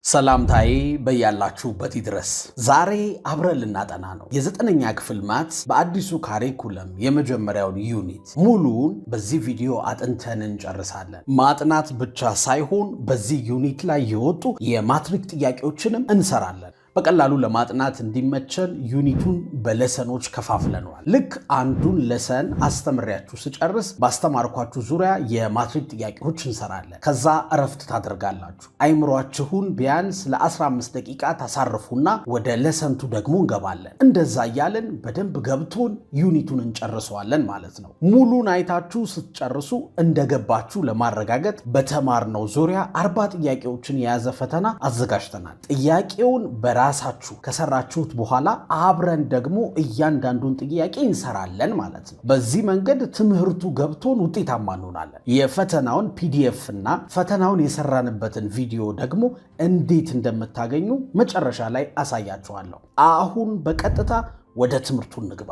ሰላምታዬ በያላችሁበት ይድረስ። ዛሬ አብረን ልናጠና ነው። የዘጠነኛ ክፍል maths በአዲሱ curriculum የመጀመሪያውን unit ሙሉውን በዚህ ቪዲዮ አጥንተን እንጨርሳለን። ማጥናት ብቻ ሳይሆን በዚህ unit ላይ የወጡ የማትሪክ ጥያቄዎችንም እንሰራለን። በቀላሉ ለማጥናት እንዲመቸን unit ኡን በ lesson ኦች ከፋፍለነዋል። ልክ አንዱን lesson አስተምሬያችሁ ስጨርስ ባስተማርኳችሁ ዙሪያ የማትሪክ ጥያቄዎች እንሰራለን። ከዛ እረፍት ታደርጋላችሁ። አይምሯችሁን ቢያንስ ለ15 ደቂቃ ታሳርፉና ወደ lesson two ደግሞ እንገባለን። እንደዛ እያልን በደንብ ገብቶን unit ኡን እንጨርሰዋለን ማለት ነው። ሙሉን አይታችሁ ስትጨርሱ እንደገባችሁ ለማረጋገጥ በተማርነው ዙሪያ 40 ጥያቄዎችን የያዘ ፈተና አዘጋጅተናል። ጥያቄውን በራሳችሁ ከሰራችሁት በኋላ አብረን ደግሞ እያንዳንዱን ጥያቄ እንሰራለን ማለት ነው። በዚህ መንገድ ትምህርቱ ገብቶን ውጤታማ እንሆናለን። የፈተናውን PDF እና ፈተናውን የሰራንበትን ቪዲዮ ደግሞ እንዴት እንደምታገኙ መጨረሻ ላይ አሳያችኋለሁ። አሁን በቀጥታ ወደ ትምህርቱ እንግባ።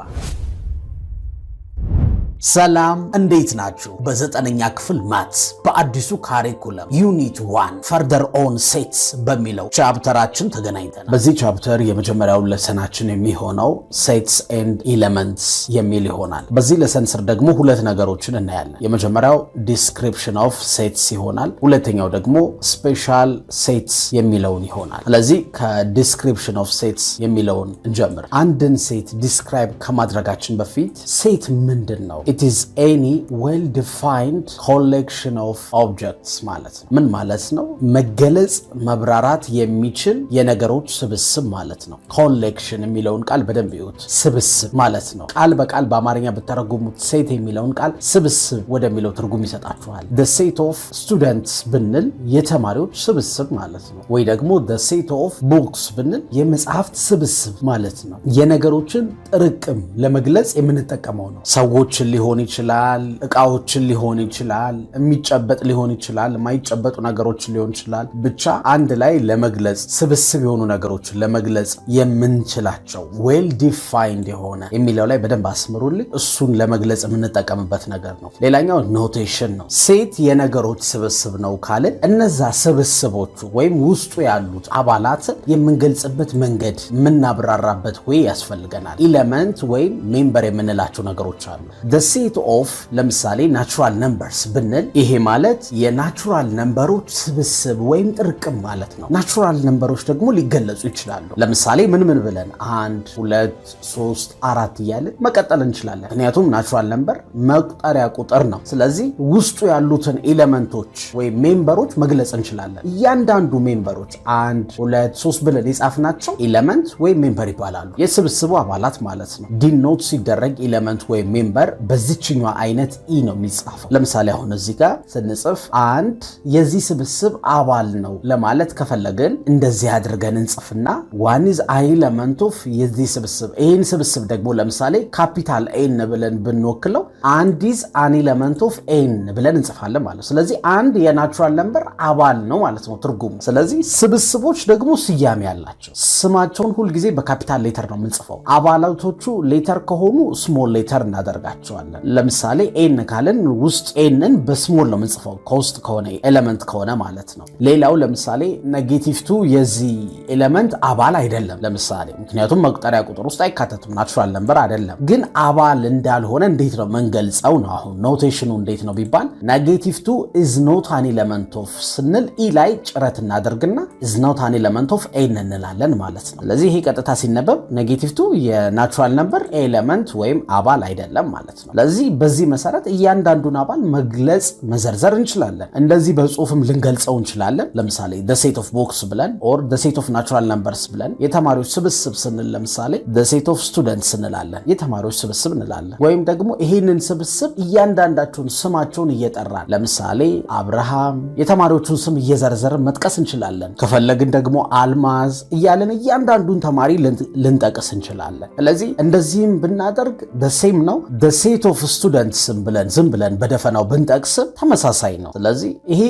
ሰላም፣ እንዴት ናችሁ? በዘጠነኛ ክፍል maths በአዲሱ curriculum unit 1 further on sets በሚለው chapter ኣችን ተገናኝተናል። በዚህ chapter የመጀመሪያውን lesson ኣችን የሚሆነው sets and elements የሚል ይሆናል። በዚህ lesson ስር ደግሞ ሁለት ነገሮችን እናያለን። የመጀመሪያው description of sets ይሆናል። ሁለተኛው ደግሞ special sets የሚለውን ይሆናል። ስለዚህ ከ description of sets የሚለውን እንጀምር። አንድን set describe ከማድረጋችን በፊት set ምንድን ነው? It is any well defined collection of objects ማለት ነው። ምን ማለት ነው? መገለጽ መብራራት የሚችል የነገሮች ስብስብ ማለት ነው። Collection የሚለውን ቃል በደንብ ይዩት። ስብስብ ማለት ነው። ቃል በቃል በአማርኛ ብትተረጉሙት set የሚለውን ቃል ስብስብ ወደሚለው ትርጉም ይሰጣችኋል። The set of students ብንል የተማሪዎች ስብስብ ማለት ነው። ወይ ደግሞ the set of books ብንል የመጽሐፍት ስብስብ ማለት ነው። የነገሮችን ጥርቅም ለመግለጽ የምንጠቀመው ነው። ሰዎችን ሊሆን ይችላል፣ እቃዎችን ሊሆን ይችላል፣ የሚጨበጥ ሊሆን ይችላል፣ የማይጨበጡ ነገሮችን ሊሆን ይችላል። ብቻ አንድ ላይ ለመግለጽ፣ ስብስብ የሆኑ ነገሮችን ለመግለጽ የምንችላቸው፣ well defined የሆነ የሚለው ላይ በደንብ አስምሩልኝ። እሱን ለመግለጽ የምንጠቀምበት ነገር ነው። ሌላኛው notation ነው። Set የነገሮች ስብስብ ነው ካልን እነዛ ስብስቦቹ ወይም ውስጡ ያሉት አባላትን የምንገልጽበት መንገድ፣ የምናብራራበት way ያስፈልገናል። Element ወይም member የምንላቸው ነገሮች አሉ። Set of ለምሳሌ natural numbers ብንል ይሄ ማለት የ natural number ኦች ስብስብ ወይም ጥርቅም ማለት ነው። Natural number ኦች ደግሞ ሊገለጹ ይችላሉ። ለምሳሌ ምን ምን ብለን? አንድ፣ ሁለት፣ ሶስት፣ አራት እያልን መቀጠል እንችላለን። ምክንያቱም natural number መቁጠሪያ ቁጥር ነው። ስለዚህ ውስጡ ያሉትን element ኦች ወይም member ኦች መግለጽ እንችላለን። እያንዳንዱ member ኦች አንድ፣ ሁለት፣ ሶስት ብለን የጻፍናቸው element ወይም member ይባላሉ። የስብስቡ አባላት ማለት ነው። Denote ሲደረግ element ወይም member በዚችኛዋ አይነት E ነው የሚጻፈው። ለምሳሌ አሁን እዚህ ጋር ስንጽፍ አንድ የዚህ ስብስብ አባል ነው ለማለት ከፈለግን እንደዚህ አድርገን እንጽፍና one is element of የዚህ ስብስብ፣ ይህን ስብስብ ደግሞ ለምሳሌ capital N ብለን ብንወክለው አንድ is an element of N ብለን እንጽፋለን ማለት ነው። ስለዚህ አንድ የ natural number አባል ነው ማለት ነው ትርጉሙ። ስለዚህ ስብስቦች ደግሞ ስያሜ ያላቸው ስማቸውን ሁልጊዜ በ capital letter ነው የምንጽፈው። አባላቶቹ letter ከሆኑ small letter እናደርጋቸዋለን። ለምሳሌ N ካልን ውስጥ N ን በ small ነው የምንጽፈው ከውስጥ ከሆነ፣ element ከሆነ ማለት ነው። ሌላው ለምሳሌ negative two የዚህ element አባል አይደለም ለምሳሌ፣ ምክንያቱም መቁጠሪያ ቁጥር ውስጥ አይካተትም፣ natural number አይደለም። ግን አባል እንዳልሆነ እንዴት ነው ምንገልጸው ነው። አሁን notation ኑ እንዴት ነው ቢባል negative two is not an element of ስንል E ላይ ጭረት እናደርግና is not an element of N እንላለን ማለት ነው። ስለዚህ ይሄ ቀጥታ ሲነበብ negative two የ natural number element ወይም አባል አይደለም ማለት ነው። ስለዚህ በዚህ መሰረት እያንዳንዱን አባል መግለጽ፣ መዘርዘር እንችላለን። እንደዚህ በጽሁፍም ልንገልጸው እንችላለን። ለምሳሌ the set of books ብለን or the set of natural numbers ብለን፣ የተማሪዎች ስብስብ ስንል ለምሳሌ the set of students እንላለን፣ የተማሪዎች ስብስብ እንላለን። ወይም ደግሞ ይሄንን ስብስብ እያንዳንዳቸውን ስማቸውን እየጠራን ለምሳሌ አብርሃም፣ የተማሪዎቹን ስም እየዘረዘርን መጥቀስ እንችላለን። ከፈለግን ደግሞ አልማዝ እያልን እያንዳንዱን ተማሪ ልንጠቅስ እንችላለን። ስለዚህ እንደዚህም ብናደርግ same ነው። Set Set of students ብለን ዝም ብለን በደፈናው ብንጠቅስ ተመሳሳይ ነው። ስለዚህ ይሄ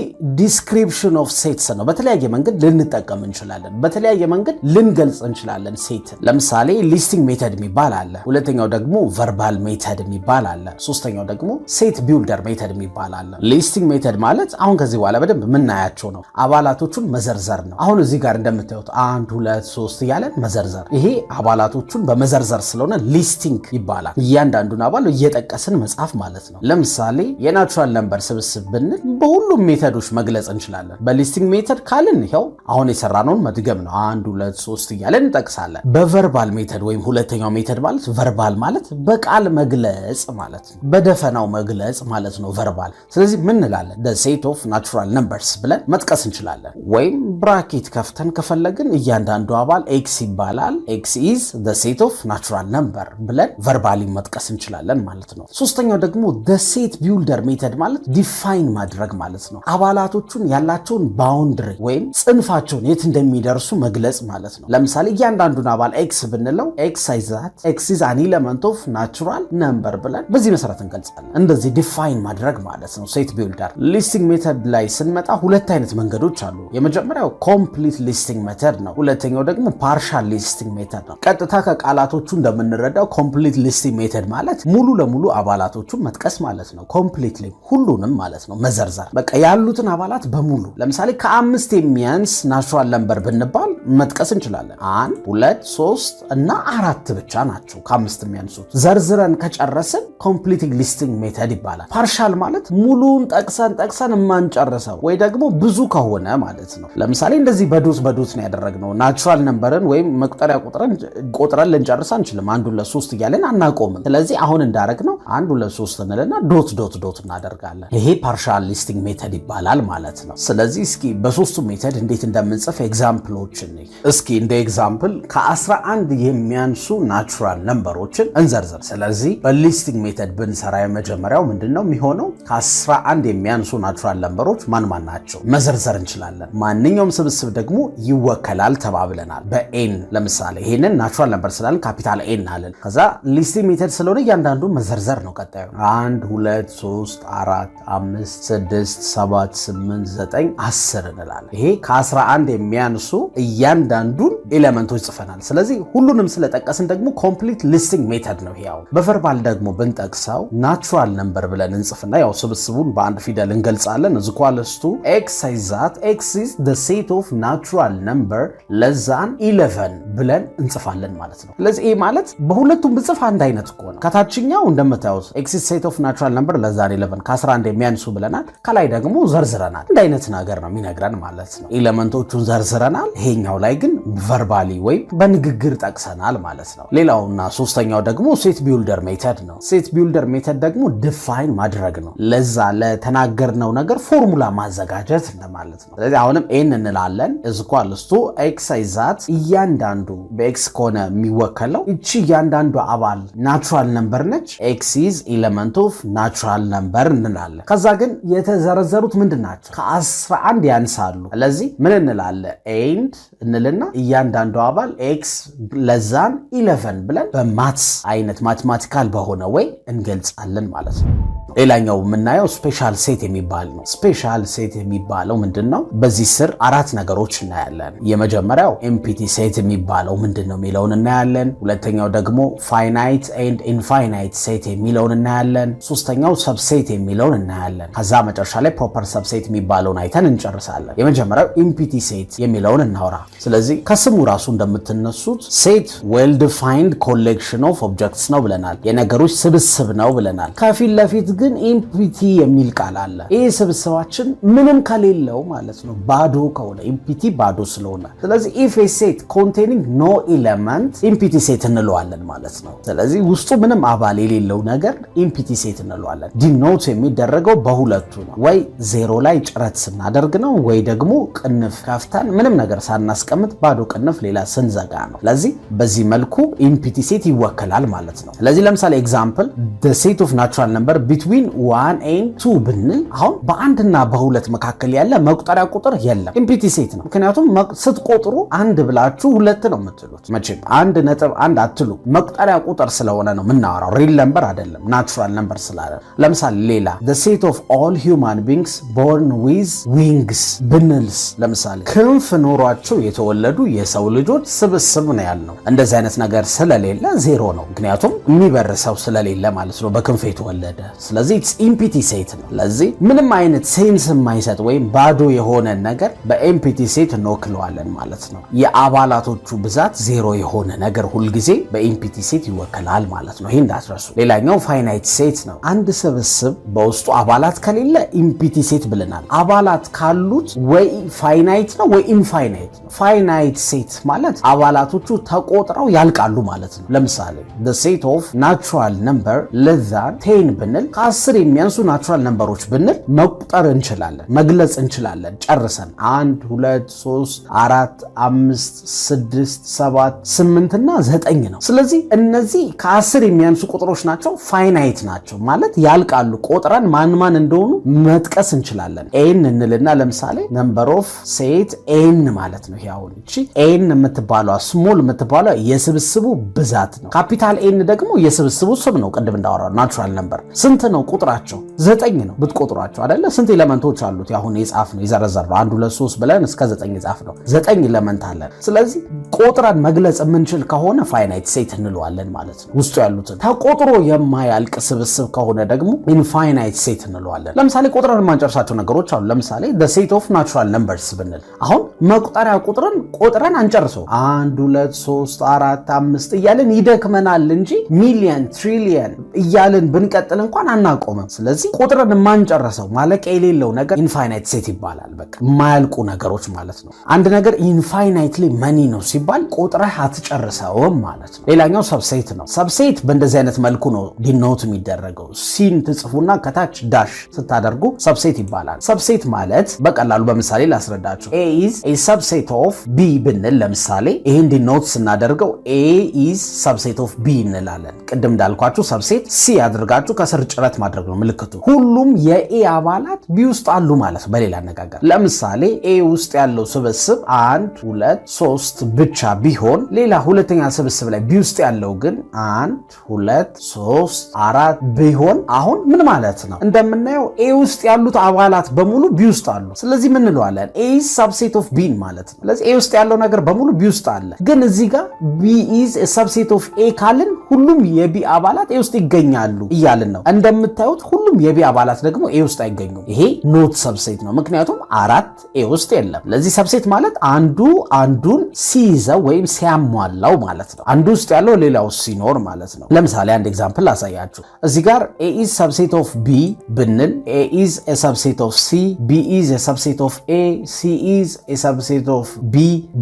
description of sets ነው። በተለያየ መንገድ ልንጠቀም እንችላለን። በተለያየ መንገድ ልንገልጽ እንችላለን set ን። ለምሳሌ listing method የሚባል አለ። ሁለተኛው ደግሞ verbal method የሚባል አለ። ሶስተኛው ደግሞ set builder method የሚባል አለ። Listing method ማለት አሁን ከዚህ በኋላ በደንብ የምናያቸው ነው። አባላቶቹን መዘርዘር ነው። አሁን እዚህ ጋር እንደምታዩት አንድ፣ ሁለት፣ ሶስት እያለን መዘርዘር። ይሄ አባላቶቹን በመዘርዘር ስለሆነ listing ይባላል። እያንዳንዱን አባል እየጠቀስን መጻፍ ማለት ነው። ለምሳሌ የ natural number ስብስብ ብንል በሁሉም method ኦች መግለጽ እንችላለን። በ listing method ካልን ይኸው አሁን የሰራነውን መድገም ነው። አንድ፣ ሁለት፣ ሶስት እያለን እንጠቅሳለን። በ verbal method ወይም ሁለተኛው method ማለት፣ verbal ማለት በቃል መግለጽ ማለት ነው። በደፈናው መግለጽ ማለት ነው verbal። ስለዚህ ምን እንላለን? Set of natural numbers ብለን መጥቀስ እንችላለን። ወይም bracket ከፍተን ከፈለግን እያንዳንዱ አባል x ይባላል። x is set of natural number ብለን verbally መጥቀስ እንችላለን ማለት ነው። ሶስተኛው ደግሞ set builder method ማለት define ማድረግ ማለት ነው። አባላቶቹን ያላቸውን boundary ወይም ጽንፋቸውን የት እንደሚደርሱ መግለጽ ማለት ነው። ለምሳሌ እያንዳንዱን አባል x ብንለው x such that x is an element of natural number ብለን በዚህ መሰረት እንገልጻለን። እንደዚህ define ማድረግ ማለት ነው set builder። Listing method ላይ ስንመጣ ሁለት አይነት መንገዶች አሉ። የመጀመሪያው complete listing method ነው። ሁለተኛው ደግሞ partial listing method ነው። ቀጥታ ከቃላቶቹ እንደምንረዳው complete listing method ማለት ሙሉ ለሙሉ አባላቶቹን መጥቀስ ማለት ነው። Completely ሁሉንም ማለት ነው፣ መዘርዘር፣ በቃ ያሉትን አባላት በሙሉ። ለምሳሌ ከ5 የሚያንስ natural number ብንባል መጥቀስ እንችላለን። አንድ፣ ሁለት፣ ሶስት እና አራት ብቻ ናቸው ከ5 የሚያንሱት። ዘርዝረን ከጨረስን complete listing method ይባላል። Partial ማለት ሙሉን ጠቅሰን ጠቅሰን የማንጨርሰው ወይ ደግሞ ብዙ ከሆነ ማለት ነው። ለምሳሌ እንደዚህ በ dot በ dot ነው ያደረግነው። Natural number ን ወይም መቁጠሪያ ቁጥርን ቆጥረን ልንጨርስ አንችልም። አንድ፣ ሁለት፣ ሶስት እያለን አናቆምም። ስለዚህ አሁን እንዳደረግነው አንድ፣ ሁለት፣ ሶስት እንልና dot dot dot እናደርጋለን። ይሄ partial listing method ይባላል ማለት ነው። ስለዚህ እስኪ በሶስቱ method እንዴት እንደምንጽፍ example ኦችን እስኪ እንደ example ከ11 የሚያንሱ natural number ኦችን እንዘርዝር። ስለዚህ በ listing method ብንሰራ የመጀመሪያው ምንድን ነው የሚሆነው? ከ11 የሚያንሱ natural number ኦች ማን ማን ናቸው? መዘርዘር እንችላለን። ማንኛውም ስብስብ ደግሞ ይወከላል ተባብለናል በ N። ለምሳሌ ይሄንን natural number ስላለን capital N አለን። ከዛ listing method ስለሆነ እያንዳንዱ መዘርዘር ነው። ቀጣዩ አንድ፣ ሁለት፣ ሶስት፣ አራት፣ አምስት፣ ስድስት፣ ሰባት፣ ስምንት፣ ዘጠኝ፣ 10 እንላለን። ይሄ ከ11 የሚያንሱ እያንዳንዱን element ኦች ጽፈናል። ስለዚህ ሁሉንም ስለጠቀስን ደግሞ complete listing method ነው። ያው በ verbal ደግሞ ብንጠቅሰው natural number ብለን እንጽፍና ያው ስብስቡን በአንድ ፊደል እንገልጻለን። Is equals to x such that x is the set of natural number less than 11 ብለን እንጽፋለን ማለት ነው። ስለዚህ ይህ ማለት በሁለቱም ብጽፍ አንድ አይነት እኮ ነው። ከታችኛው እንደምታዩት x is set of natural number less than 11፣ ከ11 የሚያንሱ ብለናል። ከላይ ደግሞ ዘርዝረናል። አንድ አይነት ነገር ነው የሚነግረን ማለት ነው። Element ኦቹን ዘርዝረናል። ይሄኛው ላይ ግን verbally ወይም በንግግር ጠቅሰናል ማለት ነው። ሌላውና ሶስተኛው ደግሞ set builder method ነው። Set builder method ደግሞ define ማድረግ ነው። ለዛ ለተናገርነው ነገር ፎርሙላ ማዘጋጀት እንደማለት ነው። ስለዚህ አሁንም N እንላለን፣ is equals to x such that እያንዳንዱ በ x ከሆነ የሚወከለው እቺ እያንዳንዱ አባል natural number ነች። x is element of natural number እንላለን። ከዛ ግን የተዘረዘሩት ምንድን ናቸው? ከ11 ያንሳሉ። ስለዚህ ምን እንላለን? And እንልና እያንዳንዱ አባል x less than 11 ብለን በ maths አይነት mathematical በሆነ way እንገልጻለን ማለት ነው። ሌላኛው የምናየው special set የሚባል ነው። Special set የሚባለው ምንድን ነው? በዚህ ስር አራት ነገሮች እናያለን። የመጀመሪያው empty set የሚባለው ምንድን ነው የሚለውን እናያለን። ሁለተኛው ደግሞ finite and infinite set የሚለውን እናያለን። ሶስተኛው subset የሚለውን እናያለን። ከዛ መጨረሻ ላይ proper subset የሚባለውን አይተን እንጨርሳለን። የመጀመሪያው empty set የሚለውን እናውራ። ስለዚህ ከስሙ ራሱ እንደምትነሱት set well defined collection of objects ነው ብለናል። የነገሮች ስብስብ ነው ብለናል። ከፊት ለፊት ግን empty የሚል ቃል አለ። ይህ ስብስባችን ምንም ከሌለው ማለት ነው፣ ባዶ ከሆነ፣ empty ባዶ ስለሆነ፣ ስለዚህ if a set containing no element empty set እንለዋለን ማለት ነው። ስለዚህ ውስጡ ምንም አባል የሌለው ነገር empty set እንለዋለን። Denote የሚደረገው በሁለቱ ነው፣ ወይ ዜሮ ላይ ጭረት ስናደርግ ነው፣ ወይ ደግሞ ቅንፍ ከፍተን ምንም ነገር ሳናስቀምጥ ባዶ ቅንፍ ስንቅንፍ ሌላ ስንዘጋ ነው። ስለዚህ በዚህ መልኩ empty set ይወከላል ማለት ነው። ስለዚህ ለምሳሌ example the set of natural number between 1 and 2 ብንል አሁን በአንድና በሁለት መካከል ያለ መቁጠሪያ ቁጥር የለም። Empty set ነው። ምክንያቱም ስትቆጥሩ አንድ ብላችሁ ሁለት ነው የምትሉት። መቼም 1.1 አትሉ። መቁጠሪያ ቁጥር ስለሆነ ነው የምናወራው። Real number አይደለም፣ natural number ስላለ። ለምሳሌ ሌላ the set of all human beings born with wings ብንልስ፣ ለምሳሌ ክንፍ ኖሯቸው የተወለዱ የሰው ልጆች ስብስብ ነው ያልነው። እንደዚህ አይነት ነገር ስለሌለ ዜሮ ነው። ምክንያቱም የሚበር ሰው ስለሌለ ማለት ነው በክንፍ የተወለደ። ስለዚህ it's empty set ነው። ስለዚህ ምንም አይነት sense የማይሰጥ ወይም ባዶ የሆነ ነገር በ empty set እንወክለዋለን ማለት ነው። የአባላቶቹ ብዛት ዜሮ የሆነ ነገር ሁልጊዜ በ empty set ይወከላል ማለት ነው። ይህ እንዳትረሱ። ሌላኛው finite set ነው። አንድ ስብስብ በውስጡ አባላት ከሌለ empty set ብለናል። አባላት ካሉት ወይ finite ነው ወይ infinite ነው። Finite set ማለት አባላቶቹ ተቆጥረው ያልቃሉ ማለት ነው። ለምሳሌ the set of natural number less than 10 ብንል፣ ከ10 የሚያንሱ natural number ኦች ብንል መቁጠር እንችላለን፣ መግለጽ እንችላለን። ጨርሰን 1፣ 2፣ 3፣ 4፣ 5፣ 6፣ 7፣ 8 እና 9 ነው። ስለዚህ እነዚህ ከ10 የሚያንሱ ቁጥሮች ናቸው። Finite ናቸው ማለት ያልቃሉ። ቆጥረን ማን ማን እንደሆኑ መጥቀስ እንችላለን። N እንልና ለምሳሌ number of set N ማለት ነው። አሁን እቺ n የምትባለዋ፣ small የምትባለዋ የስብስቡ ብዛት ነው። Capital N ደግሞ የስብስቡ ስም ነው። ቅድም እንዳወራው natural number ስንት ነው ቁጥራቸው? ዘጠኝ ነው ብትቆጥሯቸው አይደለ? ስንት element ኦች አሉት? አሁን የጻፍነው፣ የዘረዘርነው 1፣ 2፣ 3 ብለን እስከ 9 የጻፍነው ዘጠኝ element አለን። ስለዚህ ቆጥረን መግለጽ የምንችል ከሆነ finite set እንለዋለን ማለት ነው። ውስጡ ያሉትን ተቆጥሮ የማያልቅ ስብስብ ከሆነ ደግሞ infinite set እንለዋለን። ለምሳሌ ቆጥረን የማንጨርሳቸው ነገሮች አሉ። ለምሳሌ set of natural numbers ብንል አሁን መቁጠሪያ ቁጥርን ቆጥረን አንጨርሰው። 1፣ 2፣ 3፣ 4፣ 5 እያልን ይደክመናል እንጂ ሚሊየን ትሪሊየን እያልን ብንቀጥል እንኳን አናቆምም። ስለዚህ ቆጥረን የማንጨርሰው፣ ማለቂያ የሌለው ነገር infinite set ይባላል። በቃ የማያልቁ ነገሮች ማለት ነው። አንድ ነገር infinitely many ነው ሲባል ቆጥረህ አትጨርሰውም ማለት ነው። ሌላኛው subset ነው። Subset በእንደዚህ አይነት መልኩ ነው denote የሚደረገው። C ን ትጽፉና ከታች dash ስታደርጉ subset ይባላል። Subset ማለት በቀላሉ በምሳሌ ላስረዳችሁ። A is a subset of B ብንል ለምሳሌ ይህን denote ስናደርገው A is subset of B እንላለን። ቅድም እንዳልኳችሁ subset C አድርጋችሁ ከስር ጭረት ማድረግ ነው ምልክቱ። ሁሉም የ A አባላት B ውስጥ አሉ ማለት ነው። በሌላ አነጋገር ለምሳሌ A ውስጥ ያለው ስብስብ 1፣ 2፣ 3 ብቻ ቢሆን፣ ሌላ ሁለተኛ ስብስብ ላይ B ውስጥ ያለው ግን 1፣ 2፣ 3፣ 4 ቢሆን አሁን ምን ማለት ነው? እንደምናየው A ውስጥ ያሉት አባላት በሙሉ B ውስጥ አሉ። ስለዚህ ምን እንለዋለን? A is subset of B ማለት ነው። ስለዚህ A ውስጥ ያለው ነገር በሙሉ B ውስጥ አለ። ግን እዚህ ጋር B is subset of A ካልን ሁሉም የ B አባላት A ውስጥ ይገኛሉ እያልን ነው። እንደምታዩት ሁሉም የ B አባላት ደግሞ A ውስጥ አይገኙም። ይሄ not subset ነው፣ ምክንያቱም አራት A ውስጥ የለም። ለዚህ subset ማለት አንዱ አንዱን ሲይዘው ወይም ሲያሟላው ማለት ነው። አንዱ ውስጥ ያለው ሌላው ሲኖር ማለት ነው። ለምሳሌ አንድ example ላሳያችሁ። እዚህ ጋር A is subset of B ብንል፣ A is subset of C፣ B is subset of A፣ C is subset of B፣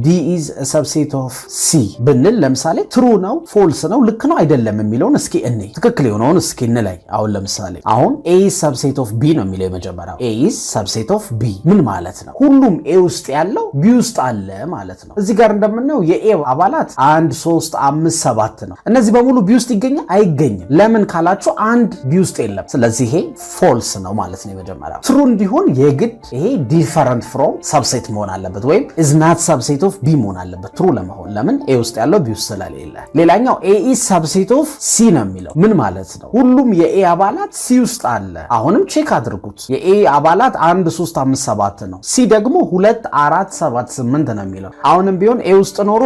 D is subset of C ብንል ለምሳሌ true ነው፣ false ነው፣ ልክ ነው አይደለም የሚለውን እስኪ እኔ ትክክል የሆነውን እስኪ እንለይ። አሁን ለምሳሌ አሁን A is subset of B ነው የሚለው የመጀመሪያው። A is subset of B ምን ማለት ነው? ሁሉም A ውስጥ ያለው B ውስጥ አለ ማለት ነው። እዚህ ጋር እንደምናየው የ A አባላት 1፣ 3፣ 5፣ 7 ነው። እነዚህ በሙሉ B ውስጥ ይገኛል? አይገኝም። ለምን ካላችሁ አንድ B ውስጥ የለም። ስለዚህ ይሄ false ነው ማለት ነው። የመጀመሪያው true እንዲሆን የግድ ይሄ different from subset መሆን አለበት፣ ወይም is not subset of B መሆን አለበት true ለመሆን። ለምን? A ውስጥ ያለው B ውስጥ ስለሌለ። ሌላኛው A is subset of C ነው የሚለው ምን ማለት ነው? ሁሉም የ A አባላት C ውስጥ አለ። አሁንም check አድርጉት። የ A አባላት 1፣ 3፣ 5፣ 7 ነው። C ደግሞ 2፣ 4፣ 7፣ 8 ነው የሚለው። አሁንም ቢሆን A ውስጥ ኖሮ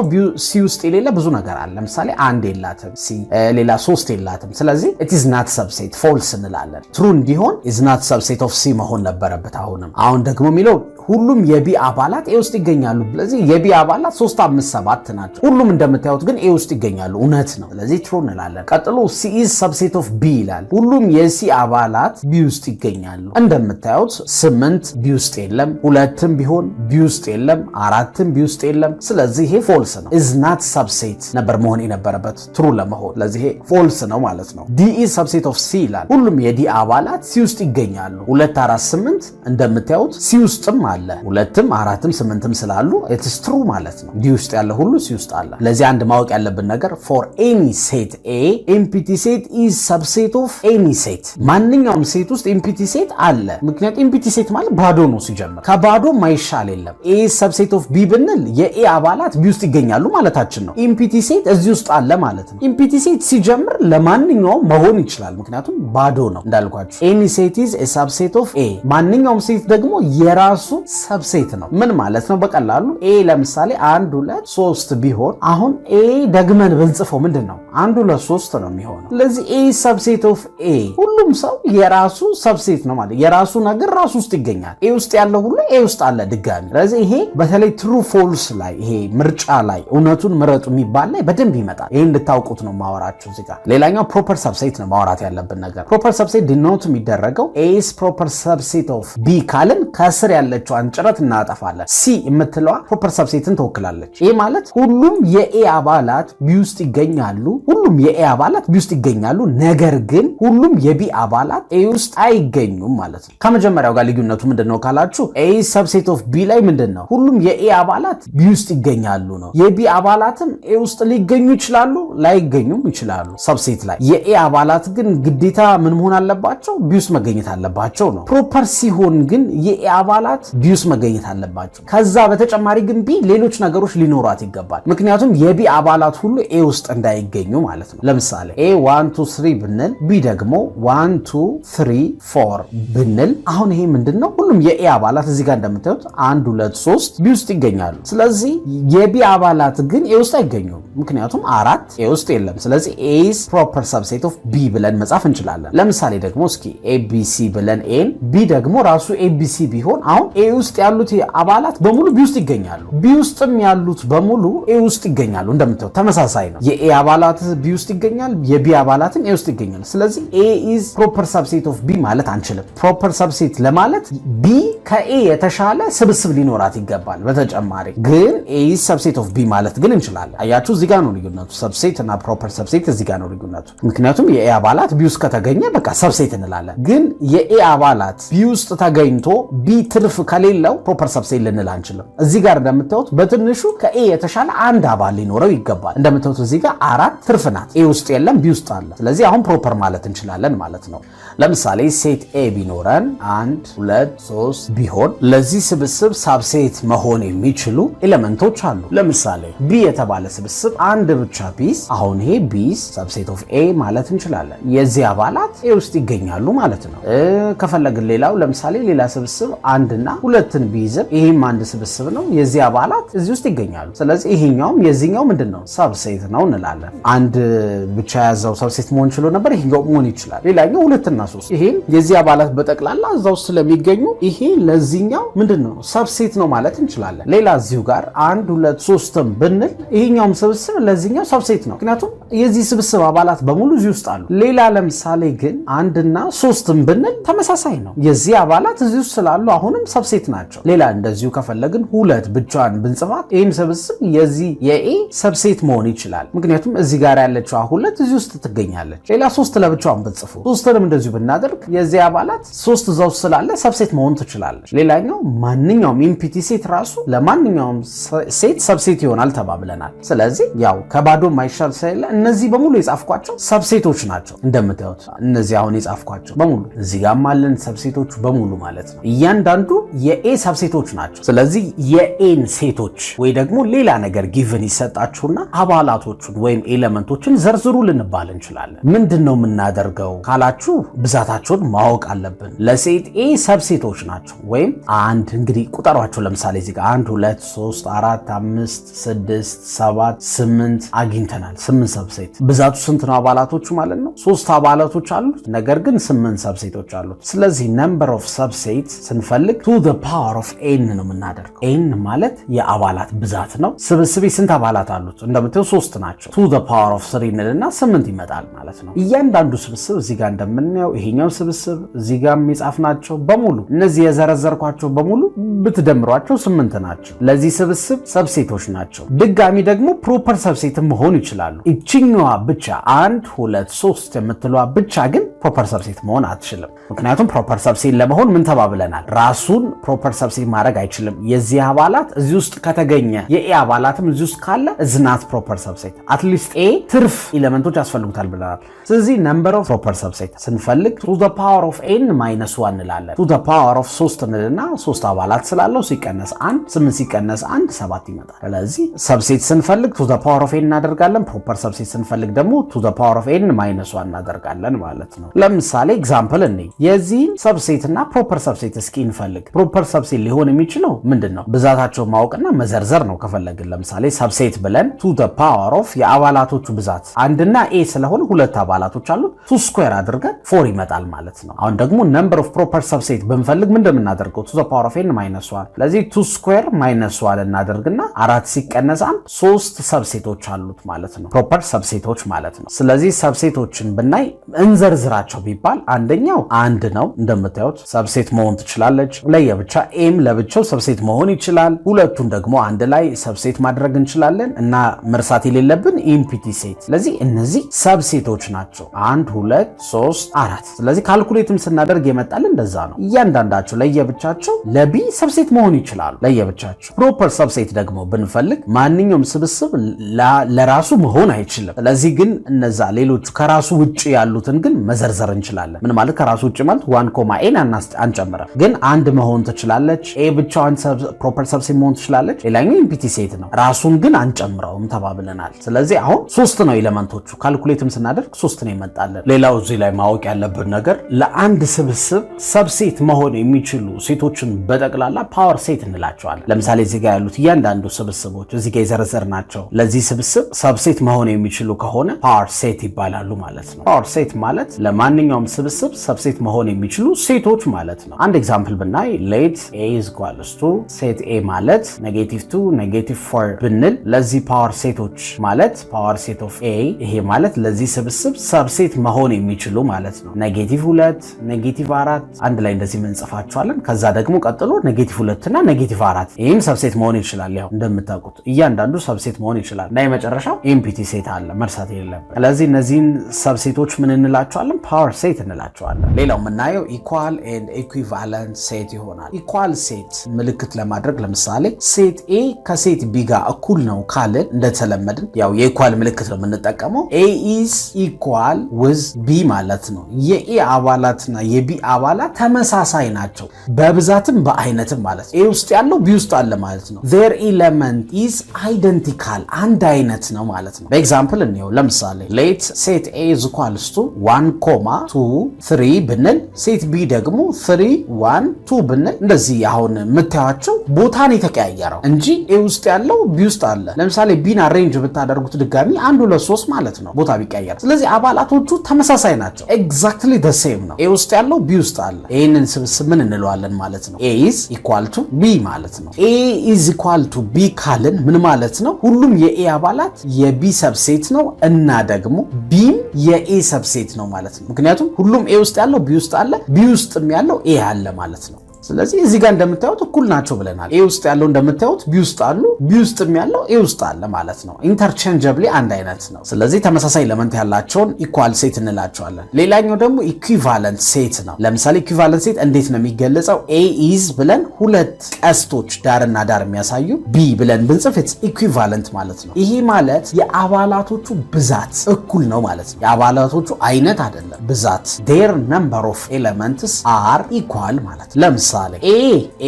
C ውስጥ የሌለ ብዙ ነገር አለ። ለምሳሌ አንድ የላትም C፣ ሌላ ሶስት የላትም። ስለዚህ it is not subset፣ false እንላለን። True እንዲሆን is not subset of C መሆን ነበረበት። አሁንም አሁን ደግሞ የሚለው ሁሉም የ B አባላት A ውስጥ ይገኛሉ። ስለዚህ የ B አባላት 3፣ 5፣ 7 ናቸው። ሁሉም እንደምታዩት ግን A ውስጥ ይገኛሉ። እውነት ነው። ስለዚህ true እንላለን። ቀጥሎ C is subset of B ይላል። ሁሉም የ C አባላት B ውስጥ ይገኛሉ። እንደምታዩት ስምንት B ውስጥ የለም፣ ሁለትም ቢሆን B ውስጥ የለም፣ አራትም B ውስጥ የለም። ስለዚህ ይሄ false ነው። Is not subset ነበር መሆን የነበረበት true ለመሆን። ስለዚህ ይሄ false ነው ማለት ነው። D is subset of C ይላል። ሁሉም የ D አባላት C ውስጥ ይገኛሉ። 2፣ 4፣ 8 እንደምታዩት C ውስጥም አለ። አለ። ሁለትም አራትም ስምንትም ስላሉ it's true ማለት ነው። D ውስጥ ያለ ሁሉ C ውስጥ አለ። ለዚህ አንድ ማወቅ ያለብን ነገር for any set A, empty set is subset of any set። ማንኛውም set ውስጥ empty set አለ። ምክንያቱም empty set ማለት ባዶ ነው ሲጀምር፣ ከባዶ ማይሻል የለም። A subset of B ብንል የ A አባላት B ውስጥ ይገኛሉ ማለታችን ነው። Empty set እዚህ ውስጥ አለ ማለት ነው። Empty set ሲጀምር ለማንኛውም መሆን ይችላል፣ ምክንያቱም ባዶ ነው እንዳልኳችሁ። Any set is a subset of A። ማንኛውም set ደግሞ የራሱ subset ነው። ምን ማለት ነው? በቀላሉ A ለምሳሌ አንድ፣ ሁለት፣ ሶስት ቢሆን አሁን A ደግመን ብንጽፈው ምንድን ነው? አንድ፣ ሁለት፣ ሶስት ነው የሚሆነው። ስለዚህ A subset of A፣ ሁሉም ሰው የራሱ subset ነው ማለት የራሱ ነገር ራሱ ውስጥ ይገኛል። A ውስጥ ያለው ሁሉ A ውስጥ አለ ድጋሚ። ስለዚህ ይሄ በተለይ true false ላይ፣ ይሄ ምርጫ ላይ፣ እውነቱን ምረጡ የሚባል ላይ በደንብ ይመጣል። ይሄ እንድታውቁት ነው ማወራችሁ እዚህ ጋር። ሌላኛው proper subset ነው ማውራት ያለብን ነገር። Proper subset denote የሚደረገው A is proper subset of B ካልን ከስር ያለችዋን ጭረት እናጠፋለን። C የምትለዋ proper subset ን ትወክላለች። ይህ ማለት ሁሉም የ A አባላት B ውስጥ ይገኛሉ። ሁሉም የ A አባላት B ውስጥ ይገኛሉ። ነገር ግን ሁሉም የ B አባላት A ውስጥ አይገኙም ማለት ነው። ከመጀመሪያው ጋር ልዩነቱ ምንድን ነው ካላችሁ A subset of B ላይ ምንድን ነው? ሁሉም የ A አባላት B ውስጥ ይገኛሉ ነው። የ B አባላትም A ውስጥ ሊገኙ ይችላሉ፣ ላይገኙም ይችላሉ subset ላይ። የ A አባላት ግን ግዴታ ምን መሆን አለባቸው? B ውስጥ መገኘት አለባቸው ነው። Proper ሲሆን ግን የ A አባላት B ውስጥ መገኘት አለባቸው። ከዛ በተጨማሪ ግን B ሌሎች ነገሮች ሊኖሯት ይገባል። ምክንያቱም የ B አባላት ሁሉ A ውስጥ እንዳይገኙ ማለት ነው። ለምሳሌ A 1 2 3 ብንል B ደግሞ 1 2 3 4 ብንል አሁን ይሄ ምንድን ነው? ሁሉም የ A አባላት እዚህ ጋር እንደምታዩት አንድ፣ ሁለት፣ ሶስት B ውስጥ ይገኛሉ። ስለዚህ የ B አባላት ግን A ውስጥ አይገኙም። ምክንያቱም አራት A ውስጥ የለም። ስለዚህ A is proper subset of B ብለን መጻፍ እንችላለን። ለምሳሌ ደግሞ እስኪ A B C ብለን A ን B ደግሞ ራሱ A B C ቢሆን አሁን A ውስጥ ያሉት አባላት በሙሉ B ውስጥ ይገኛሉ። B ውስጥም ያሉት በሙሉ A ውስጥ ይገኛሉ። እንደምታዩት ተመሳሳይ ነው። የ A አባላት B ውስጥ ይገኛል፣ የ B አባላትም A ውስጥ ይገኛል። ስለዚህ A is proper subset of B ማለት አንችልም። Proper subset ለማለት B ከ A የተሻለ ስብስብ ሊኖራት ይገባል። በተጨማሪ ግን A is subset of B ማለት ግን እንችላለን። አያችሁ፣ እዚህ ጋር ነው ልዩነቱ። Subset እና proper subset እዚህ ጋር ነው ልዩነቱ። ምክንያቱም የ A አባላት B ውስጥ ከተገኘ በቃ subset እንላለን። ግን የ A አባላት B ውስጥ ተገኝቶ B ትርፍ ከሌለው proper subset ልንል አንችልም። እዚህ ጋር እንደምታዩት በትንሹ ከ A የተሻለ አንድ አባል ሊኖረው ይገባል። እንደምታዩት እዚህ ጋር አራት ትርፍ ናት። A ውስጥ የለም፣ B ውስጥ አለ። ስለዚህ አሁን proper ማለት እንችላለን ማለት ነው። ለምሳሌ set A ቢኖረን አንድ፣ ሁለት፣ ሶስት ቢሆን ለዚህ ስብስብ subset መሆን የሚችሉ element ኦች አሉ። ለምሳሌ B የተባለ ስብስብ አንድ ብቻ ቢይዝ አሁን ይሄ B is subset of A ማለት እንችላለን። የዚህ አባላት A ውስጥ ይገኛሉ ማለት ነው። ከፈለግን ሌላው ለምሳሌ ሌላ ስብስብ አንድና ሁለትን ቢይዝም ይሄም አንድ ስብስብ ነው። የዚህ አባላት እዚህ ውስጥ ይገኛሉ። ስለዚህ ይሄኛውም የዚህኛው ምንድን ነው? Subset ነው እንላለን። አንድ ብቻ የያዘው subset መሆን ችሎ ነበር፣ ይሄኛው መሆን ይችላል። ሌላኛው ሁለትና ሶስት፣ ይሄም የዚህ አባላት በጠቅላላ እዛ ውስጥ ስለሚገኙ ይሄ ለዚህኛው ምንድን ነው? Subset ነው ማለት እንችላለን። ሌላ እዚሁ ጋር አንድ፣ ሁለት፣ ሶስትም ብንል ይሄኛውም ስብስብ ለዚህኛው subset ነው። ምክንያቱም የዚህ ስብስብ አባላት በሙሉ እዚህ ውስጥ አሉ። ሌላ ለምሳሌ ግን አንድና ሶስትም ብንል ተመሳሳይ ነው። የዚህ አባላት እዚህ ውስጥ ስላሉ አሁንም subset ናቸው። ሌላ እንደዚሁ ከፈለግን ሁለት ብቻዋን ብንጽፋት ይህም ስብስብ የዚህ የ A subset መሆን ይችላል። ምክንያቱም እዚህ ጋር ያለችው ሁለት እዚህ ውስጥ ትገኛለች። ሌላ ሶስት ለብቻዋን ብንጽፉ ሶስትንም እንደዚሁ ብናደርግ የዚህ አባላት ሶስት እዛ ውስጥ ስላለ subset መሆን ትችላለች። ሌላኛው ማንኛውም empty set ራሱ ለማንኛውም set subset ይሆናል ተባብለናል። ስለዚህ ያው ከባዶ ማይሻል ስለሌለ እነዚህ በሙሉ የጻፍኳቸው subset ኦች ናቸው። እንደምታዩት እነዚህ አሁን የጻፍኳቸው በሙሉ እዚህ ጋርም አለን subset ኦቹ በሙሉ ማለት ነው። እያንዳንዱ የ A subset ኦች ናቸው። ስለዚህ የ A ን set ኦች ወይ ደግሞ ሌላ ነገር given ይሰጣችሁና አባላቶቹን ወይም element ኦችን ዘርዝሩ ልንባል እንችላለን። ምንድን ነው የምናደርገው ካላችሁ ብዛታቸውን ማወቅ አለብን። ለ set A subset ኦች ናቸው ወይም አንድ እንግዲህ ቁጠሯቸው። ለምሳሌ እዚህ ጋር አንድ፣ ሁለት፣ ሶስት፣ አራት፣ አምስት፣ ስድስት፣ ሰባት፣ ስምንት አግኝተናል። ስምንት subset። ብዛቱ ስንት ነው? አባላቶቹ ማለት ነው። ሶስት አባላቶች አሉት፣ ነገር ግን ስምንት subset ኦች አሉት። ስለዚህ number of subset ስንፈልግ two the power of n ነው የምናደርገው። n ማለት የአባላት ብዛት ነው። ስብስቤ ስንት አባላት አሉት? እንደምታየው ሶስት ናቸው። Two the power of three እንልና ስምንት ይመጣል ማለት ነው። እያንዳንዱ ስብስብ እዚህ ጋር እንደምናየው ይሄኛው ስብስብ እዚህ ጋር የጻፍናቸው በሙሉ፣ እነዚህ የዘረዘርኳቸው በሙሉ ብትደምሯቸው ስምንት ናቸው። ለዚህ ስብስብ subset ኦች ናቸው። ድጋሚ ደግሞ proper subset መሆን ይችላሉ። ይችኛዋ ብቻ አንድ፣ ሁለት፣ ሶስት የምትለዋ ብቻ ግን proper subset መሆን አትችልም። ምክንያቱም proper subset ለመሆን ምን ተባብለናል? ራሱን proper subset ማድረግ አይችልም። የዚህ አባላት እዚህ ውስጥ ከተገኘ የ A አባላትም እዚህ ውስጥ ካለ is not proper subset፣ at least A ትርፍ element ኦች ያስፈልጉታል ብለናል። ስለዚህ number of proper subset ስንፈልግ two the power of n minus one እንላለን። Two the power of ሶስት እንልና ሶስት አባላት ስላለው ሲቀነስ አንድ፣ ስምንት ሲቀነስ አንድ ሰባት ይመጣል። ስለዚህ subset ስንፈልግ two the power of n እናደርጋለን። Proper subset ስንፈልግ ደግሞ two the power of n minus one እናደርጋለን ማለት ነው። ለምሳሌ example እንይ። የዚህን subset እና proper subset እስኪ እንፈልግ። Proper subset ሊሆን የሚችለው ምንድን ነው? ብዛታቸውን ማወቅና መዘርዘር ነው ከፈለግን። ለምሳሌ subset ብለን two the power of የአባላቶቹ ብዛት አንድና A ስለሆነ ሁለት አባላቶች አሉት፣ two square አድርገን four ይመጣል ማለት ነው። አሁን ደግሞ number of proper subset ብንፈልግ ምን እንደምናደርገው two the power of n minus one። ስለዚህ two square minus one እናደርግና አራት ሲቀነስ አንድ ሶስት subset ኦች አሉት ማለት ነው። Proper subset ኦች ማለት ነው። ስለዚህ subset ኦችን ብናይ እንዘርዝራቸው ቢባል አንደኛው አንድ ነው፣ እንደምታዩት subset መሆን ትችላለች ለየብቻ። A ም ለብቻው subset መሆን ይችላል። ሁለቱን ደግሞ አንድ ላይ subset ማድረግ እንችላለን እና መርሳት የሌለብን empty set። ስለዚህ እነዚህ subset ኦች ናቸው። አንድ፣ ሁለት፣ ሶስት፣ አራት። ስለዚህ calculate ም ስናደርግ የመጣልን እንደዛ ነው። እያንዳንዳቸው ለየብቻቸው ለ B subset መሆን ይችላሉ ለየብቻቸው። Proper subset ደግሞ ብንፈልግ ማንኛውም ስብስብ ለራሱ መሆን አይችልም። ስለዚህ ግን እነዛ ሌሎቹ ከራሱ ውጭ ያሉትን ግን መዘርዘር እንችላለን። ምን ማለት? ከራሱ ውጭ ማለት one comma A ን አንጨምርም፣ ግን አንድ መሆን ትችላለች። A ብቻዋን proper subset መሆን ትችላለች። ሌላኛው empty set ነው። ራሱን ግን አንጨምረውም ተባብለናል። ስለዚህ አሁን ሶስት ነው element ኦቹ። Calculate ም ስናደርግ ሶስት ነው የመጣልን። ሌላው እዚህ ላይ ማወቅ ያለብን ነገር ለአንድ ስብስብ subset መሆን የሚችሉ set ኦችን በጠቅላላ power set እንላቸዋለን። ለምሳሌ እዚህ ጋር ያሉት እያንዳንዱ ስብስቦች እዚህ ጋር የዘረዘርናቸው ለዚህ ስብስብ subset መሆን የሚችሉ ከሆነ power set ይባላሉ ማለት ነው። Power set ማለት ለማንኛውም ስብስብ subset መሆን የሚችሉ set ኦች ማለት ነው። አንድ example ብናይ let A is equals to set A ማለት negative two, negative four ብንል ለዚህ power set ኦች ማለት power set of A ይሄ ማለት ለዚህ ስብስብ subset መሆን የሚችሉ ማለት ነው። Negative ሁለት፣ negative አራት አንድ ላይ እንደዚህ እንጽፋቸዋለን። ከዛ ደግሞ ቀጥሎ negative ሁለት እና negative አራት ይህም subset መሆን ይችላል። ያው እንደምታውቁት እያንዳንዱ subset መሆን ይችላል እና የመጨረሻው empty set አለ መርሳት የሌለብን። ስለዚህ እነዚህን subset ኦች ምን እንላቸዋለን? Power set እንላቸዋለን። ሌላው የምናየው equal and equivalent set ይሆናል። Equal set ምልክት ለማድረግ ለምሳሌ set A ከ set B ጋር እኩል ነው ካልን እንደተለመድን ያው የ equal ምልክት ነው የምንጠቀመው። A is equal with B ማለት ነው። የ A አባላትና የ B አባላት ተመሳሳይ ናቸው በብዛትም በአይነትም ማለት ነው። A ውስጥ ያለው B ውስጥ አለ ማለት ነው። Their element is identical፣ አንድ አይነት ነው ማለት ነው። በ example እንየው። ለምሳሌ let set A is equals to 1 comma 2 3 ብንል set B ደግሞ 3 1 2 ብንል እንደዚህ አሁን የምታዩቸው ቦታን የተቀያየረው እንጂ A ውስጥ ያለው B ውስጥ አለ። ለምሳሌ B ን arrange ብታደርጉት ድጋሚ አንድ፣ ሁለት፣ ሶስት ማለት ነው ቦታ ቢቀየር። ስለዚህ አባላቶቹ ተመሳሳይ ናቸው። Exactly the same ነው። A ውስጥ ያለው B ውስጥ አለ። ይህንን ስብስብ ምን እንለዋለን ማለት ነው? A is equal to B ማለት ነው። A is equal to B ካልን ምን ማለት ነው? ሁሉም የ A አባላት የ B subset ነው እና ደግሞ B ም የ A subset ነው ማለት ነው። ምክንያቱም ሁሉም A ውስጥ ያለው B ውስጥ አለ፣ B ውስጥም ያለው A አለ ማለት ነው። ስለዚህ እዚህ ጋር እንደምታዩት እኩል ናቸው ብለናል። A ውስጥ ያለው እንደምታዩት B ውስጥ አሉ፣ B ውስጥም ያለው A ውስጥ አለ ማለት ነው። Interchangeably አንድ አይነት ነው። ስለዚህ ተመሳሳይ element ያላቸውን equal set እንላቸዋለን። ሌላኛው ደግሞ equivalent set ነው። ለምሳሌ equivalent set እንዴት ነው የሚገለጸው? A is ብለን ሁለት ቀስቶች ዳርና ዳር የሚያሳዩ B ብለን ብንጽፍ equivalent ማለት ነው። ይሄ ማለት የአባላቶቹ ብዛት እኩል ነው ማለት ነው። የአባላቶቹ አይነት አይደለም፣ ብዛት፣ their number of elements are equal ማለት ነው። ለምሳሌ A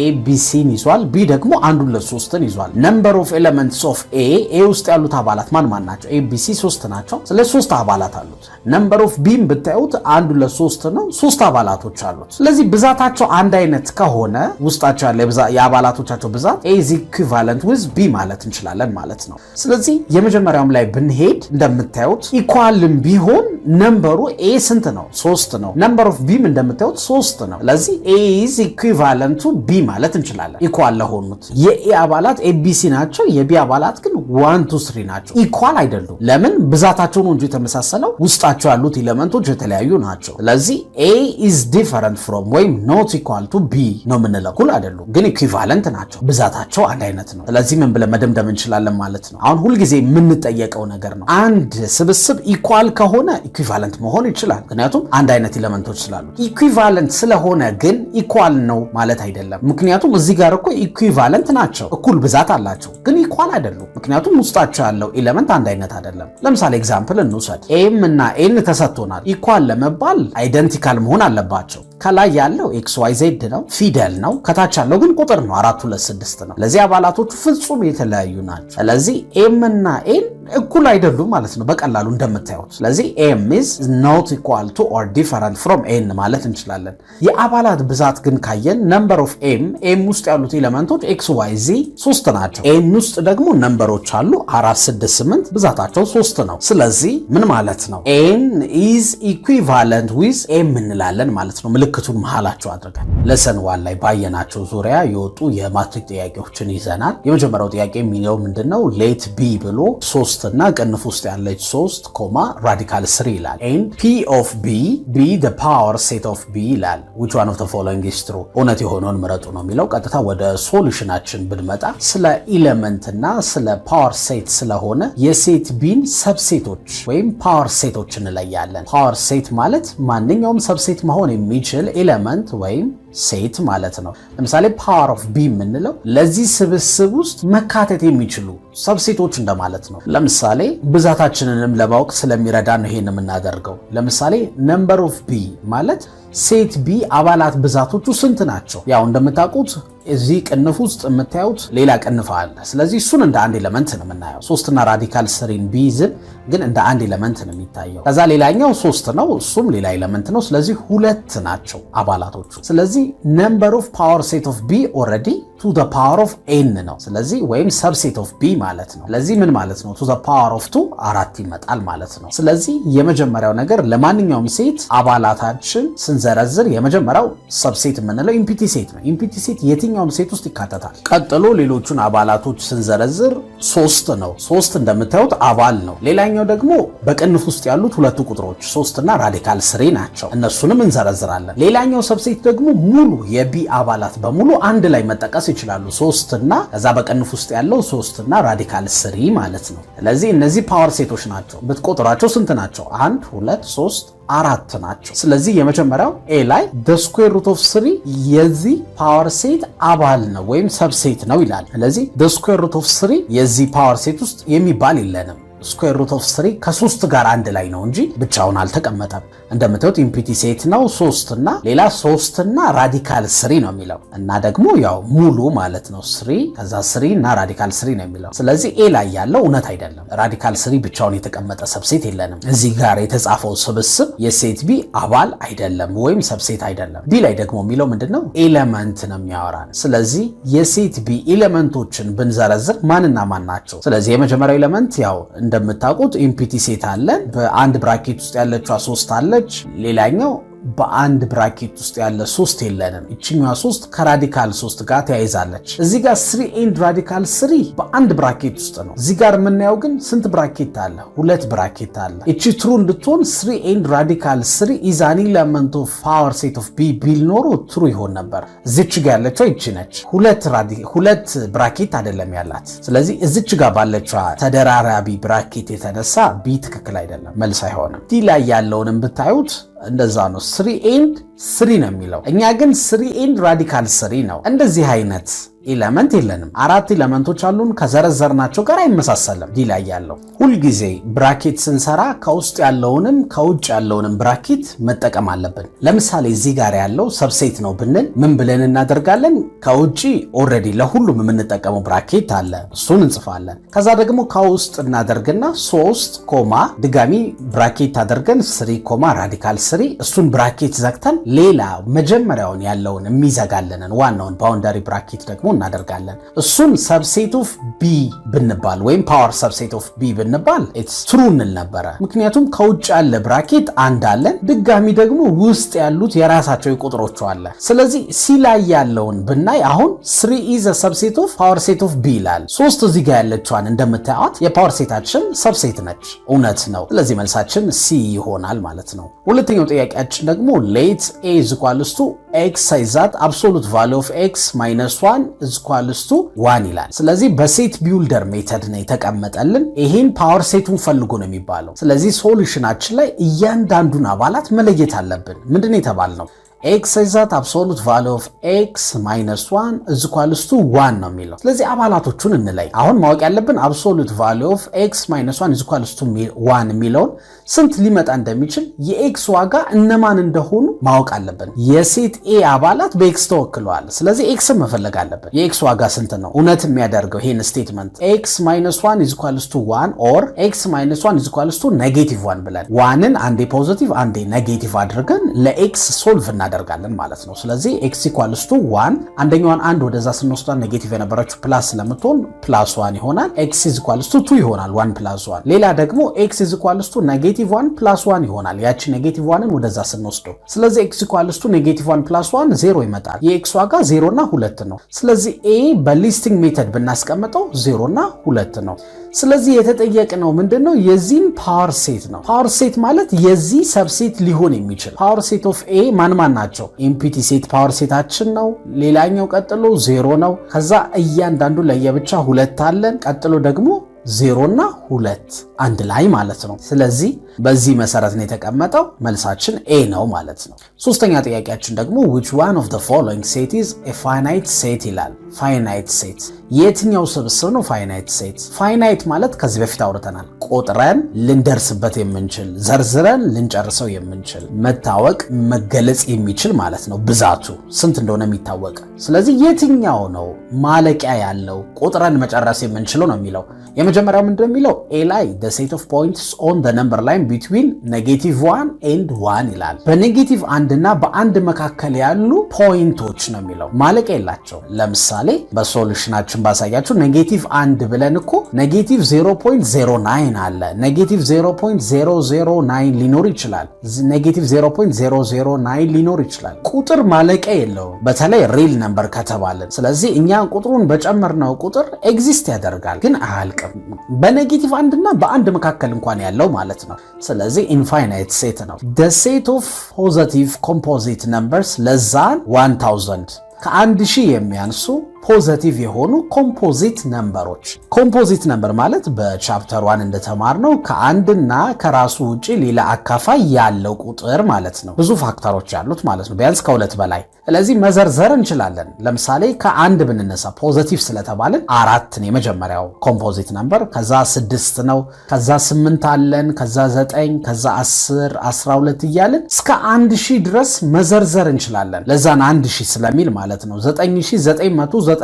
A B C ን ይዟል፣ B ደግሞ አንድ፣ ሁለት፣ ሶስትን ይዟል። Number of elements of A፣ A ውስጥ ያሉት አባላት ማን ማን ናቸው? A B C ሶስት ናቸው። ስለዚህ ሶስት አባላት አሉት። Number of B ም ብታዩት አንድ፣ ሁለት፣ ሶስት ነው። ሶስት አባላቶች አሉት። ስለዚህ ብዛታቸው አንድ አይነት ከሆነ ውስጣቸው ያለ የአባላቶቻቸው ብዛት A is equivalent with B ማለት እንችላለን ማለት ነው። ስለዚህ የመጀመሪያውም ላይ ብንሄድ እንደምታዩት equal ም ቢሆን number ኡ A ስንት ነው? ሶስት ነው። Number of B ም እንደምታዩት ሶስት ነው። ስለዚህ A is equivalent with B ማለት እንችላለን ማለት ነው። Equivalent to B ማለት እንችላለን። Equal ለሆኑት የ A አባላት ABC ናቸው። የ B አባላት ግን 1, 2, 3 ናቸው። Equal አይደሉም። ለምን? ብዛታቸው ነው እንጂ የተመሳሰለው ውስጣቸው ያሉት element ኦች የተለያዩ ናቸው። ስለዚህ A is different from ወይም not equal to B ነው የምንለው። እኩል አይደሉም፣ ግን equivalent ናቸው። ብዛታቸው አንድ አይነት ነው። ስለዚህ ምን ብለን መደምደም እንችላለን ማለት ነው? አሁን ሁልጊዜ የምንጠየቀው ነገር ነው። አንድ ስብስብ equal ከሆነ equivalent መሆን ይችላል፣ ምክንያቱም አንድ አይነት element ኦች ስላሉ። Equivalent ስለሆነ ግን equal ነው ማለት አይደለም። ምክንያቱም እዚህ ጋር እኮ equivalent ናቸው፣ እኩል ብዛት አላቸው፣ ግን equal አይደሉም። ምክንያቱም ውስጣቸው ያለው element አንድ አይነት አይደለም። ለምሳሌ example እንውሰድ። M እና N ተሰጥቶናል። Equal ለመባል identical መሆን አለባቸው። ከላይ ያለው X Y Z ነው፣ ፊደል ነው። ከታች ያለው ግን ቁጥር ነው፣ 4, 2, 6 ነው። ለዚህ አባላቶቹ ፍጹም የተለያዩ ናቸው። ስለዚህ M እና N እኩል አይደሉም ማለት ነው በቀላሉ እንደምታዩት። ስለዚህ M is not equal to or different from N ማለት እንችላለን። የአባላት ብዛት ግን ካየን number of M፣ M ውስጥ ያሉት element ኦች X Y Z ሶስት ናቸው። N ውስጥ ደግሞ number ኦች አሉ 4, 6, 8፣ ብዛታቸው ሶስት ነው። ስለዚህ ምን ማለት ነው? N is equivalent with M እንላለን ማለት ነው። ምልክቱን መሃላቸው አድርገን lesson 1 ላይ ባየናቸው ዙሪያ የወጡ የማትሪክ ጥያቄዎችን ይዘናል። የመጀመሪያው ጥያቄ የሚለው ምንድነው? Let B ብሎ ሶስት እና ቅንፍ ውስጥ ያለች ሶስት comma radical three ይላል። And P of B be the power set of B ይላል። Which one of the following is true? እውነት የሆነውን ምረጡ ነው የሚለው። ቀጥታ ወደ solution ኣችን ብንመጣ ስለ element እና ስለ power set ስለሆነ የ set B ን subset ኦች ወይም power set ኦች እንለያለን። Power set ማለት ማንኛውም subset መሆን የሚችል element ወይም set ማለት ነው። ለምሳሌ power of B የምንለው ለዚህ ስብስብ ውስጥ መካተት የሚችሉ subset ኦች እንደማለት ነው። ለምሳሌ ብዛታችንንም ለማወቅ ስለሚረዳ ነው ይሄን የምናደርገው። ለምሳሌ number of B ማለት set B አባላት ብዛቶቹ ስንት ናቸው? ያው እንደምታውቁት እዚህ ቅንፍ ውስጥ የምታዩት ሌላ ቅንፍ አለ። ስለዚህ እሱን እንደ አንድ element ነው የምናየው። ሶስትና radical three ን ቢይዝም ግን እንደ አንድ element ነው የሚታየው። ከዛ ሌላኛው ሶስት ነው፣ እሱም ሌላ element ነው። ስለዚህ ሁለት ናቸው አባላቶቹ። ስለዚህ number of power set of B already two the power of n ነው። ስለዚህ ወይም subset of B ማለት ነው። ስለዚህ ምን ማለት ነው? Two the power of two አራት ይመጣል ማለት ነው። ስለዚህ የመጀመሪያው ነገር ለማንኛውም set አባላታችን ስንዘረዝር የመጀመሪያው subset የምንለው empty set ነው። Empty set የትኛውም set ውስጥ ይካተታል። ቀጥሎ ሌሎቹን አባላቶች ስንዘረዝር ሶስት ነው። ሶስት እንደምታዩት አባል ነው። ሌላኛው ደግሞ በቅንፍ ውስጥ ያሉት ሁለቱ ቁጥሮች ሶስት እና radical three ናቸው። እነሱንም እንዘረዝራለን። ሌላኛው subset ደግሞ ሙሉ የ B አባላት በሙሉ አንድ ላይ መጠቀስ ይችላሉ። ሶስት እና ከዛ በቅንፍ ውስጥ ያለው ሶስት እና radical three ማለት ነው። ስለዚህ እነዚህ power set ኦች ናቸው። ብትቆጥሯቸው ስንት ናቸው? አንድ፣ ሁለት፣ ሶስት፣ አራት ናቸው። ስለዚህ የመጀመሪያው A ላይ the square root of three የዚህ power set አባል ነው ወይም subset ነው ይላል። ስለዚህ the square root of three የዚህ power set ውስጥ የሚባል የለንም። Square root of three ከሶስት ጋር አንድ ላይ ነው እንጂ ብቻውን አልተቀመጠም። እንደምታዩት empty set ነው። ሶስት እና ሌላ ሶስት እና radical three ነው የሚለው እና ደግሞ ያው ሙሉ ማለት ነው፣ three ከዛ three እና radical three ነው የሚለው። ስለዚህ A ላይ ያለው እውነት አይደለም። Radical three ብቻውን የተቀመጠ subset የለንም። እዚህ ጋር የተጻፈው ስብስብ የ set B አባል አይደለም ወይም subset አይደለም። B ላይ ደግሞ የሚለው ምንድን ነው? Element ነው የሚያወራን። ስለዚህ የ set B element ኦችን ብንዘረዝር ማንና ማን ናቸው? ስለዚህ የመጀመሪያው element ያው እንደምታውቁት empty set አለን። በአንድ bracket ውስጥ ያለችዋ ሶስት አለች። ሌላኛው በአንድ bracket ውስጥ ያለ ሶስት የለንም። ይችኛዋ ሶስት ከ radical ሶስት ጋር ተያይዛለች። እዚህ ጋር three and radical three በአንድ bracket ውስጥ ነው። እዚህ ጋር የምናየው ግን ስንት bracket አለ? ሁለት bracket አለ። እቺ true እንድትሆን three and radical three is an element of power set of B ቢል ኖሮ true ይሆን ነበር። እዚች ጋር ያለችው ይቺ ነች። ሁለት bracket አይደለም ያላት። ስለዚህ እዚች ጋር ባለችዋ ተደራራቢ bracket የተነሳ B ትክክል አይደለም፣ መልስ አይሆንም። D ላይ ያለውንም ብታዩት እንደዛ ነው። Three and three ነው የሚለው፣ እኛ ግን three and radical three ነው። እንደዚህ አይነት element የለንም። አራት element ኦች አሉን፣ ከዘረዘርናቸው ጋር አይመሳሰልም። D ላይ ያለው ሁልጊዜ bracket ስንሰራ ከውስጥ ያለውንም ከውጭ ያለውንም bracket መጠቀም አለብን። ለምሳሌ እዚህ ጋር ያለው subset ነው ብንል ምን ብለን እናደርጋለን? ከውጭ already ለሁሉም የምንጠቀመው bracket አለ፣ እሱን እንጽፋለን። ከዛ ደግሞ ከውስጥ እናደርግና ሶስት comma ድጋሚ bracket አድርገን three comma radical three፣ እሱን bracket ዘግተን ሌላ መጀመሪያውን ያለውን የሚዘጋልንን ዋናውን boundary bracket ደግሞ እናደርጋለን። እሱን subset of B ብንባል ወይም power subset of B ብንባል it's true እንል ነበረ። ምክንያቱም ከውጭ ያለ bracket አንድ አለን፣ ድጋሚ ደግሞ ውስጥ ያሉት የራሳቸው ቁጥሮቹ አለ። ስለዚህ C ላይ ያለውን ብናይ አሁን three is subset of power set of B ይላል። ሶስት እዚህ ጋር ያለችዋን እንደምታዩት የ power set ኣችን subset ነች፣ እውነት ነው። ስለዚህ መልሳችን C ይሆናል ማለት ነው። ሁለተኛው ጥያቄያችን ደግሞ let A is equals to x such that absolute value of x minus one is equals to one ይላል። ስለዚህ በ set builder method ነው የተቀመጠልን። ይሄን power set ኡን ፈልጉ ነው የሚባለው። ስለዚህ solution ኣችን ላይ እያንዳንዱን አባላት መለየት አለብን። ምንድን ነው የተባልነው? x such that absolute value of x minus one is equals to one ነው የሚለው። ስለዚህ አባላቶቹን እንለይ። አሁን ማወቅ ያለብን absolute value of x minus one is equals to one የሚለውን ስንት ሊመጣ እንደሚችል የ x ዋጋ እነማን እንደሆኑ ማወቅ አለብን። የ set A አባላት በ x ተወክለዋል። ስለዚህ x ን መፈለግ አለብን። የ x ዋጋ ስንት ነው እውነት የሚያደርገው ይሄን statement x minus one is equals to one or x minus one is equals to negative one ብለን one ን አንዴ positive አንዴ negative አድርገን ለ x solve እናደርጋለን ማለት ነው። ስለዚህ x equals to one አንደኛዋን አንድ ወደዛ ስንወስዷን negative የነበረችው plus ስለምትሆን plus one ይሆናል። x is equals to two ይሆናል፣ one plus one። ሌላ ደግሞ x is equals to negative one plus one ይሆናል፣ ያቺ negative one ን ወደዛ ስንወስደው። ስለዚህ x equals to negative one plus one ዜሮ ይመጣል። የ x ዋጋ ዜሮ እና ሁለት ነው። ስለዚህ A በ listing method ብናስቀምጠው ዜሮ እና ሁለት ነው። ስለዚህ የተጠየቅነው ምንድን ነው? የዚህን power set ነው። Power set ማለት የዚህ subset ሊሆን የሚችል power set of A ማን ማን ናቸው? Empty set power set ኣችን ነው። ሌላኛው ቀጥሎ ዜሮ ነው። ከዛ እያንዳንዱ ለየብቻ ሁለት አለን። ቀጥሎ ደግሞ ዜሮ እና ሁለት አንድ ላይ ማለት ነው። ስለዚህ በዚህ መሰረት ነው የተቀመጠው። መልሳችን A ነው ማለት ነው። ሶስተኛ ጥያቄያችን ደግሞ which one of the following set is a finite set ይላል። Finite set የትኛው ስብስብ ነው finite set? Finite ማለት ከዚህ በፊት አውርተናል። ቆጥረን ልንደርስበት የምንችል፣ ዘርዝረን ልንጨርሰው የምንችል፣ መታወቅ መገለጽ የሚችል ማለት ነው። ብዛቱ ስንት እንደሆነ የሚታወቅ። ስለዚህ የትኛው ነው ማለቂያ ያለው ቆጥረን መጨረስ የምንችለው ነው የሚለው። የመጀመሪያው ምንድን ነው የሚለው? A ላይ the set of points on the number line between negative one and one ይላል። በ negative አንድ እና በአንድ መካከል ያሉ point ኦች ነው የሚለው፣ ማለቂያ የላቸው። ለምሳሌ በ solution ኣችን ባሳያችሁ negative አንድ ብለን እኮ negative 0.09 አለ፣ negative 0.009 ሊኖር ይችላል፣ negative 0.009 ሊኖር ይችላል። ቁጥር ማለቂያ የለውም፣ በተለይ real number ከተባለን። ስለዚህ እኛ ቁጥሩን በጨመርነው ቁጥር exist ያደርጋል፣ ግን አያልቅም። በ negative አንድና በአንድ መካከል እንኳን ያለው ማለት ነው። ስለዚህ infinite set ነው። The set of positive composite numbers less than 1000፣ ከ1000 የሚያንሱ positive የሆኑ composite number ኦች። Composite number ማለት በ chapter one እንደተማርነው ከአንድና ከራሱ ውጪ ሌላ አካፋይ ያለው ቁጥር ማለት ነው። ብዙ factor ኦች ያሉት ማለት ነው፣ ቢያንስ ከሁለት በላይ። ስለዚህ መዘርዘር እንችላለን። ለምሳሌ ከአንድ ብንነሳ positive ስለተባልን አራት ነው የመጀመሪያው composite number፣ ከዛ ስድስት ነው፣ ከዛ ስምንት አለን፣ ከዛ ዘጠኝ፣ ከዛ 10፣ 12 እያልን እስከ 1000 ድረስ መዘርዘር እንችላለን። Less than 1000 ስለሚል ማለት ነው 9999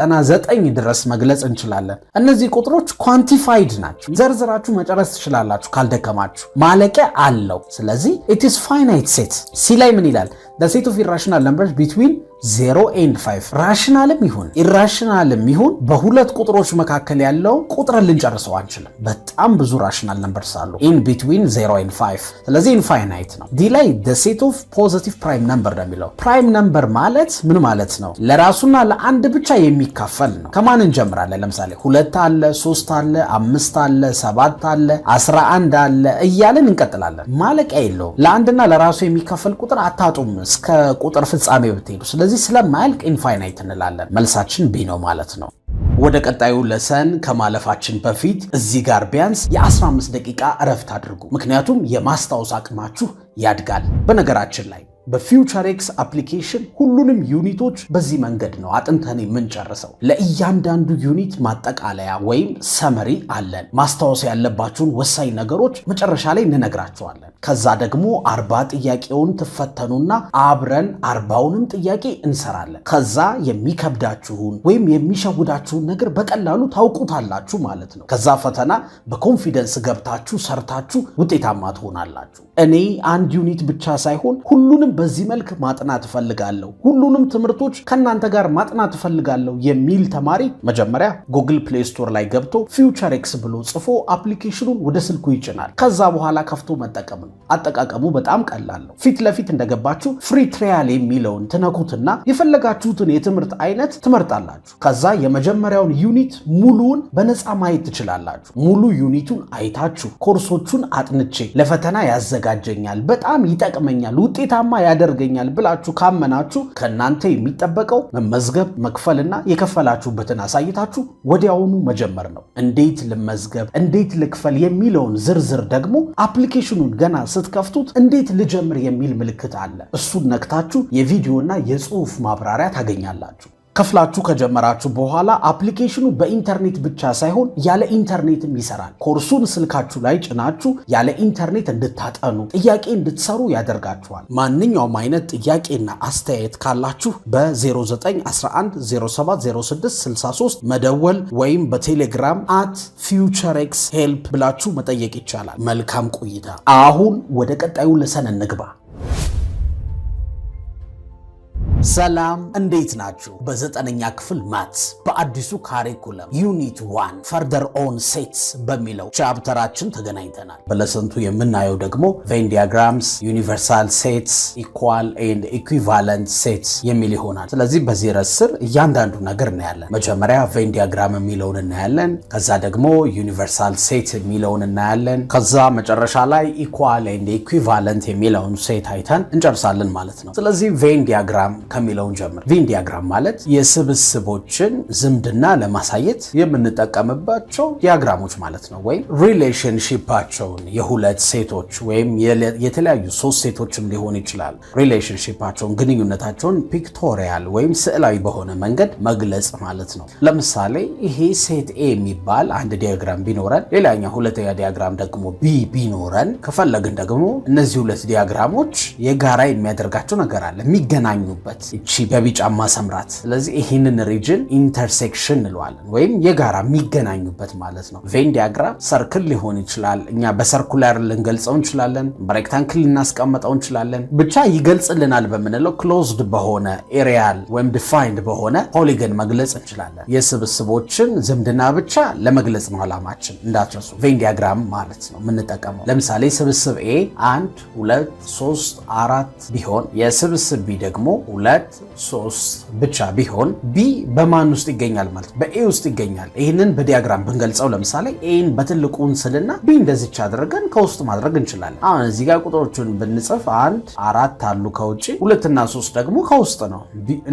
ድረስ መግለጽ እንችላለን። እነዚህ ቁጥሮች quantified ናቸው። ዘርዝራችሁ መጨረስ ትችላላችሁ ካልደከማችሁ። ማለቂያ አለው። ስለዚህ it's finite set። C ላይ ምን ይላል? Set of irrational numbers between 0 and 5። Rational ም ይሁን irrational ም ይሁን በሁለት ቁጥሮች መካከል ያለው ቁጥርን ልንጨርሰው አንችልም። በጣም ብዙ rational numbers አሉ in between 0 and 5። ስለዚህ infinite ነው። D ላይ the set of positive prime number ነው የሚለው። Prime number ማለት ምን ማለት ነው? ለራሱና ለአንድ ብቻ የሚካፈል ነው። ከማን እንጀምራለን? ለምሳሌ ሁለት አለ፣ ሶስት አለ፣ አምስት አለ፣ ሰባት አለ፣ 11 አለ እያልን እንቀጥላለን። ማለቂያ የለውም። ለአንድና ለራሱ የሚካፈል ቁጥር አታጡም እስከ ቁጥር ፍጻሜ ብትሄዱ። ስለዚህ ስለማያልቅ infinite እንላለን። መልሳችን B ነው ማለት ነው። ወደ ቀጣዩ lesson ከማለፋችን በፊት እዚህ ጋር ቢያንስ የ15 ደቂቃ እረፍት አድርጉ። ምክንያቱም የማስታወስ አቅማችሁ ያድጋል። በነገራችን ላይ በ Future X application ሁሉንም unit ኦች በዚህ መንገድ ነው አጥንተን የምንጨርሰው። ለእያንዳንዱ unit ማጠቃለያ ወይም summary አለን። ማስታወስ ያለባችሁን ወሳኝ ነገሮች መጨረሻ ላይ እንነግራችኋለን። ከዛ ደግሞ 40 ጥያቄውን ትፈተኑና አብረን 40ውንም ጥያቄ እንሰራለን። ከዛ የሚከብዳችሁን ወይም የሚሸውዳችሁን ነገር በቀላሉ ታውቁታላችሁ ማለት ነው። ከዛ ፈተና በ confidence ገብታችሁ ሰርታችሁ ውጤታማ ትሆናላችሁ። እኔ አንድ unit ብቻ ሳይሆን ሁሉንም በዚህ መልክ ማጥናት እፈልጋለሁ፣ ሁሉንም ትምህርቶች ከእናንተ ጋር ማጥናት እፈልጋለሁ የሚል ተማሪ መጀመሪያ Google Play Store ላይ ገብቶ Future X ብሎ ጽፎ application ኑን ወደ ስልኩ ይጭናል። ከዛ በኋላ ከፍቶ መጠቀም ነው። አጠቃቀሙ በጣም ቀላል ነው። ፊት ለፊት እንደገባችሁ free trial የሚለውን ትነኩትና የፈለጋችሁትን የትምህርት አይነት ትመርጣላችሁ። ከዛ የመጀመሪያውን unit ሙሉውን በነፃ ማየት ትችላላችሁ። ሙሉ unit ኡን አይታችሁ ኮርሶቹን አጥንቼ ለፈተና ያዘጋጀኛል፣ በጣም ይጠቅመኛል፣ ውጤታማ ያደርገኛል ብላችሁ ካመናችሁ ከእናንተ የሚጠበቀው መመዝገብ፣ መክፈልና የከፈላችሁበትን አሳይታችሁ ወዲያውኑ መጀመር ነው። እንዴት ልመዝገብ፣ እንዴት ልክፈል የሚለውን ዝርዝር ደግሞ application ኑን ገና ስትከፍቱት እንዴት ልጀምር የሚል ምልክት አለ። እሱን ነክታችሁ የቪዲዮና የጽሁፍ ማብራሪያ ታገኛላችሁ። ከፍላችሁ ከጀመራችሁ በኋላ application ኑ በኢንተርኔት ብቻ ሳይሆን ያለ ኢንተርኔትም ይሰራል። ኮርሱን ስልካችሁ ላይ ጭናችሁ ያለ ኢንተርኔት እንድታጠኑ፣ ጥያቄ እንድትሰሩ ያደርጋችኋል። ማንኛውም አይነት ጥያቄና አስተያየት ካላችሁ በ0911070663 መደወል ወይም በቴሌግራም @FutureXHelp ብላችሁ መጠየቅ ይቻላል። መልካም ቆይታ። አሁን ወደ ቀጣዩ lesson እንግባ። ሰላም፣ እንዴት ናችሁ? በዘጠነኛ ክፍል maths በአዲሱ curriculum unit 1 further on sets በሚለው chapter ኣችን ተገናኝተናል። በ lesson 2 የምናየው ደግሞ Venn diagrams፣ universal sets፣ equal and equivalent sets የሚል ይሆናል። ስለዚህ በዚህ ርዕስ ስር እያንዳንዱ ነገር እናያለን። መጀመሪያ Venn diagram የሚለውን እናያለን። ከዛ ደግሞ universal set የሚለውን እናያለን። ከዛ መጨረሻ ላይ equal and equivalent የሚለውን set አይተን እንጨርሳለን ማለት ነው። ስለዚህ Venn diagram ከሚለው እንጀምር። Venn diagram ማለት የስብስቦችን ዝምድና ለማሳየት የምንጠቀምባቸው diagram ኦች ማለት ነው። ወይም relationship ኣቸውን የሁለት set ኦች ወይም የተለያዩ ሶስት set ኦችም ሊሆን ይችላል። Relationship ኣቸውን፣ ግንኙነታቸውን pictorial ወይም ስዕላዊ በሆነ መንገድ መግለጽ ማለት ነው። ለምሳሌ ይሄ set A የሚባል አንድ diagram ቢኖረን፣ ሌላኛው ሁለተኛ diagram ደግሞ B ቢኖረን፣ ከፈለግን ደግሞ እነዚህ ሁለት diagram ኦች የጋራ የሚያደርጋቸው ነገር አለ፣ የሚገናኙበት፣ እቺ በቢጫ ማሰምራት። ስለዚህ ይህንን region intersection እንለዋለን ወይም የጋራ የሚገናኙበት ማለት ነው። Venn diagram circle ሊሆን ይችላል። እኛ በ circular ልንገልጸው እንችላለን፣ በ rectangle ልናስቀምጠው እንችላለን። ብቻ ይገልጽልናል በምንለው closed በሆነ area ወይም defined በሆነ polygon መግለጽ እንችላለን። የስብስቦችን ዝምድና ብቻ ለመግለጽ ነው ዓላማችን፣ እንዳትረሱ። Venn diagram ማለት ነው የምንጠቀመው። ለምሳሌ ስብስብ A አንድ፣ ሁለት፣ ሶስት፣ አራት ቢሆን፣ የስብስብ B ደግሞ ሁለት፣ ሶስት ብቻ ቢሆን፣ B በማን ውስጥ ይገኛል ማለት? በ A ውስጥ ይገኛል። ይህንን በ diagram ብንገልጸው ለምሳሌ A ን በትልቁ እንስልና B እንደዚች አድርገን ከውስጥ ማድረግ እንችላለን። አሁን እዚህ ጋር ቁጥሮቹን ብንጽፍ አንድ፣ አራት አሉ ከውጭ፣ ሁለትና ሶስት ደግሞ ከውስጥ ነው።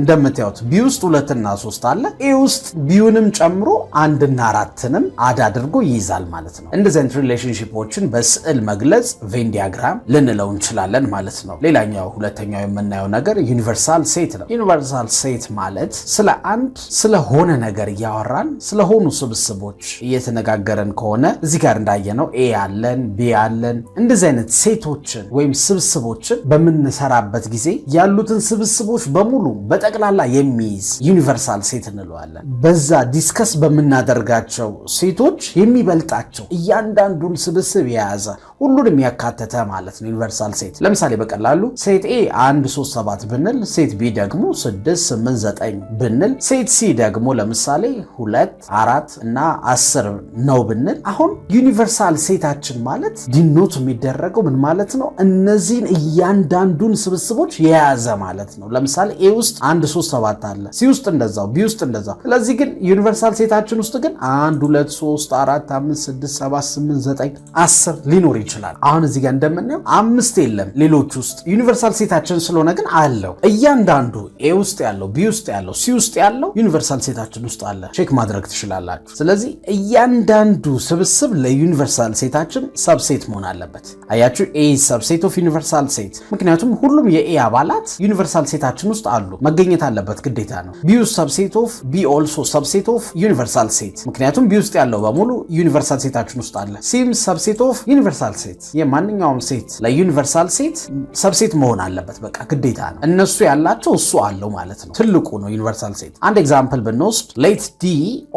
እንደምታዩት B ውስጥ ሁለትና ሶስት አለ። A ውስጥ B ውንም ጨምሮ አንድና አራትንም add አድርጎ ይይዛል ማለት ነው። እንደዚህ አይነት relationship ኦችን በስዕል መግለጽ Venn diagram ልንለው እንችላለን ማለት ነው። ሌላኛው ሁለተኛው የምናየው ነገር universal set ነው። Universal set ማለት ስለ አንድ ስለሆነ ነገር እያወራን፣ ስለሆኑ ስብስቦች እየተነጋገረን ከሆነ፣ እዚህ ጋር እንዳየነው A አለን፣ B አለን፣ እንደዚህ አይነት set ኦችን ወይም ስብስቦችን በምንሰራበት ጊዜ ያሉትን ስብስቦች በሙሉ በጠቅላላ የሚይዝ universal set እንለዋለን። በዛ discuss በምናደርጋቸው set ኦች የሚበልጣቸው፣ እያንዳንዱን ስብስብ የያዘ፣ ሁሉንም ያካተተ ማለት ነው universal set። ለምሳሌ በቀላሉ set A 1፣ 3፣ 7 ብንል፣ set B ደግሞ 6፣ 8፣ 9 ብንል፣ set C ደግሞ ለምሳሌ 2፣ 4 እና 10 ነው ብንል፣ አሁን universal set ኣችን ማለት denote የሚደረገው ምን ማለት ነው? እነዚህን እያንዳንዱን ስብስቦች የያዘ ማለት ነው። ለምሳሌ A ውስጥ 1፣ 3፣ 7 አለ፣ C ውስጥ እንደዛው፣ B ውስጥ እንደዛው። ስለዚህ ግን universal set ኣችን ውስጥ ግን 1፣ 2፣ 3፣ 4፣ 5፣ 6፣ 7፣ 8፣ 9፣ 10 ሊኖር ይችላል። አሁን እዚህ ጋር እንደምናየው አምስት የለም ሌሎች ውስጥ፣ universal set ኣችን ስለሆነ ግን አለው። እያንዳንዱ A ውስጥ ያለው፣ B ውስጥ ያለው፣ C ውስጥ ያለው universal set ኣችን ውስጥ አለ። Check ማድረግ ትችላላችሁ። ስለዚህ እያንዳንዱ ስብስብ ለ universal set ኣችን subset መሆን አለበት። አያችሁ፣ A subset of universal set፣ ምክንያቱም ሁሉም የ A አባላት universal set ኣችን ውስጥ አሉ፣ መገኘት አለበት፣ ግዴታ ነው። B ውስጥ subset of B also subset of universal set፣ ምክንያቱም B ውስጥ ያለው በሙሉ universal set ኣችን ውስጥ አለ። C ም subset of universal set፣ የማንኛውም set ለ universal set subset መሆን አለበት፣ በቃ ግዴታ ነው። እነሱ ያላቸው ካላቸው እሱ አለው ማለት ነው። ትልቁ ነው universal set። አንድ example ብንወስድ let D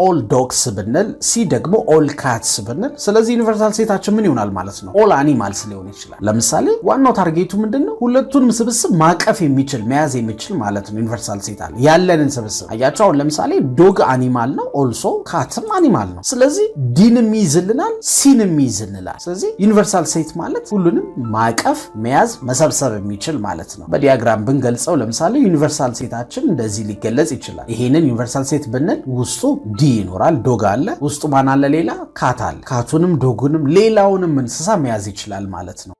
all dogs ብንል፣ C ደግሞ all cats ብንል፣ ስለዚህ universal set ኣችን ምን ይሆናል ማለት ነው? All animals ሊሆን ይችላል። ለምሳሌ ዋናው target ኡ ምንድን ነው? ሁለቱንም ስብስብ ማቀፍ የሚችል፣ መያዝ የሚችል ማለት ነው። Universal set አለ ያለንን ስብስብ አያቸው። አሁን ለምሳሌ dog animal ነው፣ also cat ም animal ነው። ስለዚህ D ንም ይይዝልናል፣ C ንም ይይዝልናል። ስለዚህ universal set ማለት ሁሉንም ማቀፍ፣ መያዝ፣ መሰብሰብ የሚችል ማለት ነው። በ diagram ብንገልጸው ለምሳሌ universal set ኣችን እንደዚህ ሊገለጽ ይችላል። ይሄንን universal set ብንል ውስጡ D ይኖራል፣ dog አለ፣ ውስጡ ማን አለ? ሌላ cat አለ። Cat ኡንም dog ኡንም ሌላውንም እንስሳ መያዝ ይችላል ማለት ነው።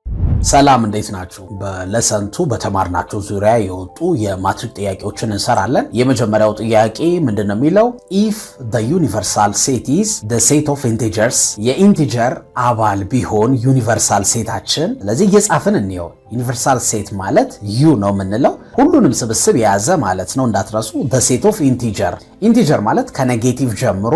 ሰላም፣ እንዴት ናችሁ? በ lesson 2 በተማርናቸው ዙሪያ የወጡ የማትሪክ ጥያቄዎችን እንሰራለን። የመጀመሪያው ጥያቄ ምንድን ነው የሚለው? If the universal set is the set of integers፣ የ integer አባል ቢሆን universal set ኣችን። ስለዚህ እየጻፍን እንየው። Universal set ማለት U ነው የምንለው፣ ሁሉንም ስብስብ የያዘ ማለት ነው፣ እንዳትረሱ። The set of integer፣ integer ማለት ከ negative ጀምሮ